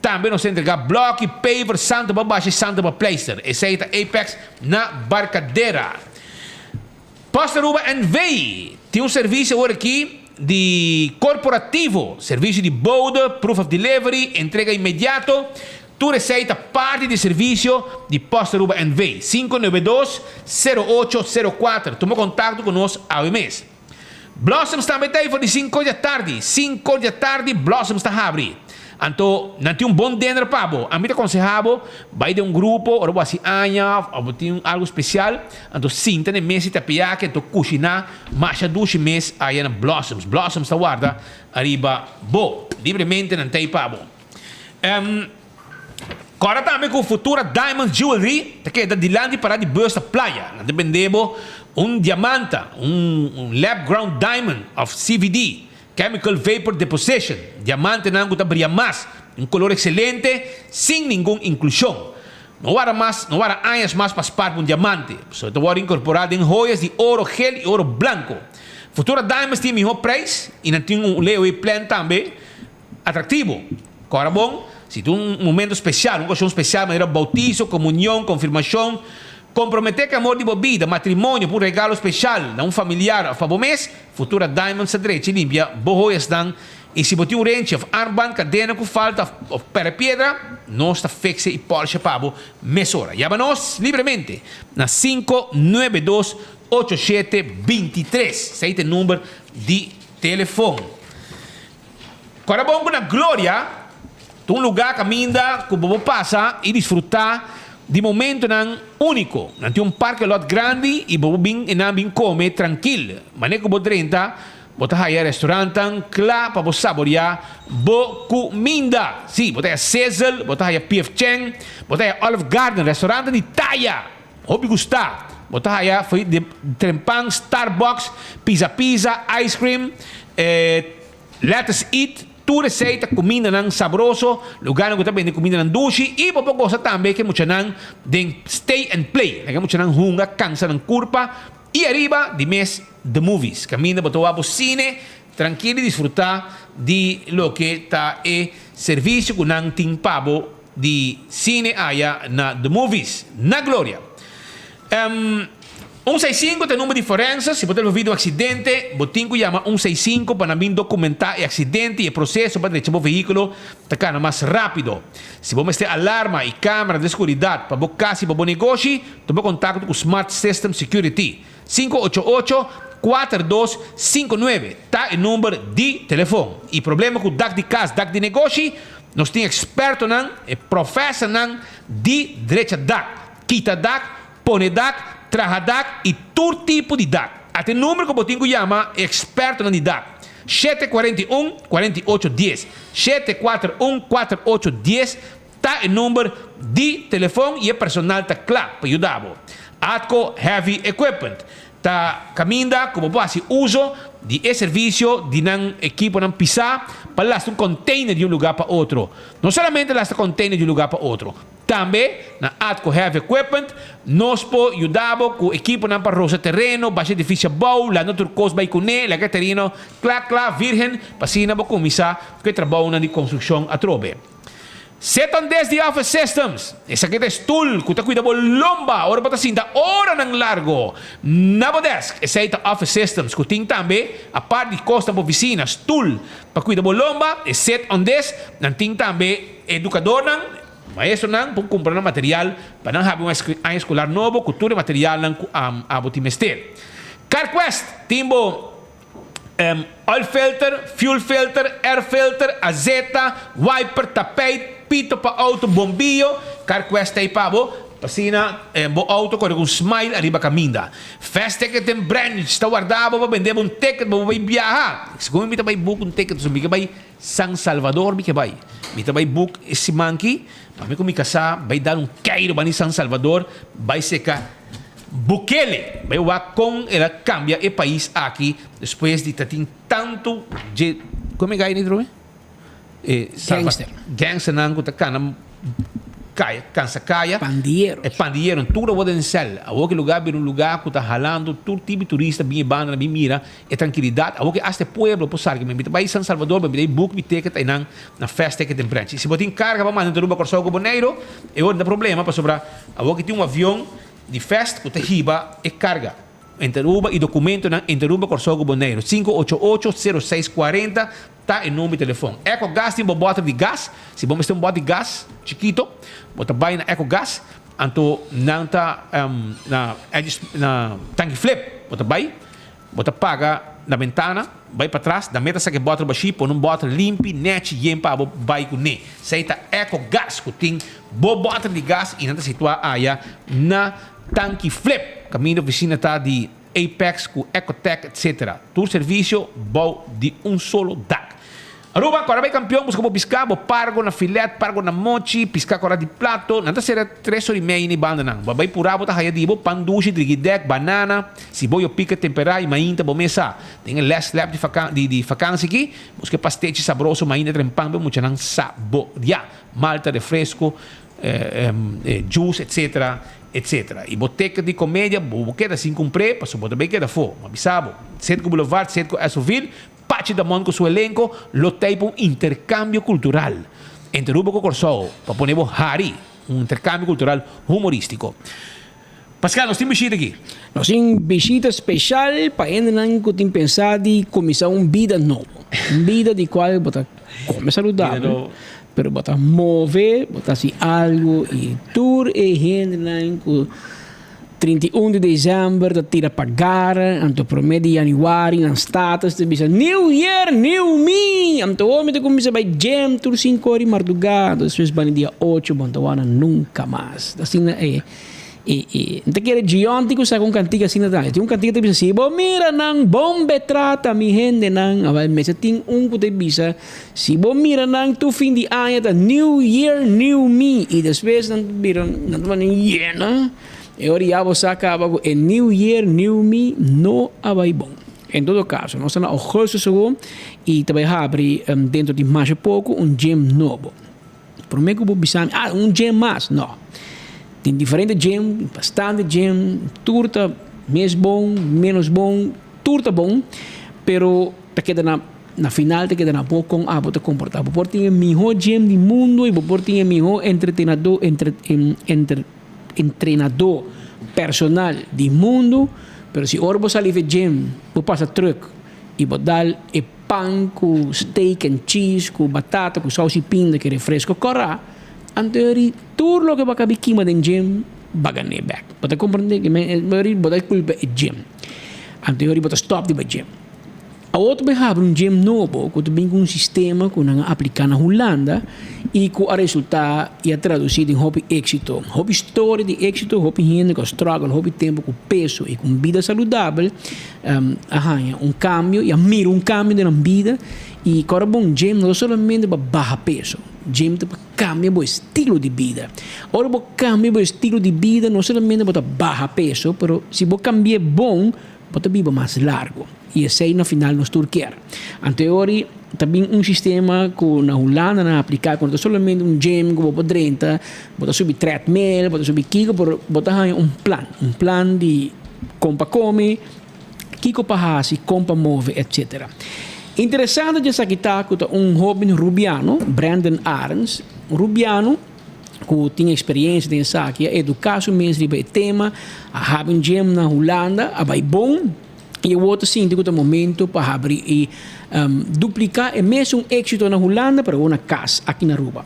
Tambe nos ta entrega bloki, paver, santo pa basha y santo pa pleister. Esey ta Apex na Barcadera. Post Aruba NV tin un servicio awor aki di corporativo, servicio di bode, proof of delivery, entrega inmediato. Tur esey ta parti di servicio di Post Aruba NV. 592 0804. Tuma contacto cu nos awe mes. Blossoms tambe ta ei for di sinkor di atardi. Sinkor di atardi Blossoms ta habri. Anto nan tin un bon dinner pa bo. Ami ta konseha bo bai den un grupo ora bo hasi aña of bo tin algu spesial. Anto sinta na e mes di tapiaki anto kushiná masha dushi mes aya na Blossoms. Blossoms ta warda ariba bo. Libremente nan ta ei pa bo. Kòrda tambe ku Futura Diamonds Jewelry ta keda dilanti pará di bus na playa. Nan ta bende bo un diamanta, un lab ground diamond òf CVD, Chemical Vapor Deposition, diamantenan ku ta bria mas, un kolor ekselente, sin ningun inklushon. No warda mas, no warda añas mas pa spar pa un diamante, pasobra e ta wòrdu inkorporá den hoyas di oro gel i oro blanko. Futura Diamonds tin e mihó preis i nan tin un layaway plan tambe. Atractivo. Cora bon, si tin un momento special, un ocasion special manera bautizo, comunion, confirmacion, compromete cu amor di bo bida, matrimonio, pa un regalo special na un familiar of pa bo mes, Futura Diamonds ta drecha y limpia bo hoyasnan y si bo tin un renchi of armband, cadena cu falta of pere piedra, nos ta fixe y polisha pa bo mesora. Yama nos libremente na 592 8723. Esey ta e number di telefon. Kòrda bon ku na Gloria ta un lugá kaminda ku bo por pasa i disfrutá di momentunan úniko. Nan tin un parke lòt grandi i bo por bin einan bin kome trankil. Manera ku bo drenta, bo ta haya restorantnan kla pa bo saboriá bo kuminda. Sí, bo ta haya Sizzle, bo ta haya PF Chang, bo ta haya Olive Garden, restorantnan di taya hopi gustá. Bo ta haya for di trempan Starbucks, Pizza Pizza, ice cream, Let us eat, tur esei ta kumindanan sabroso, lugarnan ku ta bende kumindanan dushi i bo por gosa tambe ku e muchanan den stay and play, laga e muchanan hunga, kansa nan kurpa i ariba di mes the movies, kaminda bo ta wak bo sine trankil i disfruta di loke ta e servisio ku nan tin pa bo di sine aya na the movies. Na Gloria. Un seis sinku ta e number di forense, si bo ta envolví den un aksidente, bo tin ku yama un seis sinku pa nan bin dokumentá e aksidente i e proseso pa drecha bo vehíkulo ta kana mas rápido. Si bo mester alarma i kámara di skuridat pa bo kas i pa bo negoshi, tuma kontakto ku Smart System Security. 588 4259 ta e number di telefon. I problema ku dak di kas, dak di negoshi, nos tin ekspertonan, e profesornan di drecha dak, kita dak, Pone dak, traha dak i tur tipo di dak. Ata e number ku bo tin ku yama e ekspertonan di dak, 741 48 dies. 741 48 dies ta e number di telefon i e personal ta kla pa yuda bo. Atco Heavy Equipment ta kaminda ku bo por hasi uso di e servisio di nan ekiponan pisá pa lastra un container di un lugá pa otro. No solamente lastra container di un lugá pa otro. Tambe, na Atco Heavy Equipment, nos por yuda bo ku ekiponan pa rosa tereno, basha edifisio abou, landa tur kos bai kuné, laga e tereno kla kla, virgen, pa asina bo kuminsá ku e trabounan di konstrukshon atrobe. Setan des di Office Systems, Esaki ta e stul ku ta kuida bo lomba ora bo ta sinta oranan largo na bo desk. Esei ta Office Systems ku tin tambe, apart di kosnan pa ofisina, stul pa kuida bo lomba, e set on des, nan tin tambe edukadornan, Maestronan por kumpra nan material pa nan habi un aña eskolar nobo ku tur e materialnan ku abo tin mester. CarQuest tin bo oil filter, fuel filter, air filter, azeta, wiper, tapijt, pito pa auto, bombillo. CarQuest ta ei pa bo. Pa asina bo auto kore ku un smile ariba kaminda. Fast Ticket den Branch ta warda bo pa bende bo un ticket pa bo bai biaha. Segun mi ta bai book un ticket pasobra mi ke bai San Salvador mi ke bai. Mi ta bai book e siman aki pa mi ku mi kasá bai dal un keiro bani San Salvador bai seka Bukele. Bai wak kon el a kambia e pais aki despues di ta tin tantu dje kon mi gai ni trobe? E Gangster. Gangsternan ku ta kana kaya, kansa kaya. Pandilleros. E pandilleronan tur awor den sèl. Awor ki lugá bira un lugá ku ta halando tur tipo di turista bin e bandanan bin mira e trankilidat. Awor ki asta e pueblo por sarki. Mi ta bai San Salvador, mi ta bai book mi ticket einan na Fast Ticket den Branch. I si bo tin karga pa manda entre Aruba, Kòrsou ku Boneiru, e ora no ta problema pasobra awor ki tin un avion di Fast ku ta hiba e karga. Entre Aruba i dokumentonan entre Aruba, Kòrsou ku Boneiru. 588 06 40 Ta e number di telefon. Ecogas tin bo boter di gas. Si bo mester un boter di gas chikito, bo ta bai na Ecogas, anto nan ta na na Tanki Flip. Bo ta bai, bo ta paga na bentana, bai patras, nan meta saka e boter bashí, pone un boter limpi, nechi, yen pa bo bai kuné. Esei ta Ecogas ku tin bo boter di gas i nan ta situá aya na Tanki Flip, kaminda ofisina ta di. Apex ku Ecotec etc. Tur servisio bou di un solo dak. Aruba, kora bay kampion buska bo piská, bo pargo na filet, pargo na mochi, piská kora di plato. Nan ta sera tres ora i mei na e bandanan. Bo a bay purá bo ta haya di bo pan dushi, drigidek, banana, siboyo pika temperá i mainta bo mesa. Den e lès lèp di di di fakansi aki, buska e pastechi sabroso mainta trempan pa e muchanan saboreá. Malta, refresco, juice etc. Etc. I bo ticket di comedia bo bo keda sin cumpr'é pasobra bo ta bay keda afó. Mi a bisa bo, Circo Boulevard, Circo Esoville, Pachi Damon cu su elenco lo t'ei pa un intercambio cultural entre Aruba cu Corsou pa pone bo hari, un intercambio cultural humoristico. Pascal, nos tin bishita aki. Nos tin bishita special pa hendenan cu tin pensa di cuminsa un bida nobo. Un bida di cual bo ta come saludabel, pero bo ta move, bo ta haci algo y tur e hendenan cu 31 di december ta tira pa gara, anto prome di januari nan status ta bisa new year new me, anto awor mi ta cuminsa bay gym tur cinco ora di marduga, anto despues bani dia ocho bo no ta wak nan nunca mas. Asina e. E e N ta kere Gionti ku saka un kantika asina tambe. Tin un kantika ta bisa si bo mira nan bon be trata mi hendenan. Awel mester tin un ku ta bisa si bo mira nan tur fin di aña ta new year new me i despues nan ta bira nan ta manda yena e ora ya bo sa kaba ku e new year new me no a bai bon. En todo kaso nos ta na augustus awo i ta bai habri dentro di masha poko un gym nobo. Prome ku bo bisa mi, ah, un gym mas. No. Tin diferente gym, bastante gym, tur ta mes bon, menos bon, tur ta bon, pero ta keda na, na final ta keda na bo kon abo ta komportá. Bo por tin e mihó gym di mundo i bo por tin e mihó entretenadó, entre, entre, entrenadó personal di mundo, pero si ora bo sali for e gym, bo pasa trùk i bo dal e. Pan ku steak and cheese ku batata ku saus i pinda ku refresco kòrá, anto eri tur loke bo a kabi kima den gym bo a gan'é bèk. Bo ta komprendé ke men eri bo ta kulpa e gym. Anto eri bo ta stòp di bai gym. Awor ta bai habri un gym nobo ku ta bin ku un sistema ku nan a apliká na Hulanda i ku a resultá i a tradusí den hopi éksito. Hopi storia di éksito, hopi hende ku a struggle hopi tempu ku peso i ku un bida saludabel. A haña un cambio y a mira un cambio den nan bida y cora bon gym no ta solamente pa baha peso, gym ta pa cambia bo estilo di bida. Ora bo cambia bo estilo di bida no solamente bo ta baha peso pero si bo cambi'e bon bo ta biba mas largo y esey na final nos tur kier. Anto e ora ta bin un sistema cu na Hulanda nan a aplica cu no ta solamente un gym cu bo por drenta bo ta subi treadmill bo ta subi kico pero bo ta haña un plan, un plan di. Kon pa kome, kiko pa hasi, kon pa move, etc. Interesante dje esaki ta ku ta un hoben rubiano, Brandon Arends, un rubiano ku tin eksperiencia den esaki, a eduká su mes riba e tema, a habri un gym na Hulanda, a bai bon i awor ta sinti ku ta momento pa habri i dupliká e mesun éksito na Hulanda pero awor na kas aki na Aruba.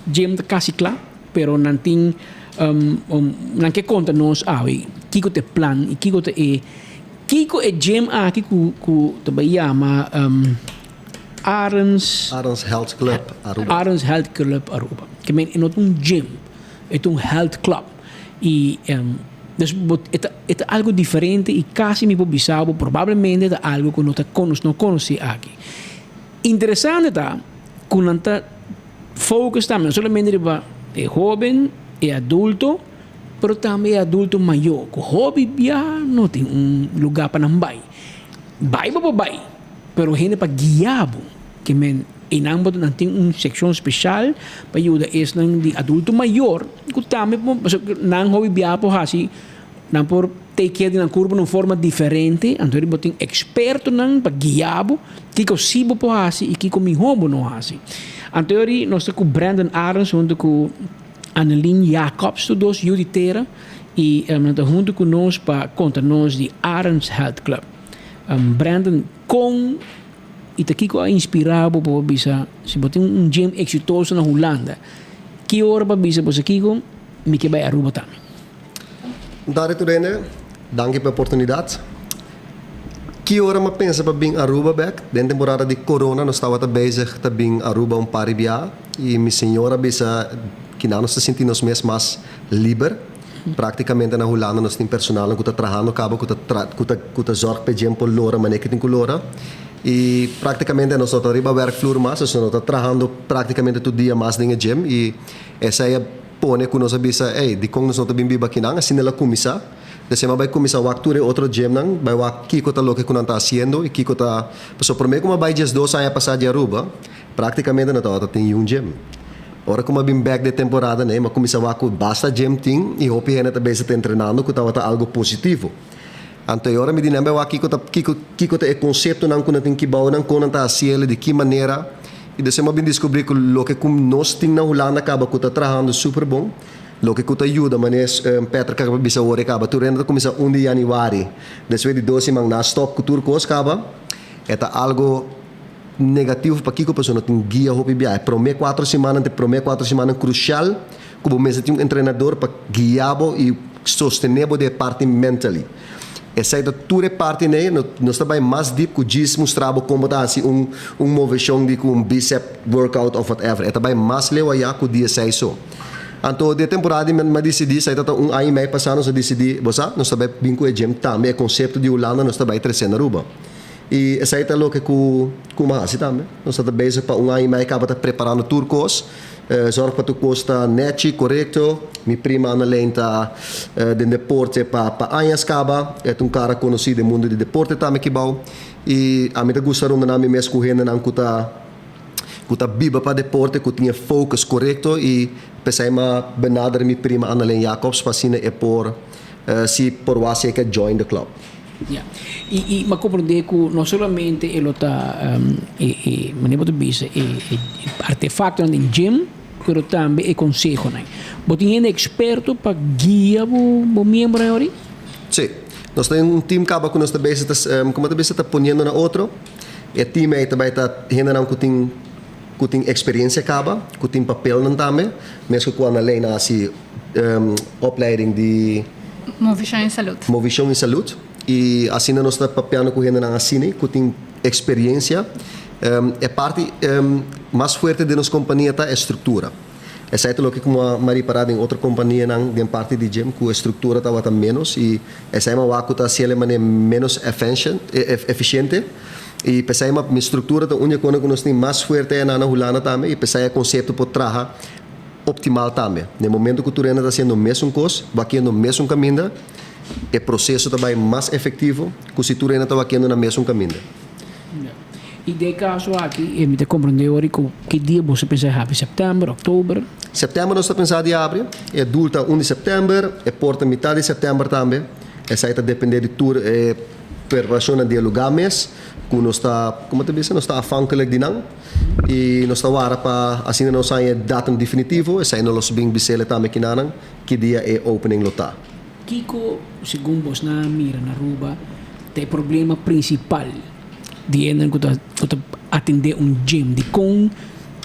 Gym ta kasi kla. Pero nan tin nan ke konta nos awe kiko ta e plan i kiko ta e kiko e gym aki ku ku ta bai yama Arends Arends Health Club Aruba. Arends Health Club Aruba. Ke men e no ta un gym, e ta un health club. Y dus bo e ta e ta algo diferente y casi mi por bisa bo probablemente ta algo cu no ta nos no conoci aki. Interesante ta cu nan ta focus tambe no solamente riba e hoben, e adulto, pero tambe e adulto mayor cu hopi bia no tin un lugar pa nan bay. Bay bo por bay, pero hende pa guia bo. Ke men einan bo nan tin un sekshon speshal pa yuda esnan di adulto mayor ku tambe por pasobra nan hopi biaha por hasi nan por take care di nan kurpo na un forma diferente anto bo tin ekspertonan pa guia bo kiko si bo por hasi i kiko mihó bo no hasi. Anto yori nos ta ku Brandon Arends huntu ku Annelien Jacobs tur dos yu di tera i nan ta huntu ku nos pa konta nos di Arends Health Club. Brandon kon I ta kiko a inspirá bo pa bo bisa, si bo tin un gym eksitoso na Hulanda, ki ora pa bisa bo sa kiko, mi ke bai Aruba tambe? Dari tur hende, danki pa e oportunidat. Ki ora mi a pensa pa bin Aruba bek? Den temporada di corona nos tabata bezig ta bin Aruba un par di biaha i mi señora a bisa kina nos ta sinti nos mes mas liber. Práktikamente na Hulanda nos tin personalnan ku ta trahando kaba ku ta ku ta ku ta zòrg pa e djem por lora manera ke tin ku lora. I práktikamente nos no ta riba wèrkvloer mas, nos no ta trahando práktikamente tur dia mas den e djem i esei a pone ku nos a bisa, ey, dikon nos no ta bin biba akinan? Asina el a kuminsá. Desei mi a bai kuminsá wak tur e otro djemnan, bai wak kiko ta loke ku nan ta hasiendo i kiko ta. Pasobra promé ku mi a bai diesdos aña pasá di Aruba, Práktikamente no tabata tin yun gym. Ora ku mi a bin bèk di e temporada nei, mi a kuminsá wak ku basta gym tin i hopi hende ta bezig ta entrenando ku tabata algu positivo. Anto e ora mi di nan bai wak kiko ta kiko kiko ta e konseptonan ku nan tin kibou nan, kon nan ta hasiel, di ki manera. I despues mi a bin diskubrí ku loke ku nos tin na Hulanda kaba ku ta trahando super bon, loke ku ta yuda manera Patrick a bisa awor e kaba tur hende ta kuminsá un di yanüari, despues di dos siman nan a stòp ku tur kos kaba, e ta algu. Negativo pakiko pasobra no tin guia hopi bia. E prome cuatro simannan ta e prome cuatro simannan crucial cu bo mester tin un entrenador pa guia bo y sostene bo den e parti mentally. Esey ta tur e parti ney. Nos ta bay mas diep cu djis mustra bo con bo ta haci un un movecion di cu un bicep workout of whatever. E ta bay mas leu aya cu di esey so. Anto di e temporada di mi a dicidi, esey ta ta un aña y mey pasa nos a dicidi, bo sa, nos ta bay bin cu e gym tambe e concepto di Hulanda nos ta bay trece na Aruba. I esei ta loke ku ku mi a hasi tambe. Nos ta ta bezig pa un aña i mei kaba ta preparando tur kos, zòrg pa tur kos ta nèchi, korekto. Mi prima Annelien ta den deporte pa pa añas kaba. E ta un kara konosí den mundu di deporte tambe kibou. I ami ta gusta rondona mi mes ku hendenan ku ta ku ta biba pa deporte, ku tin e focus korekto i p'esei mi a benader mi prima Annelien Jacobs pa asina e por si por wak si e ke join the club. Ya. I i m'a komprendé ku no solamente e lo ta e e manera bo ta bisa e e artefaktonan den gym, pero tambe e konsehonan. Bo tin hende eksperto pa guia bo bo miembronan ahori? Sí. Nos tin un team kaba ku nos ta bezig ta komo ta bisa ta poniendo na otro. E team ei ta bai ta hendenan ku tin ku tin eksperensia kaba, ku tin papelnan tambe, mes ku ku Annalena a hasi opleiding di. Movishon i Salud. Movishon i Salud. I asina nos ta papiando ku hendenan asina ku tin eksperiencia. E parti mas fuerte den nos kompania ta e struktura. Esei ta loke ku mi a ripará den otro kompanianan den parti di gym ku e struktura tabata ménos i esei mi a wak ku ta hasiel e manera ménos efisiente. I p'esei mi struktura ta un di e kosnan ku nos tin mas fuerte ayá na Hulanda tambe i p'esei e konsepto por traha Optimal tambe. Na e momento ku tur hende ta hasiendo mesun kos, wakiendo mesun kaminda, e proseso ta bai mas efektivo ku si tur hende ta wakiendo na mesun kaminda. I den e kaso aki, mi ta komprendé ora ku ki dia boso pensa di habri? Sèptèmber, òktober? Sèptèmber nos ta pensa di habri. E doel ta un di sèptèmber, e por ta mitad di sèptèmber tambe. Esei ta dependé di tur e preparashonnan di e lugá mes ku nos ta, komo ta bisa, nos ta afhankelijk di nan. I nos ta wara pa asina nos haña e datum definitivo, esei no los bin bisele tambe kinanan ki dia e opening lo ta. Kiko, segun bosnan a mira na Aruba, ta e problema prinsipal di hendenan ku ta ku ta atendé un gym? Dikon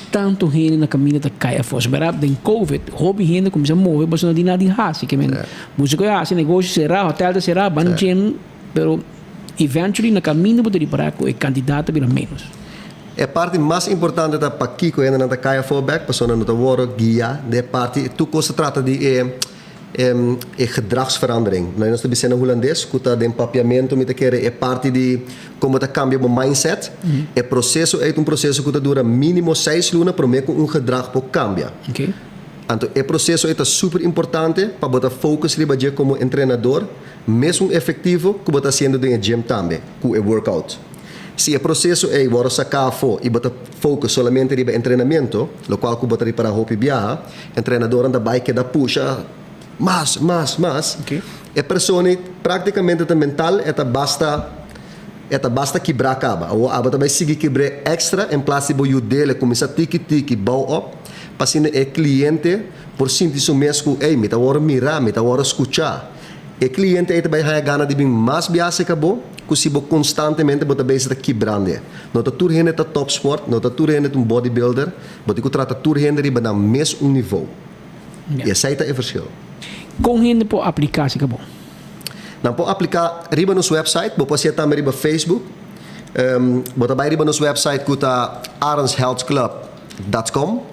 tantu hende na kaminda ta kai afó? Bèrdat, den covid hopi hende kuminsá move pasobra no tin nada di hasi. Ke men boso ku a hasi negoshi será, hotèl ta será, ban gym, pero eventually na kaminda bo ta ripará ku e kantidat ta bira ménos. E parti mas importante ta pakiko hendenan ta kai afó bek, pasobra nan no ta wòrdu guiá den e parti. Tur kos ta trata di e E gedragsverandering. Nos ta bisa na hulandes ku ta den papiamentu mi ta kere e parti di kon bo ta kambia bo mindset. E proseso ei ta un proseso ku ta dura mínimo seis luna promé ku un gedrag por kambia. Anto e proseso ei ta super importante pa bo ta focus riba dje komo entrenador mesun efektivo ku bo ta hasiendo den e gym tambe ku e workout. Si e proseso ei wòrdu saká afó i bo ta focus solamente riba entrenamentu, lokual ku bo ta ripará hopi biaha, Entrenadornan ta bai keda pusha mas, mas, mas. E persona ei práktikamente ta mental, e ta basta, e ta basta kibrá kaba. Awor abo ta bai sigui kibr'é èkstra en plas di bo yud'é kuminsá tiki tiki bou op, pa asina e kliente por sinti su mes ku, ey, mi ta wòrdu mirá, mi ta wòrdu skuchá. E kliente ei ta bai haña gana di bin mas biaha serka bo ku si bo konstantemente bo ta bezig ta kibrand'é. No ta tur hende ta topsport, no ta tur hende ta un bodybuilder. Bo tin ku trata tur hende riba nan mes un nivou. I esei ta e verschil. Kon hende por apliká si ka bo? Nan por apliká riba nos website. Bo por hasié tambe riba Facebook. Bo ta bai riba nos website ku ta arenshealthclub dot com.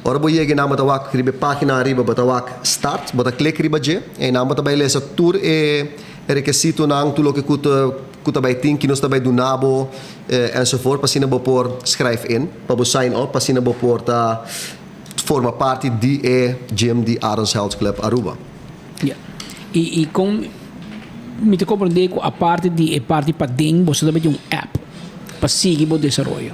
Ora bo yega einan bo ta wak riba e página ariba bo ta wak start. Bo ta klik riba dje. Einan bo ta bai lesa tur e rekesitonan, tur loke ku ta ku ta bai tin, ki nos ta bai duna bo. Enzovoort pa asina bo por schrijf in, pa bo sign up, pa asina bo por ta forma parti di e gym di Arends Health Club Aruba. Ja. Y y con mi ta comprende cu aparte di e parti paden boso ta meti un app pa sigui bo desaroyo.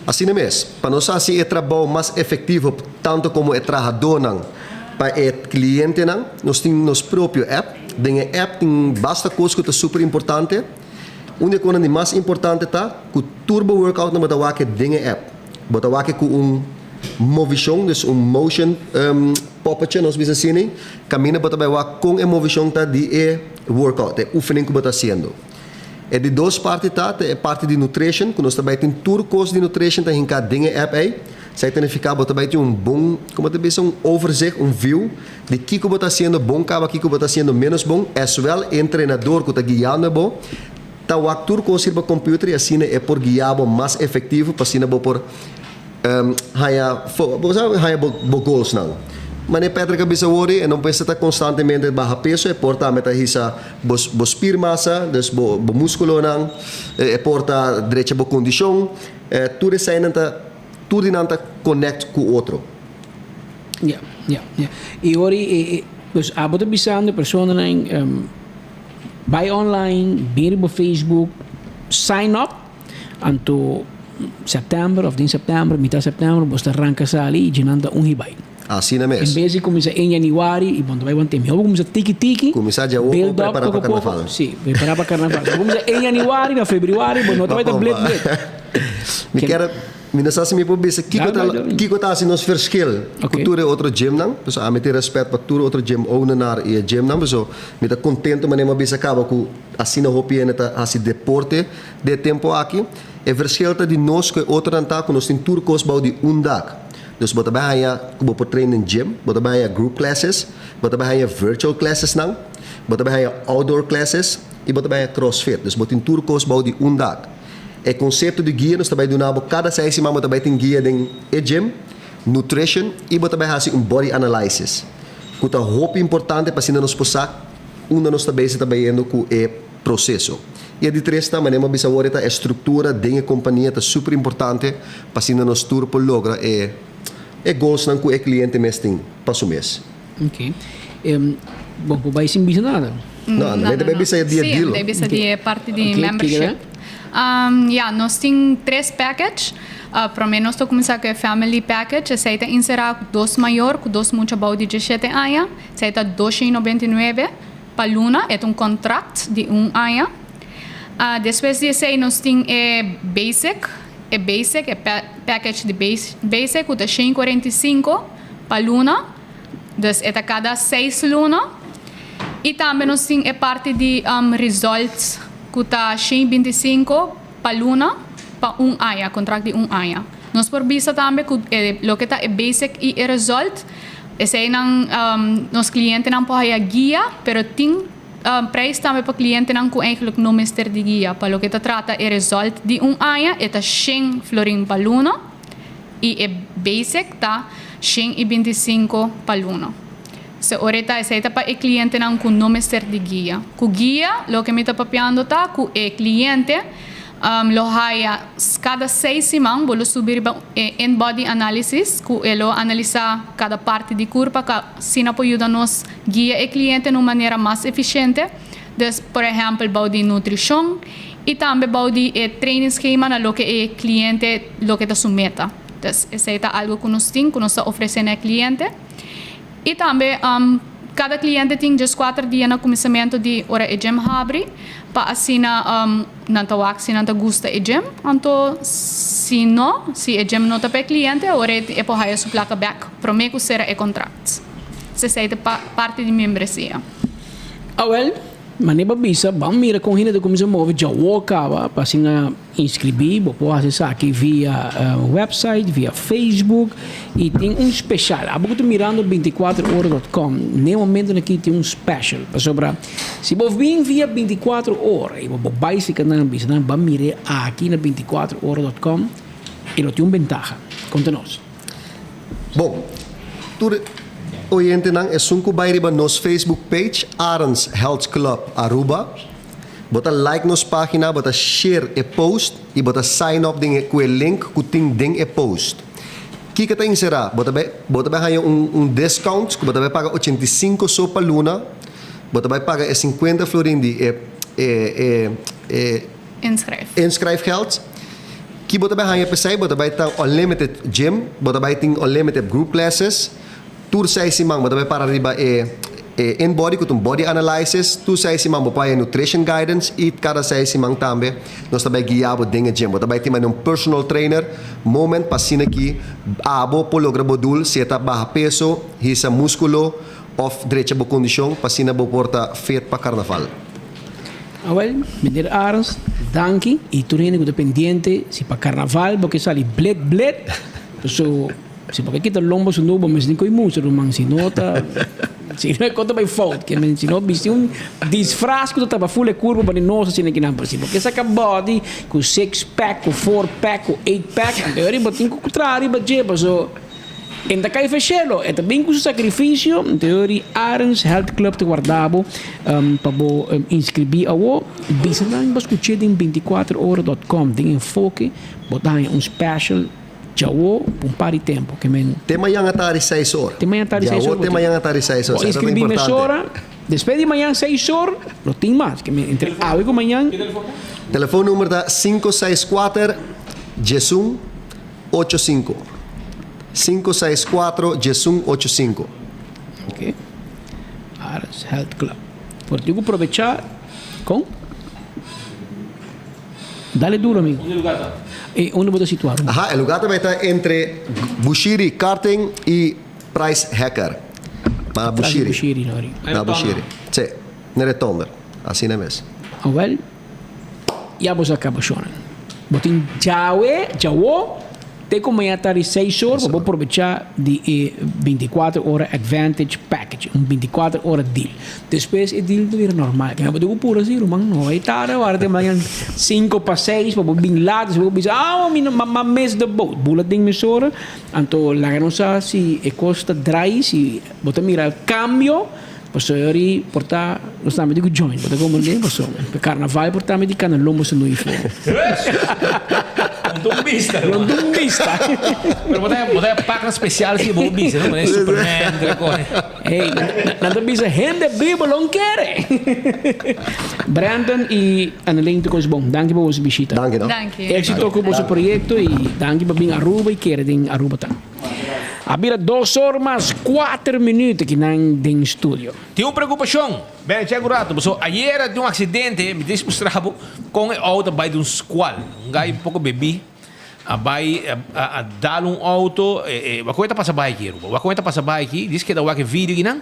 Asina mes, pa nos haci e trabou mas efectivo tanto como e trahadornan pa e clientenan, nos tin nos propio app. Den e app tin basta cos cu ta super importante. Un di e konan di mas importante ta ku tur bo workoutnan bo ta wak den e app. Bo ta wak ku un movishon, dus un motion poppetje nos bisa asina, kaminda bo ta bai wak kon e movishon ta di e workout, e oefening ku bo ta hasiendo. E di dos parti ta ta e parti di nutrition, ku nos ta bai tin tur kos di nutrition ta hinká den e app ei. Esei ta nifiká bo ta bai tin un bon, komo ta bisa, un overzicht, un view Di kiko bo ta hasiendo bon kaba kiko bo ta hasiendo menos bon, as well e entrenador ku ta guiando bo ta wak tur kos riba computer i asina e por guia bo mas efectivo pa asina bo por haña bo sa haña bo bo goals nan. Manera Patrick a bisa awor e no mester ta constantemente baha peso e por tambe ta hisa bo bo spiermasa dus bo bo musculonan e por ta drecha bo condicion tur eseinan ta tur di nan ta connect ku otro. Ja, ja, ja. I ora e, e, dus abo ta bisando personanan um, bai online, bin riba Facebook, sign up, anto september of den september, mitad september, bo ta ranka sali i dje nan ta ungi bai. Asina mes. En bes di kuminsá en januari i bon ta bai wan tempo. Bo kuminsá tiki tiki. Kuminsá dje awor build bo up prepará pa poko poko. karnaval. Sí, prepará pa karnaval. Bo kuminsá en januari, na februari, bo no ta bai ta blit blit. Mi kier Mi no sa si mi por bisa kiko ta kiko ta hasi nos verschil ku tur e otro gymnan. Pasobra ami tin rèspèt pa tur otro gym ownernan i e gymnan. Pasobra mi ta kontentu manera mi a bisa kaba ku asina hopi hende ta hasi deporte den e tempu aki. E verschil ta di nos ku e otronan ta ku nos tin tur kos bou di un dak. Dus bo ta bai haña ku bo por train den gym, bo ta bai haña group classes, bo ta bai haña virtual classesnan, bo ta bai haña outdoor classes i bo ta bai haña crossfit. Dus bo tin tur kos bou di un dak. E konsepto di guia nos ta bai duna bo kada seis siman bo ta bai tin guia den e gym, nutrition i bo ta bai hasi un body analysis ku ta hopi importante pa asina nos por sa unda nos ta bezig ta bayendo ku e proseso. I e di tres ta manera mi a bisa awor e ta e struktura den e kompania ta super importante pa asina nos tur por logra e e goalsnan ku e kliente mes tin pa su mes. Ok. Bo por bai sin bisa nada? No, no, mi ta bai bisa e di e Sí, deal. mi ta bisa di e parti di Ok, membership. kiko Ya, nos tin tres package. Promé nos ta kuminsá ku e family package. Esei ta inserá dos mayor ku dos mucha bou di diesshete aña. Esei ta 299 pa luna. E ta un kontrakt di un aña. Despues di esei nos tin e basic, e basic, e package di basic ku ta 145 pa luna. Dus e ta kada seis luna. I tambe nos tin e parti di results ku ta 125 pa luna pa un aña, kontrakt di un aña. Nos por bisa tambe ku e loke ta e basic i e result, eseinan nos klientenan por haya guia, pero tin prijs tambe pa klientenan ku eigenlijk no mester di guia. Pa loke ta trata e result di un aña e ta shen florin pa luna. I e basic ta 125 pa luna. Se ora ta esei ta pa e clientenan cu no mester di guia. Cu guia loke mi ta papiando ta cu e cliente lo haya cada seis siman bo lo subi riba e in-body analysis cu e lo analisa cada parti di curpa ca asina por yuda nos guia e cliente na un manera mas eficiente. Dus por ehempel bou di nutricion y tambe bou di e training schema na loke e cliente loke ta su meta. Dus esei ta algo cu nos tin cu nos ta ofrece na e cliente. Y tambe cada cliente tin diescuater dia na cuminsamentu di ora e gym habri pa asina nan ta wak si nan ta gusta e gym. Anto si no, si e gym no ta pa e cliente ora e por haya su placa bek prome cu cera e contract. Esey ta parti di membresia. Awel, manera bo a bisa, ban mira con hende ta cuminsa move djawo caba pa asina inscribi. Bo por haci esaki via website, via Facebook y tin un special. Abo cu ta mirando binticuater ora dot com, n'e momentonan aki tin un special. Pasobra si bo bin via binticuater ora y bo bay cerca nan bisa nan ban mir'e aki na binticuater ora dot com e lo tin un bentaha. Conta nos. Bon, tur oyentenan esun ku bai riba nos Facebook page Arends Health Club Aruba, bo ta like nos pagina, bo ta share e post i bo ta sign up den e ku e link ku tin den e post. Kiko ta enserá? Bo ta bai bo ta bai haña un un discount ku bo ta bai paga 85 so pa luna, bo ta bai paga e 50 florin di e e e e Inschrijf. Inschrijfgeld. Ki bo ta bai haña p'esei? Bo ta bai ta unlimited gym, bo ta bai tin unlimited group classes. Tur seis siman bo ta bai para riba e e InBody ku ta un body analysis. Tur seis siman bo por haña nutrition guidance i kada seis siman tambe nos ta bai guia bo den e gym. Bo ta bai tin manera un personal trainer moment pa asina ki abo por logra bo doel, si e ta baha peso, hisa muskulo òf drecha bo kondishon pa asina bo por ta fit pa karnaval. Awel, meneer Arends, danki y tur hende cu ta pendiente si pa carnaval bo ke sali blet blet, paso si bo ke kita lomba su nubo mester tin coy mucha ruman si no ta si no e cosa ta bay fout ke men si no bisti un disfraz cu ta tapa full e curpa pa di nos asina kinan pero si bo ke saca body cu six pack cu four pack cu eight pack anto eri bo tin cu traha riba dje paso E ta kai feshelo, e ta bin ku su sakrifisio, anto di Arends Health Club ta warda bo pa bo inskribí awo. Bisa nan bo skuch'é den bintikuater ora dòt kòm den enfoke bo ta haña un special djawo pa un par di tempu. Ke men. Te mañan atardi seis or. Te mañan atardi seis or. Djawo te mañan atardi seis or. Bo inskribí mesora, despues di mañan seis or lo tin mas. Ke men entre awe ku mañan. Telefon number ta 564 diesun 85. 5 6 4 11 8 5. Ok. Ares Health Club. Por tin ku probecha kon? Dale duro amigo. Unda e lugar ta? E unda bo ta situa? Aha, e lugar ta bai ta entre Bushiri Karting y Price Hacker. Na Bushiri. Bushiri, no. Na Bushiri. Si, na Retondo. Asina mes. Awel. Ya bo sa caba shona. Bo tin djawe, djawo, te cu maña tardi seis or pa bo probecha di e binticuater ora advantage package, un binticuater ora deal. Despues e deal ta bira normal. Kende bo tin cu pura si ruman, no bay tarda wara te maña cinco pa seis pa bo bin laat, despues bo bisa, ah mi no, m'a miss the boat. Bula den mesora, anto laga nos sa si e cos ta draai, si bo ta mira cambio. Pasobra yori por ta nos tambe di ku join, bo ta komprendé? Pasobra pa karnaval por tambe di kana lombo su noi for. Rondon bista. Rondon bista. Pero bo ta bo ta paknan spesial si bo bisa, no? Manera Superman, tur e kos. Hey, nan ta bisa hende bibo lo kere. Brandon i Annelien tur kos bon. Danki pa boso bishita. Danki no. Danki. Éxito ku boso proyekto i danki pa bin Aruba i kere den Aruba ta. A bira dos or mas kuater minuut aki nan den studio. Tin un preokupashon. Bene chek un rato pasobra ayera tin un aksidente mi tin mustra bo kon e outo a bai di un skual. Un gai poko bebí a bai a dal un outo wak kon e ta pasa bai aki Aruba wak kon e ta pasa bai aki dis keda wak e video akinan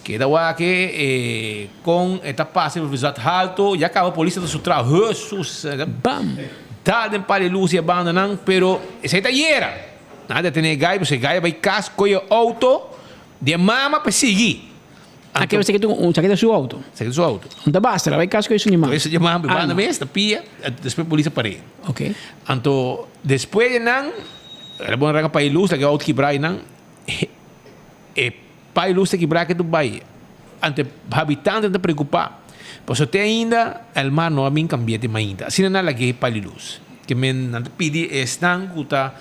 keda wak e kon e ta pasa riba velocidad halto ya kaba polis ta su trao hesus Bam! Dal den pal e lus di e bandanan pero esei ta ayera. Nan a detene e gai, pasobra e gai a bai kas koe e outo di e mama pa e sigui. A ke esaki ta un, esaki ta su outo. Esaki ta su outo. No ta basta, el a bai kas koe su di mama. Koe su di mama, banda mes, ta pia, despues polis a par'é. Ok. Anto, despues di nan, el a bon ranka pa e lus, laga e outo kibra einan, e. Pai lus ta kibrá ke tu bai. Anto e habitantenan ta preokupá. Pasobra te ainda Elmar no a bin kambia te mainta. Asina nan a lag'é pai di lus. Ke men nan ta pidi esnan ku ta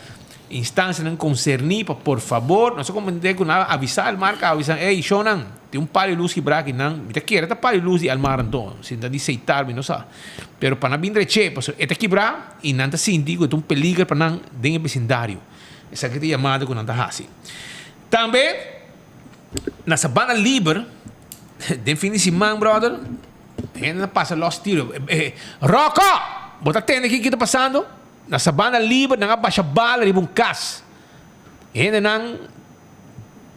instansianan konserní pa por fabor, nos a komprendé ku nan a avisá Elmar kaba bisa, ey shownan, tin un pal di lus kibrá aki nan, mi ta kere ta pal di lus di Elmar anto, si ta di Seitar mi no sa. Pero pa nan bin drech'é, pasobra e ta kibrá i nan ta sinti ku e ta un peliger pa nan den e besindario. Esaki ta e yamada ku nan ta hasi. Tambe na Sabana Liber den fin di siman brother hende ta pasa los tiro. Rocco! Bo ta tende kiko ta pasando? Na Sabana Liber nan a basha bala riba un kas. Hendenan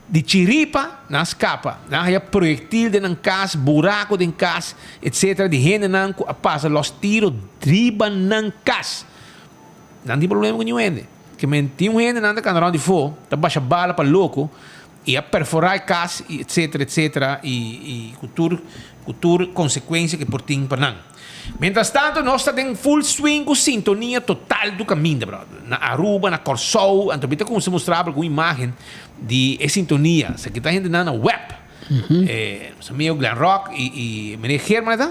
di chiripa nan a skapa. Nan a haya proyektil den nan kas, buraku den kas, etsetera di hendenan ku a pasa los tiro riba nan kas. Nan tin problema ku niun hende. Ke men tin un hende nan ta kanda rònt di fo, ta basha bala pa loko i a perforá e kas i etsetera etsetera i i ku tur ku tur konsekuensia ke por tin pa nan. Mientras tanto nos ta den full swing ku sintonia total tur kaminda brother. Na Aruba, na Kòrsou, anto mi ta kuminsá mustra bo algun imágen di e sintonia. Esaki ta hendenan na web. Nos amigo Glenn Rock i i meneer German e ta?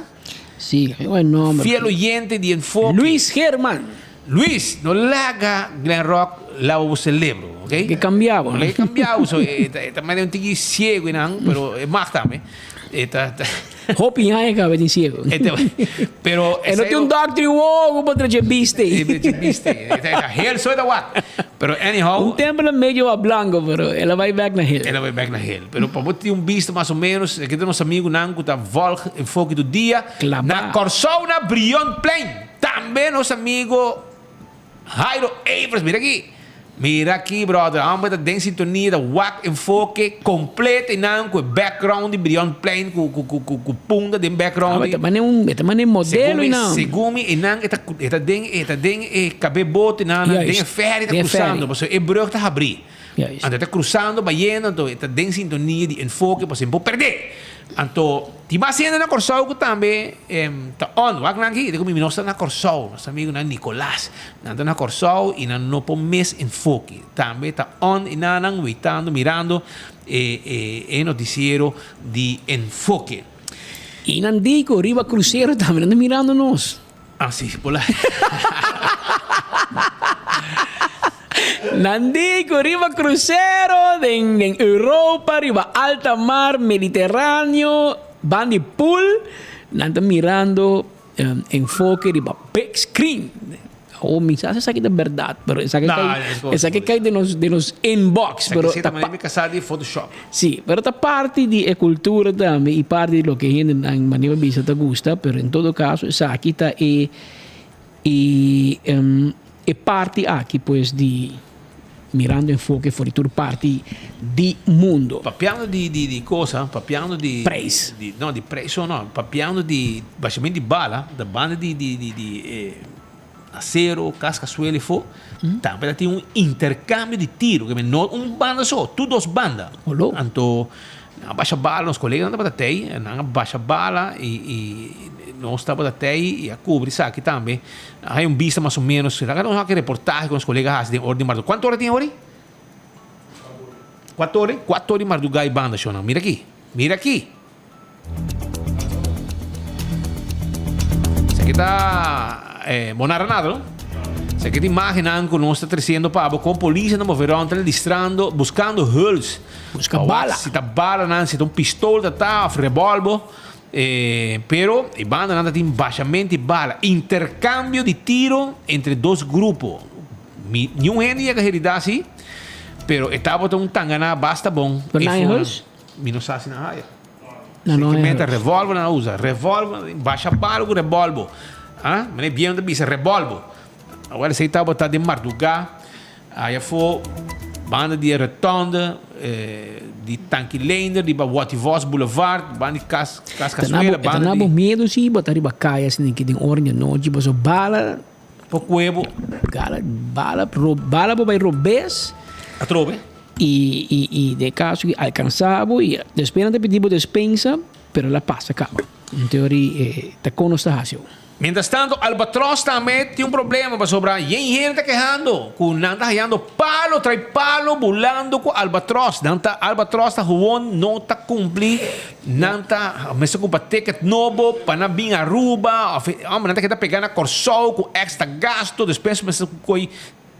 Sí, amigo e nomber. Fiel oyente di Enfoke. Luis German. Luis, no laga Glenn Rock laba bo celebro, ok? Ke cambia bo. No laga cambia bo, so e ta e ta medio un tiki ciego einan, pero e mag tambe. E ta ta. Hopi aña caba tin ciego. E ta pero E no tin un doctor y wowo pa traha biste. E traha biste. E ta e ta heel so e ta wak. Pero anyhow. Un tempo el a medio a blanco, pero el a bay bek na heel. El a bay bek na heel. Pero pa bo tin un bista mas o menos, aki ta nos amigunan cu ta volg Enfoke tur dia. Claba. Na Corsou na Brionplein. Tambe nos amigo Jairo Evers, mira aki, mira aki brother, homber ta den sintonia, ta wak enfoke completo einan cu e background di Brionplein cu cu cu cu punta den background. E ta mane un, e ta mane modelo einan. Segun mi einan e ta e ta den e ta den e cabe bote einan, den e ferry ta cruzando, pasobra e brug ta habri. Anto e ta cruzando bayendo, anto e ta den sintonia di enfoke pasobra e por perde. Anto tin mas hende na Kòrsou ku tambe ta on. Wak nan aki, mi nos ta na Kòrsou, nos amigunan Nicolas, nan ta na Kòrsou i nan no por mes enfoke. Tambe ta on i nan nan weitando, mirando e e notisiero di enfoke. I nan di ku riba krusero tambe nan ta mirando nos. Ah si, por la. Nan di cu riba crucero den den Europa, riba alta mar Mediterraneo, ban di pool, nan ta mirando enfoke riba big screen. Awor mi sa si esaki ta berdad, pero esaki Nah, cay, esaki cay den nos den nos inbox, pero Esaki si ta manera mi casa di Photoshop. Sí, pero ta parti di e cultura tambe y parti di loke hendenan manera mi bisa ta gusta, pero en todo caso esaki ta e e e parti aki pues di mirando enfoke for di tur parti di mundo. Papiando di di di cosa, papiando di Prijs. di no di prijs so no, papiando di bashament di bala, ta banda di di di di e Acero, casca suela y fo, tambe ta tin un intercambio di tiro, que no un banda so, tur dos banda. Anto nan a basha bala, nos coleganan tabata tey, nan a basha bala y y nos tabata tey y a cubri esaki tambe. A hay un bista mas o menos, laga nos wak e reportahe cu nos colega a haci den ora di marduga. Cuanto ora tin awor? Cuatro ora? Cuatro ora di marduga y banda, shownan. Mira aki, mira aki. Esaki ta eh, bo narra nada, no? Esaki ta imagennan ku nos ta tresiendo pa bo kon polis ta move rond, ta listrando, buskando huls. Buska bala. Si ta balanan, si ta un pistol ta ta of revolver. Eh, pero e bandanan ta tin bashament di bala. Interkambio di tiro entre dos grupo. Mi, niun hende yega herida asi, pero e tabata un tangana basta bon. Pero nan e huls? Mi no sa si nan haya. Nan no haya. Meta revolver nan a usa. Revolver, basha bala ku revolver. Ah, mene bien ta bisa revolver. Awor esei tabata den mardugá, aya afó banda di e rotonde eh, di Tanki Leender, riba Watty Vos Boulevard, banda di Cas Cas Casuela, Ta banda na bo di miedo si bo ta riba kaya asina ki den ora di anochi pasobra bala Por kuebo. Gala bala bala bo bai robes. Atrobe. I i i den kaso ki alkansa bo i despues nan ta pidi bo despensa pero el a pasa kaba. En teori e ta kon nos ta hasi awo. Mientras tanto, Albatros tambe tin un problema pasobra yen hende ta kehando ku nan ta hayando palo trai palo bulando ku Albatros. Nan ta Albatros ta huon no ta kumpli, nan ta mester kumpra ticket nobo pa nan bin Aruba of hombre nan ta keda pega na Kòrsou ku extra gasto despues mester koy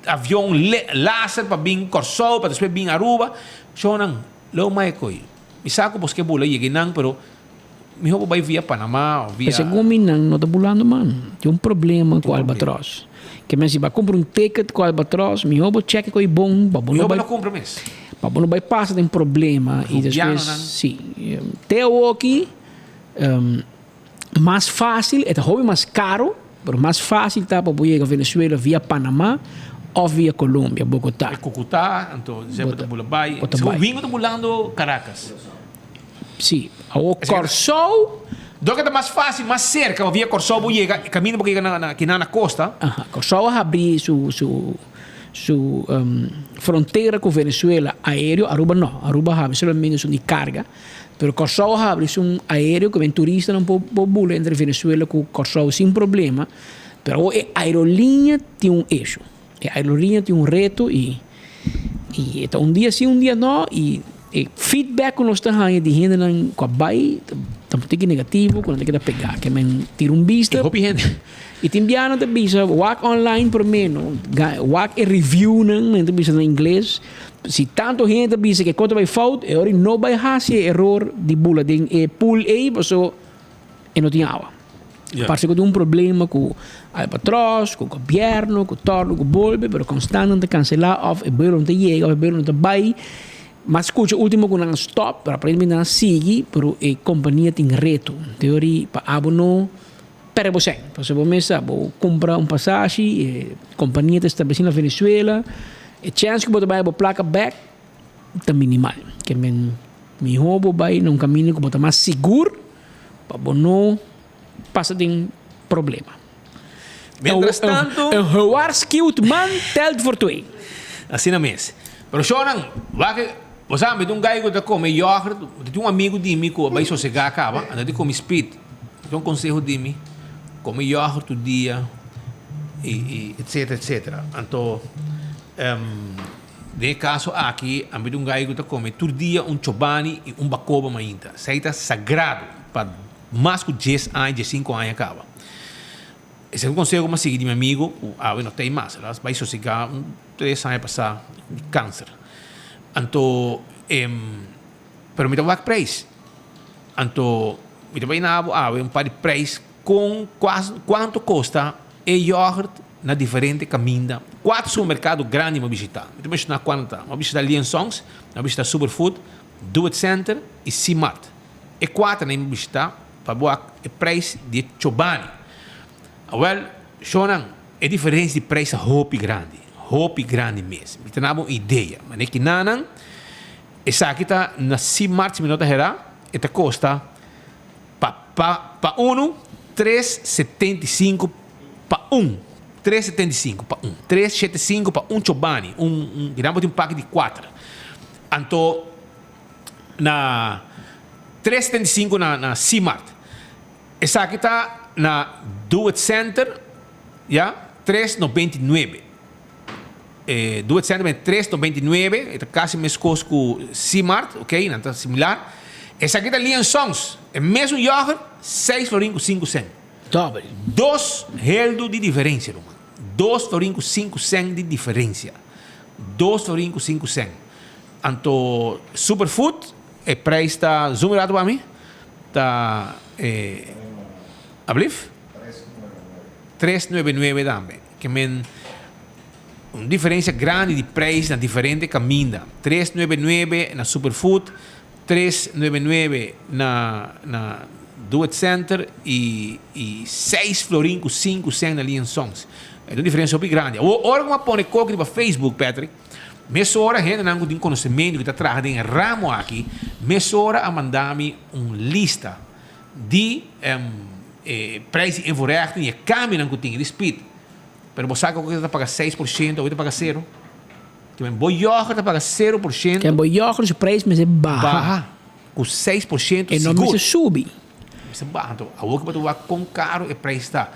avion laser pa bin Kòrsou pa despues bin Aruba. Shownan lo mai koy mi sa ku bos ke bula yega einan pero Mihó bo bai via Panamá o via. Segun mi nan no ta bulando man. Tin un problema ku Albatros. Ke men si bo a kumpra un ticket ku Albatros mihó bo cheke ku ei bon pa bo no Mihó bo bai no kumpra mes. Pa bo no bai pasa den problema i despues Rubianonan. si. Te awoki mas fásil e ta hopi mas karo pero mas fásil ta pa bo yega Venezuela via Panamá òf via Colombia, Bogotá. Cúcuta anto bo ta bula bai. Bo ta Segun bai. wingo ta bulando Caracas. Sí, awor Kòrsou. Dor ke ta mas fásil, mas serka, bo via Kòrsou bo yega, e kaminda bo yega na na kinan na kosta. Aha, Kòrsou a habrí su su su frontera ku Venezuela aéreo, Aruba no, Aruba a habri solamente esun di karga, pero Kòrsou a habri esun aéreo ku men turistanan por por bula entre Venezuela ku Kòrsou sin problema, pero awor e aerolínea tin un issue, e aerolínea tin un reto i I e ta un dia si un dia no i e feedback ku nos ta haña di hendenan ku a bai ta un tiki negativo ku nan ta keda pegá ke men tira un bista. E hopi hende. I tin bia nan ta bisa wak online promé no wak e reviewnan nan ta bisa na ingles si tantu hende ta bisa ke kon ta bai fout e ora no bai hasi e eror di bula den e pool ei paso e no tin awa. Parse ku tin un problema ku Albatros, ku gobièrnu, ku tòrdu, ku bolbe, pero konstant nan ta kanselá òf e buelo no ta yega òf e buelo no ta bai. M'a skucha último ku nan a stòp, pero aparentemente nan a sigui, pero e kompania tin reto. Teori pa abo no pèrdè bo sèn. Pasobra bo mes sa, bo kumpra un pasashi, e kompania ta establesí na Venezuela, e chèns ku bo ta bai bo plaka bèk ta minimal. Ke men mihó bo bai na un kaminda ku bo ta mas sigur. Pa bo no pasa den problema. Mientras tanto. Een gewaarschuwd man telt voor twee. Asina mes. Pero shownan, wak e, bo sa mi ta un guy ku ta kome yoghurt, mi tin un amigu di mi ku a bai sosegá kaba, anda di kome speed. Ta un konseho di mi, kome yoghurt tur dia i i etcetera etcetera. Anto Den e kaso aki, a mira un gai ku ta kome tur dia un chobani i un bakoba mainta. Esei ta sagrado pa mas ku dies aña, diesinku aña kaba. Esei ta un konseho ku mi a sigui di mi amigu ku awe no ta ei mas. El a bai sosegá un tres aña pasá di kanser. Anto, pero mi ta wak preis. Anto, mi ta bai na abo awe un par di preis kon kuantu kosta e yògùrt na diferente kaminda. Kuater supermerkado grandi mi a bishitá. Mi ta menshoná kuantu ta. Mi a bishitá Lien Songs, mi a bishitá Superfood, Do It Center i C-Mart. E kuaternan mi a bishitá pa wak e preis di e chobani. Awèl, shownan, e diferensia di preis ta hopi grandi. Hopi grandi mes. Mi ta naba un idea. Manera kinanan, esaki ta na C-Mart si mi no ta herá, e ta kosta. Pa pa pa unu, tres 75 pa un. Tres 75 pa un. Tres shete sinku pa un chobani. Un, un, di nan bo tin un paki di kuater. Anto na tres 75 na na C-Mart. Esaki ta na Do It Center, ya, tres 99. E Do It Center bini tres 99, e ta kasi meskos ku C-Mart, ok, nan ta similar. Esaki ta Lee and Sons, e mesun yoghurt, seis florin ku sinku sen. Dobel. Dos heldu di diferensia, ruman. Dos florin ku sinku sen di diferensia. Dos florin ku sinku sen. Anto Superfood, e prijs ta, zoom e rato pa mi, ta, e, ablief? Tres nuebe nuebe tambe. Ke men un diferencia grandi di prijs na diferente caminda. Tres nuebe nuebe na Superfood, tres nuebe nuebe na na Do It Center y y seis florin cu sinku cent na Lee and Sons. E ta un diferencia hopi grandi. Awor ora cu mi a pone koki riba Facebook, Patrick, mesora hendenan cu tin conocemento cu ta traha den e ramo aki, mesora a manda mi un lista di e prijs di invoerrechten y e cambionan cu tin e di speed. Pero bo sa cu ta paga 6% awe ta paga cero. Te men bo yoghurt ta paga 0%. Ken bo yoghurt su prijs mester baha. Baha cu 6% E no sigur. mester subi. Mester baha anto awor ku bo ta wak kon karu e prijs ta.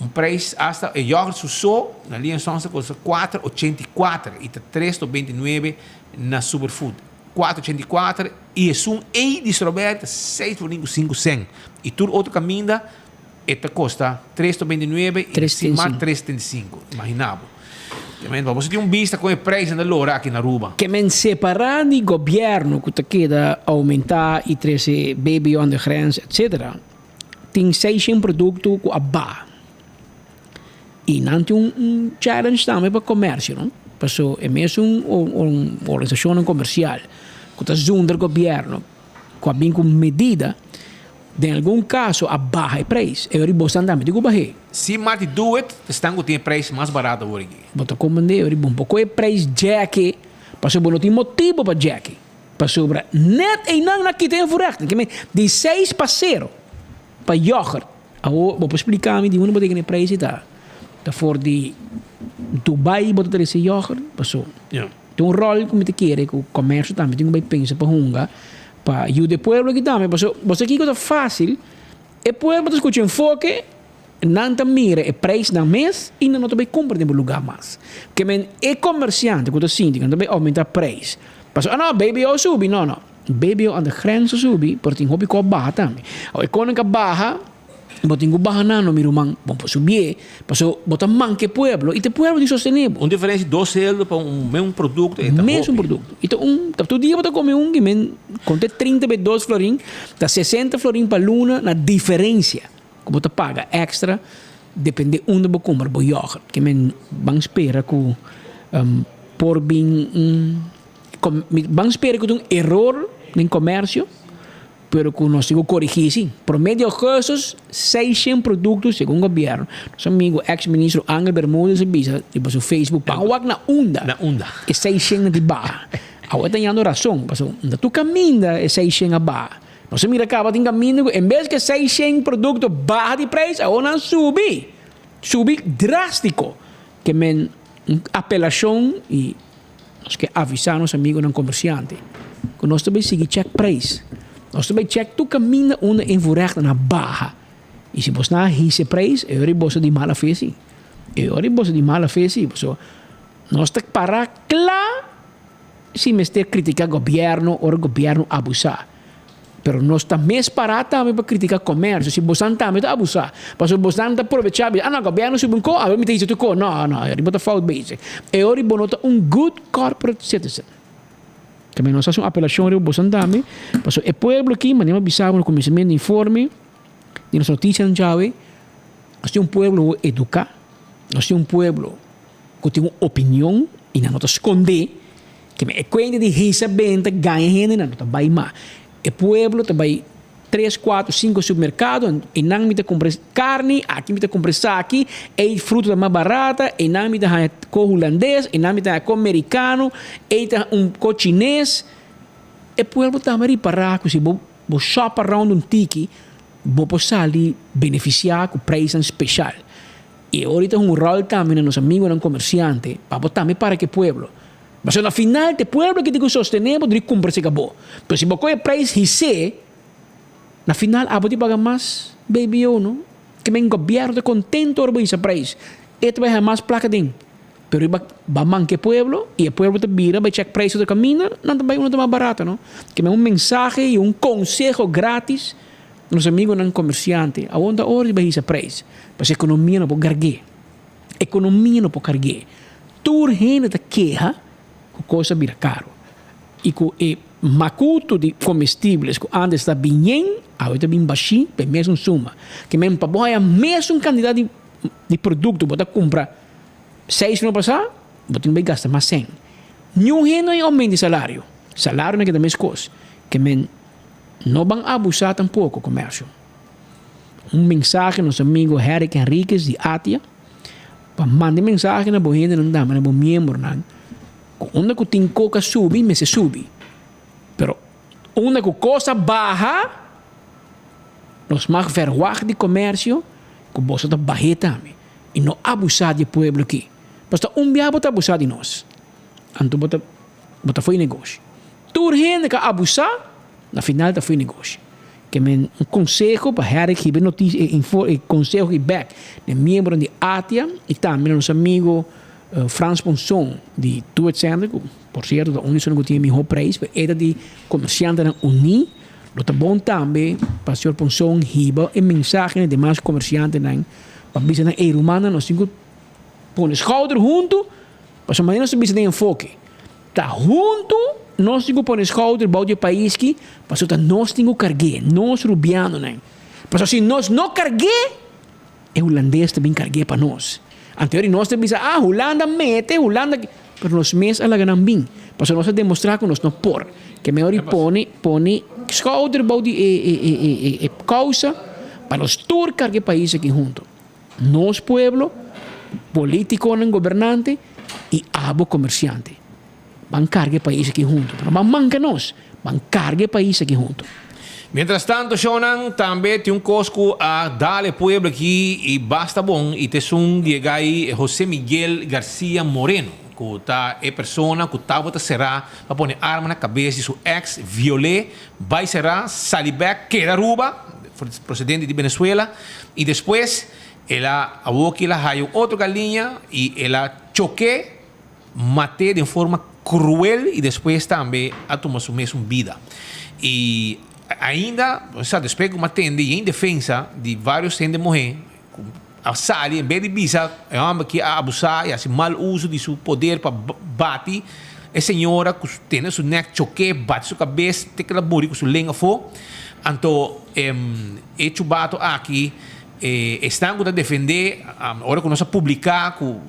Un prijs hasta e yoghurt su so na Lee and Sons ta kosta 4,84 i ta 3,99 na Superfood. 4,84 i esun ei di strawberry ta 6,5 cent i tur otro kaminda e ta kosta 3,99 i Simar 3,75. Imagina bo. Tremendo. Bo tin un bista kon e prijsnan ta lora aki na Aruba. Ke men separá di gobièrnu ku ta keda oumentá i trese baby on de grens etc. Tin seishen produkto ku a baha. I nan tin un challenge tambe pa komersio no. Paso e mesun organisashonnan komersial ku ta zundra gobièrnu ku a bin ku medida den algun kaso a baha e preis. E ora bosnan tambe tin ku bah'é. Si Marti do it, esnan ku tin e preis mas barato awor aki. Bo ta komprendé e ora bon poko e preis djèk'é pasobra bo no tin motibu pa djèk'é. Pasobra net einan nan kita e voorrechten. Ke men di seis pa sero pa yoghurt. Awor bo por splika mi di unda bo ta kende preis ta? Ta for di Dubai bo ta trese yoghurt? Paso tin un rol ku mi ta kere ku komersio tambe tin ku bai pensa pa hunga pa yuda e pueblo aki tambe. Paso bo sa kiko ta fasil e pueblo ta skucha enfoke nan ta mira e preisnan mes i nan no ta bai kumpra den bo luga mas. Ke men e komersiante ku ta sinti ku nan ta bai oumenta preis paso ah no BBO subi no no BBO aan de grens a subi pero tin hopi ku a baha tambe. Awo e konan ku a baha bo tin ku baha nan no mi ruman bo por subié paso bo ta manka e pueblo i ta e pueblo tin sostené bo. Un diferensia di dos seldo pa un mesun produkto e ta hopi. Mesun produkto i ta un ta tur dia bo ta kome un ki men konta e trinta be dos florin ta sesenta florin pa luna na diferensia. Ku bo ta paga extra depende unda bo kumpra bo yoghurt. Ke men ban spera ku por bin un ban spera ku ta un eror den komersio pero ku nos tin ku korigí si. Prome di augustus seishent produkto segun gobièrnu. Nos amigu ex ministro Angel Bermudez a bisa riba su Facebook ban wak na unda e seishent a di baha. Awe ta yando rason pasobra unda tur kaminda e seishent a baha. Nos a mira caba tin caminda cu en bes cu e seishen producto baha di prijs awor nan subi, subi drastico. Ke men un apelacion y nos ke avisa nos amigonan comerciante cu nos ta bay sigui check prijs. Nos ta bay check tur caminda unda invoerrecht nan a baha y si bos nan a hisa e prijs e ora boso di mala fe si, e ora boso di mala fe si. Pasobra nos ta para cla. Si mester critica gobierno ora gobierno abusa. Pero nos ta mes para tambe pa critica comercio si bosan tambe ta abusa. Pasobra bosan ta probecha bisa, ah no gobierno subi un co, awe mi ta hisa tur co. No, no, e riba ta fout bezig. E ora bo no ta un good corporate citizen. Tambe nos haci un apelacion riba bosan tambe, pasobra e pueblo aki, manera mi a bisa bo na cuminsamiento di informe di nos noticianan djawe, nos tin un pueblo educa, nos tin un pueblo ku tin un opinion i nan no ta skondé, ke men e kuenta di hisa benta gaña hende nan no ta bai mas. E pueblo ta bai tres, kuater, sinku supermerkado, einan mi ta kumpra karni, aki mi ta kumpra esaki, ei fruta ta mas barata, einan mi ta haña ko hulandes, einan mi ta haña ko merikano, ei ta un ko chines. E pueblo tambe ripará ku si bo bo shop around un tiki bo por sali benefisiá ku preisnan speshal. I ora ta un ròl tambe na nos amigonan komersiante pa bo tambe para ku e pueblo. Pasobra na final ta e pueblo ki tin ku sostené bo dor di kumpra seka bo. Pero si bo kohe preis hisé, na final abo tin paga mas BBO no. Ke men gobièrnu ta kontento ora bo hisa preis. E ta bai haña mas plaka den. Pero riba ba manka e pueblo i e pueblo ta bira bai chèk preis otro kaminda, nan ta bai unda ta mas barato no. Ke men un mensahe i un konseho gratis. Nos amigonan komersiante awor ta ora di bai hisa preis, pasobra ekonomia no por garg'é. Ekonomia no por karg'é. Tur hende ta keha ku kos a bira karu i ku e makutu di komestibles ku antes ta bin yen, awe ta bin bashí pa e mesun suma. Ke men pa bo haña mesun kantidat di di produkto bo ta kumpra seis luna pasá, bo tin ku bai gasta mas sèn. Niun hende no a oumenta di salario. Salario na keda meskos. Ke men. No ban abusá tampoko komersio. Un mensahe nos amigo Herrick Henriquez di ATIA pa manda e mensahe na bo hendenan tambe na bo miembronan ku unda ku tin koka subi mester subi pero unda ku kos a baha nos mag verwagt di komersio ku boso ta bah'é tambe i no abusá di e pueblo aki pasobra ta un bia bo ta abusá di nos anto bo ta Bo ta fo'i negoshi. Tur hende ka abusá, na final ta fo'i negoshi. Ke men un konseho pa Herrick hiba e notisia e info e konseho aki bek na e miembronan di ATIA i tambe na nos amigo Frans Ponson di Toet Center ku por sierto ta un di esunnan ku tin e mihó preis pero e ta di komersiantenan uní. Lo ta bon tambe pa señor Ponson hiba e mensahe na e demas komersiantenan pa bisa nan ey rumannan nos tin ku pone skouder huntu pasobra manera nos ta bisa den enfoke Ta huntu nos tin ku pone skouder bou di e pais ki, pasobra ta nos tin ku karg'é, nos rubianonan. Pasobra si nos no karg'é, e hulandes ta bin karg'é pa nos. Anto nos ta bisa, ah, Hulanda mete, Hulanda ki. Pero nos mes a laga nan bin, pasobra nos a demostrá ku nos no por. Ke mehor di pone pone skouder bou di e e e e e kousa pa nos tur karga e pais aki huntu. Nos pueblo, politiconan, gobernante y abo comerciante. Ban carga e pais aki hunto. Pero ban manca nos. Ban carga e pais aki hunto. Mientras tanto shownan tambe tin un cos cu a dal e pueblo aki y basta bon y ta esun di e gai Jose Miguel Garcia Moreno cu ta e persona cu tabata cera pa pone arma na cabes di su ex viole bay cera sali bek keda Aruba procedente di Venezuela y despues el a awoki el a haya un otro galiña y el a choke mate den forma cruel y despues tambe a tuma su mesun bida y ainda sa despues cu mi a tende y en defensa di varios hende muhe cu a sali en bes di bisa e homber aki a abusa y haci mal uso di su poder pa bati e señora cu tene su nek choke bati su cabes te cu el a muri cu su lenga afo anto e chubato aki esnan cu ta defende ora cu nos a publica cu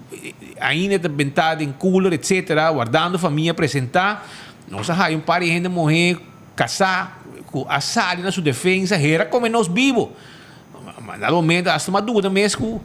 ainda ta benta den cooler etcetera wardando famia presenta nos a haya un par di hende muhe casa cu a sali na su defensa hera come nos bibo. Ma na momento hasta m'a duda mes ku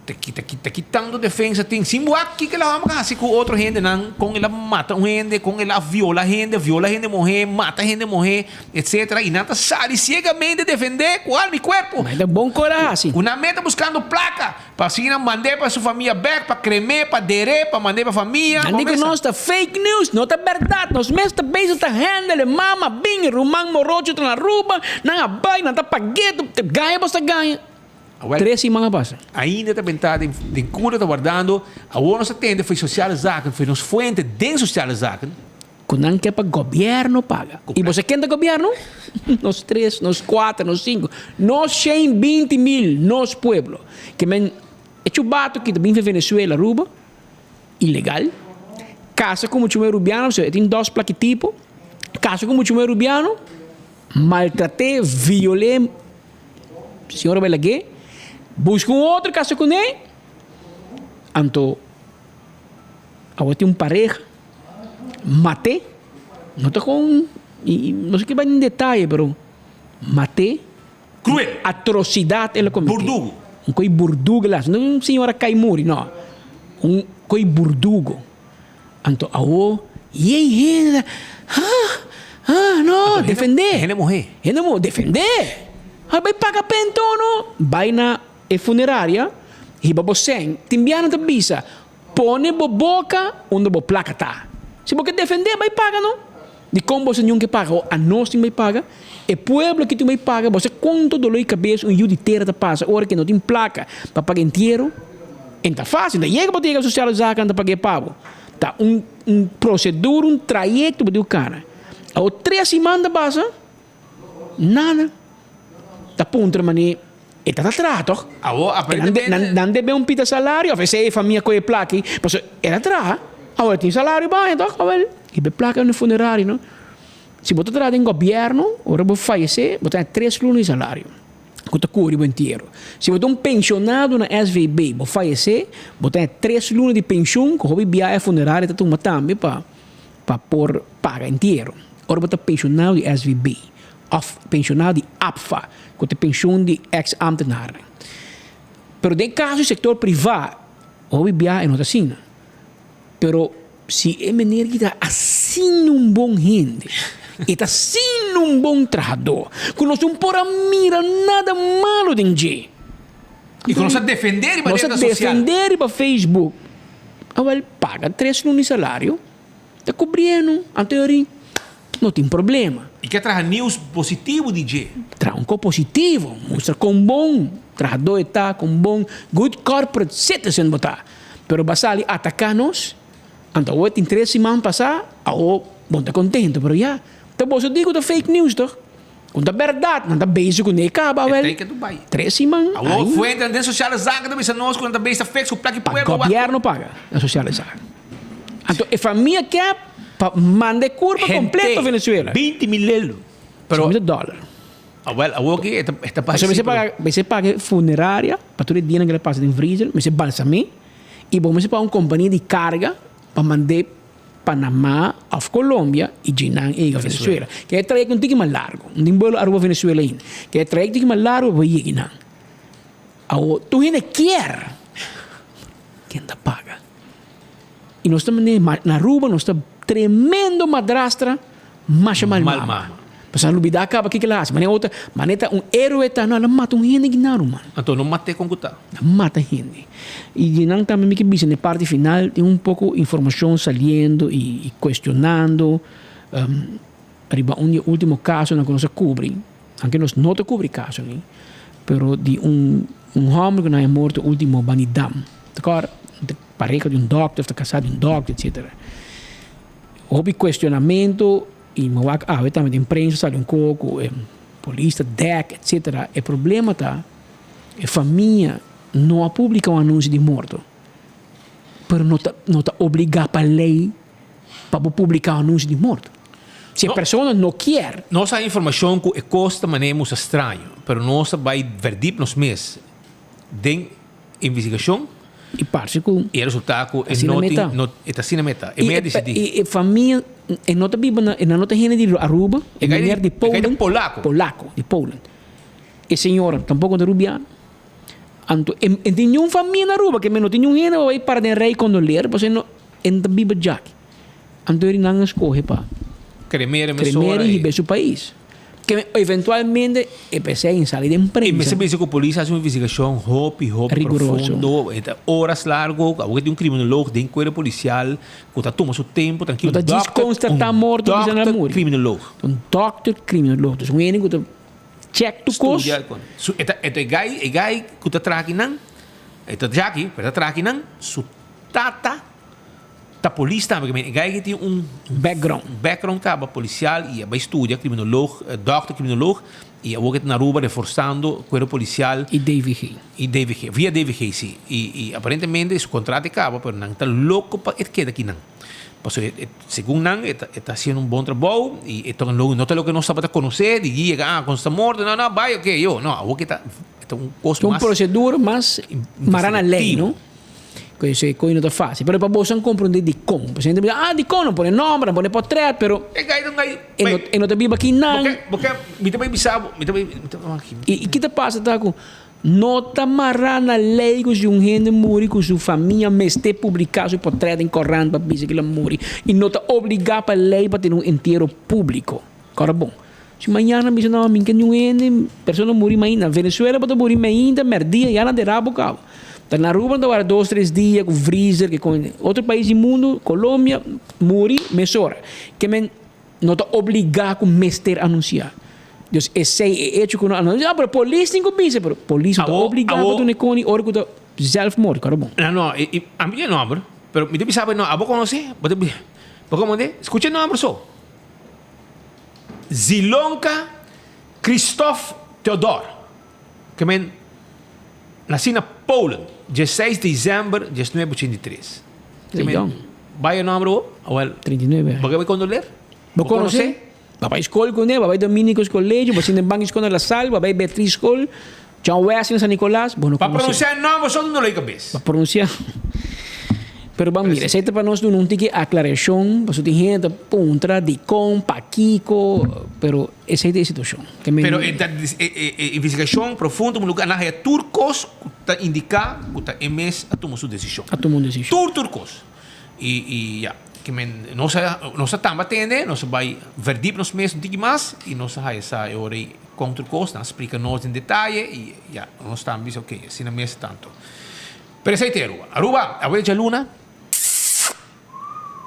ta ki ta ki ta ki tantu defensa tin. Sin wak kiko el a hòmber hasi ku otro hendenan, kon el a mata un hende, kon el a viola hende, viola hende muhé, mata hende muhé, etcetera. I nan ta sali siegamente defendé ku alma i kuerpo. Ma e ta bon kor a hasi. Ku nan meta buskando plaka pa asina mand'é pa su famia bèk, pa krem'é, pa der'é, pa mand'é pa famia. Nan di ku nos ta fake news, no ta bèrdat, nos mes ta bezig ta handle e mama bin, e ruman morocho ta na Aruba, nan a bai, nan ta pag'é, gaña bos ta gaña. Tres siman a pasa. Ainda ta bentá den den kura ta wardando, awor nos ta tende for Sociale Zaken, for nos fuente den Sociale Zaken. Ku nan ke pa gobièrnu paga. I bo sa ken ta gobièrnu? Nos tres, nos kuater, nos sinku, nos shen binti mil, nos pueblo. Ke men e chubato ki ta bin for Venezuela, Aruba, ilegal, kasa ku muchu muher rubiano, pasobra e tin dos plakitipo, kasa ku muchu muher rubiano, maltrat'é, viol'é, señora bai lag'é, buska un otro kasa kuné, anto awor tin un pareha. Mat'é, no ta kon, no sé ke bai den detaye, pero mat'é. Cruel. Atrocidad el a comete. Burdugo. Un coi burdugo el a haci. No un señora cay muri, no. Un coi burdugo. Anto awo, yey hende ta, ha, ha, no, defendé. Hende muhé. Hende muhé, defendé. A bay paga pento no. Bay na e funeraria, hiba bo sèn. Tin biaha nan ta bisa, Pone bo boka unda bo plaka ta. Si bo ke defendé, bai paga no. Dikon boso niun ke paga? O anos tin bai paga? E pueblo aki tin bai paga? Bo sa konto doló di kabes un yu di tera ta pasa ora ke no tin plaka pa paga entiero? En ta fásil, ta yega bo ta yega sosial zaken ta pag'é pa bo. Ta un un prosedura, un trayekto bo tin ku kana. Awor tres siman ta pasa, nada. Ta puntra manera. E ta ta traha toch? Awor aparentemente. Nan nan debe un pita salario of esei e famia koe e plaka ei? Pasobra e ta traha, awor e tin salario baña toch? Awel, hiba e plaka na funerario no. Si bo ta traha den gobierno, ora bo fayesé, bo ta haña tres luna di salario ku ta kuri bo entiero. Si bo ta un penshonado na SVB, bo fayesé, bo ta haña tres luna di penshun ku hopi biaha e funerario ta tuma tambe pa pa por paga entiero. Ora bo ta penshonado di SVB. Of pensionado di APFA, cu ta e pensioen di ex ambtenaren. Pero den caso di sector priva, hopi bia e no ta asina. Pero si e meneer aki ta asina un bon hende, e ta asina un bon trahador, cu nos no por a mira nada malo den dje. Y cu nos a defende riba Nos a reda social. defende riba Facebook. Awel, paga tres luna di salario, ta cubriendo. Anto e ori. No tin problema. I ke traha news positivo di dje. Traha un ko positivo, mustra kon bon trahadó e ta, kon bon good corporate citizen bo ta. Pero bo a sali ataká nos, anto awor tin tres siman pasá, awor bo no ta kontento, pero ya, ta boso di ku ta fake news toch? Ku ta bèrdat, nan ta bezig kuné kaba awel. Tres siman Awor ainda. fuentenan den sociale zaken ta bisa nos ku nan ta bezig ta fix ku plak i Pa pueblo wak. gobièrnu paga na sociale zaken. Anto e famia ke pa manda e kurpa kompleto Hente, Venezuela. 20 mil lelu. Pero Mil dòler. Awel, awor ki e ta e ta Pasobra parsi mester pero. paga mester paga e funeraria pa tur e dianan ku el a pasa den vriezer, mester balsam'é i bo mester paga un kompania di karga pa mand'é Panama of Colombia y djinan e yega Venezuela. Ke e trayecto un tiki mas largo. Un tin vuelo Aruba Venezuela ainda. Ke e trayecto tiki mas largo pa yega nan. Awo tur hende kier ken ta paga. Y nos ta mane na Aruba nos ta tremendo madrastra masha mal mama. Pasobra a lubida caba kiko el a haci. Mane otro mane ta un héroe ta no el a mata un hende gina ruman. Anto no mate con cu ta. A mata hende. Y di nan tambe mi ke bisa na e parti final tin un poco informacion saliendo y cuestionando riba un di e ultimo casonan cu nos a cubri, aunke nos no ta cubri casonan, pero di un un homber cu nan a morto ultimo bani dam. Ta acorda? Pareha di un dokter of ta casa di un dokter etcetera. Hopi cuestionamento y mi wak awe tambe den prensa sali un coco cu e polis ta dek etcetera. E problema ta. E famia no a publica un anuncio di morto, pero no ta no ta obliga pa ley pa bo publica un anuncio di morto. Si e persona no kier. Nos a informacion cu e cos ta manera musa straño, pero nos a bay verdiep nos mes den investigacion. Y parce cu. Y a resulta cu e no tin, no, e ta asina meta. E mey a dicidi. Y e famia e no ta biba na, e no ta hende di Aruba, e meneer di Polen. E polaco. Polaco, di Polen. E señora tampoco ta rubiano. Anto e e tin niun famia na Aruba ke men no tin niun hende pa bai para den rei kondoleer pasobra e no e no ta biba djaki. Anto eri nan a skohe pa Kremere mesora kremere i hiba su pais. Ke eventualmente e p'esei a sali den I prensa. mester bisa ku polis a hasi un investigashon hopi hopi Riguroso. profundo, e ta oras largo, awor ke tin un kriminoloog den kuerpo polisial ku ta tuma su tempu trankil, No ta djis dòkter, konstatá un morto bisa nan a dòkter muri. kriminoloog. Un dòkter kriminoloog. Dus un hende ku ta Check tu kos. Studia kon. Su e ta e ta e gai e gai ku ta traha akinan, e ta djaki, pero e ta traha akinan, su tata ta polis tambe. Ke men e gai aki tin un Background. background kaba polisial i a bai studia kriminoloog, dòkter kriminoloog i awor ke ta na Aruba reforsando kuerpo polisial. I DVG. I DVG, via DVG si. I i aparentemente su kontrato e kaba pero nan ta loko pa e keda akinan. Pasobra e segun nan e ta e ta hasiendo un bon trabou i e ta no ta loke nos tabata konosé di yega ah kon sta morto no no bai oke yo no awor ke ta e ta un kos Un mas prosedura mas mará na lei no ku esei koe no ta fásil pero pa boso a komprondé dikon pasobra hende ta bisa ah dikon nan pone nòmber nan pone potrèt pero E gai ta un gai e no e no ta biba aki nan bo ke bo ke mi ta bai bisa bo mi ta bai mi ta i ki ta pasa ta ku No ta mará na lei ku si un hende muri ku su famia mester publiká su potrèt den korant pa bisa ku el a muri i no ta obligá pa lei pa tene un entiero públiko. Kòrda bon. Si mañana bisa no mi ke niun hende persona muri mainta. Na Venezuela bo ta muri mainta mèrdia ya nan derá bo kaba. Ta na Aruba nan ta wara dos tres dia ku vriezer ke kon. Otro pais di mundu Colombia muri mesora. Ke men No ta obligá ku mester anunsiá. Dus esei e echo ku no anunsiá, ah, pero polis tin ku bisa, pero polis no ta obligá pa duna e koni ora ku ta zelfmoord, kòrda bon. No, no, i ami tin e nòmber, pero mi ta bisa bo e nòmber, abo konosé? Bo ta bisa, bo komo skucha e nòmber so, Zilonka Christoph Theodor, ke men nasí na Polen, dieseis desèmber diesnuebe ochenta i tres. Ke men, bai e nòmber bo? Awel, 39 aña. Bo ke bai kondoler? Bo konosé? Bo bai skol kuné, bo bai Dominicus Colegio, bo sinta den banki skol na La Salle, bo bai Beatriz Skol, John Wesley na San Nicolas, bo no Pa konosé. pronunsiá e nòmber so ta dolo e kabes. Pa pronunsiá. Pero ban mira, esei ta pa nos duna un tiki aklarashon, pasobra tin hende ta puntra dikon, pakiko, pero esei ta e situashon. Ke men. Pero e ta e investigashon profundo tuma lugá, nan haya tur kos ku ta indiká ku ta e mes a tuma su desishon. A tuma un desishon. Tur tur kos. I i ya, ke men nos a nos a tamba tende, nos a bai verdiep nos mes un tiki mas i nos a haya sa e ora ei kon tur kos, nan a splika nos den detaye i ya, nos tambe bisa oke, asina mes tantu. Pero esei te Aruba. Aruba, awe djaluna,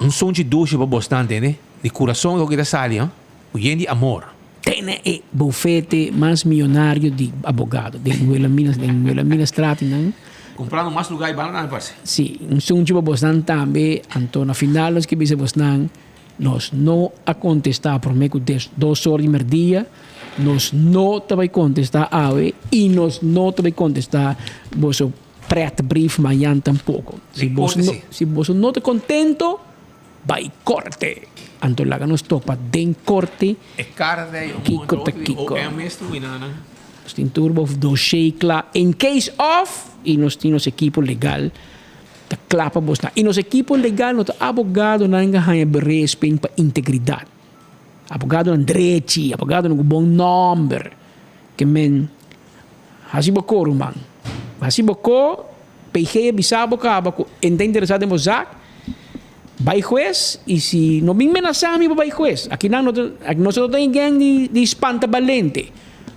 un sunchi dushi pa bosnan tende. Di kurason ku ta sali, ku yen di amor. Tene e bufete mas miyonario di abogado den Wilhelmina, den Wilhelmina Straat nan. Kumprando mas luga i banda tambe parse. Si, un sunchi pa bosnan tambe, anto na final nos ke bisa bosnan, nos no a kontestá promé ku des dos or di merdia, nos no ta bai kontestá awe i nos no ta bai kontestá boso pretbrief mañan tampoko. Si boso no, si boso no ta kontento, Bai korte! Anto laga nos topa den korte. E kara ta ei Kiko ta kiko. Nos tin tur bo dossier kla in case of y nos tin nos ekipo legal ta kla pa bos nan. Y nos ekipo legal no ta abogadonan ka haña beresping pa integridad. Abogadonan drechi, abogadonan ku bon nomber. Ke men hasi bo ko ruman. Hasi bo ko, PG a bisa bo kaba ku e ta interesa den bo zak. Bai hues y si no bin menasa mi pa bai hues. Aki nan no ta, nos no ta e gang di di spanta balente.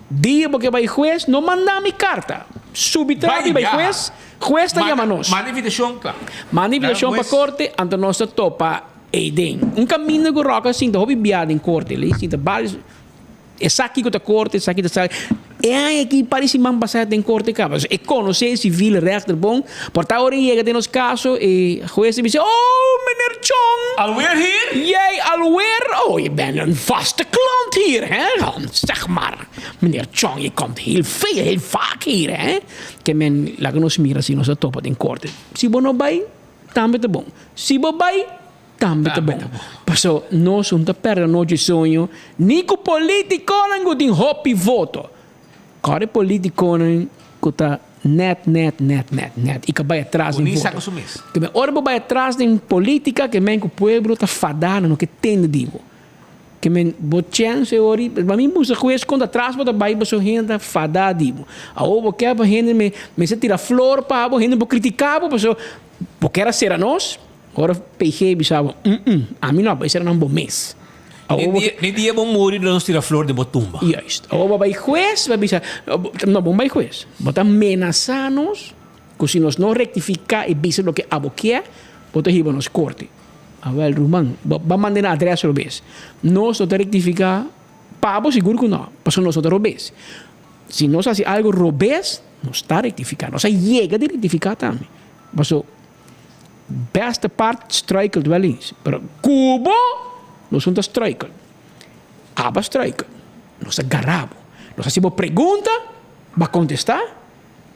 Dia bo ke bai hues no manda mi carta. Subi trapi bai hues, hues ta yama nos. Manda invitacion kla. Manda invitacion pa corte anto nos ta topa eyden. Un caminda cu Rock a sinta hopi bia den corte. Lei sinta varios. E sa kiko ta korte, esaki ta sa. E aña aki par di siman pasá den korte kaba. E konosé e sivil rèchter bon. Por ta ora e yega den nos kaso, e hues a bisa, Oh, meneer Chong! Alweer hier? Jij alweer? Oh, je bent een vaste klant hier, hè? Zeg maar, meneer Chong, je komt heel veel, heel vaak hier, hè? Ke men laga nos mira si nos a topa den korte. Si bo no bai, tambe ta bon. Si bo bai, Tambe ta bon. Paso nos un ta perde nochi soño ni ku politikonan ku tin hopi voto. Kòrda e politikonan ku ta nèt nèt nèt nèt nèt i ka bai atras den voto. Ke men ora bo bai atras den politika ke men ku pueblo ta fadá nan no ke tende di bo. Ke men bo chèns e ora pa mi buska hues konta atras bo ta bai paso hende ta fadá di bo. Awor bo ke pa hende mester tira flor pa bo hende por kritiká bo paso bo kier a sera nos. Ora PG bisa bo, mm-mm, ami no a bai sera nan bo mes. Awor bo. Ni dia bo muri lo nos tira flor den bo tumba. Juist. Awor bo bai hues, bo bisa, no, bo no bai hues. Bo ta menasa nos ku si nos no rektifiká i bisa loke abo kier, bo ta hiba nos korte. Awel, ruman, bo a manda e na adres robes. Nos no ta rektifiká pa bo, sigur ku no, pasobra nos no ta robes. Si nos hasi algu robes, nos ta rektifiká. Nos a yega di rektifiká tambe. Pasobra. Beste part struikelt wel eens, pero ku bo nos no ta struikel. Aba struikel, nos ta gara bo. Nos hasi bo pregunta, bo a kontestá,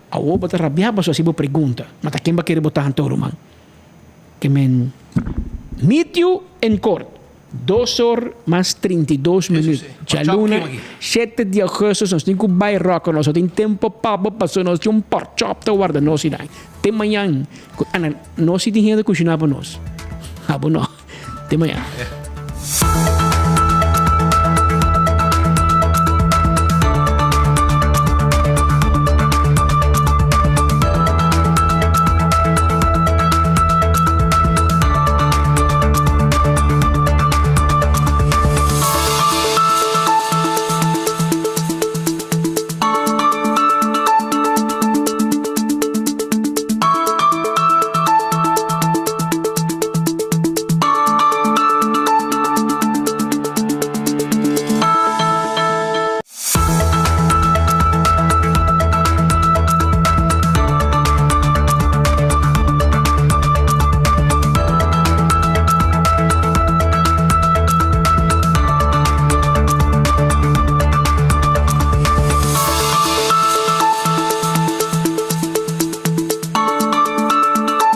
awor bo ta rabiá pasobra hasi bo pregunta. Ma ta ken bo a kere bo ta anto, ruman? Ke men meet you in court. Dos or mas 32 minuut. Djaluna, shete di augustus nos tin ku bai ròka. Nos no tin tempo pa bo pasobra nos tin un pòrchòp ta warda nos einan. Te mañan. Ana, nos si tin hende kushiná pa nos. Abo no. Te mañan.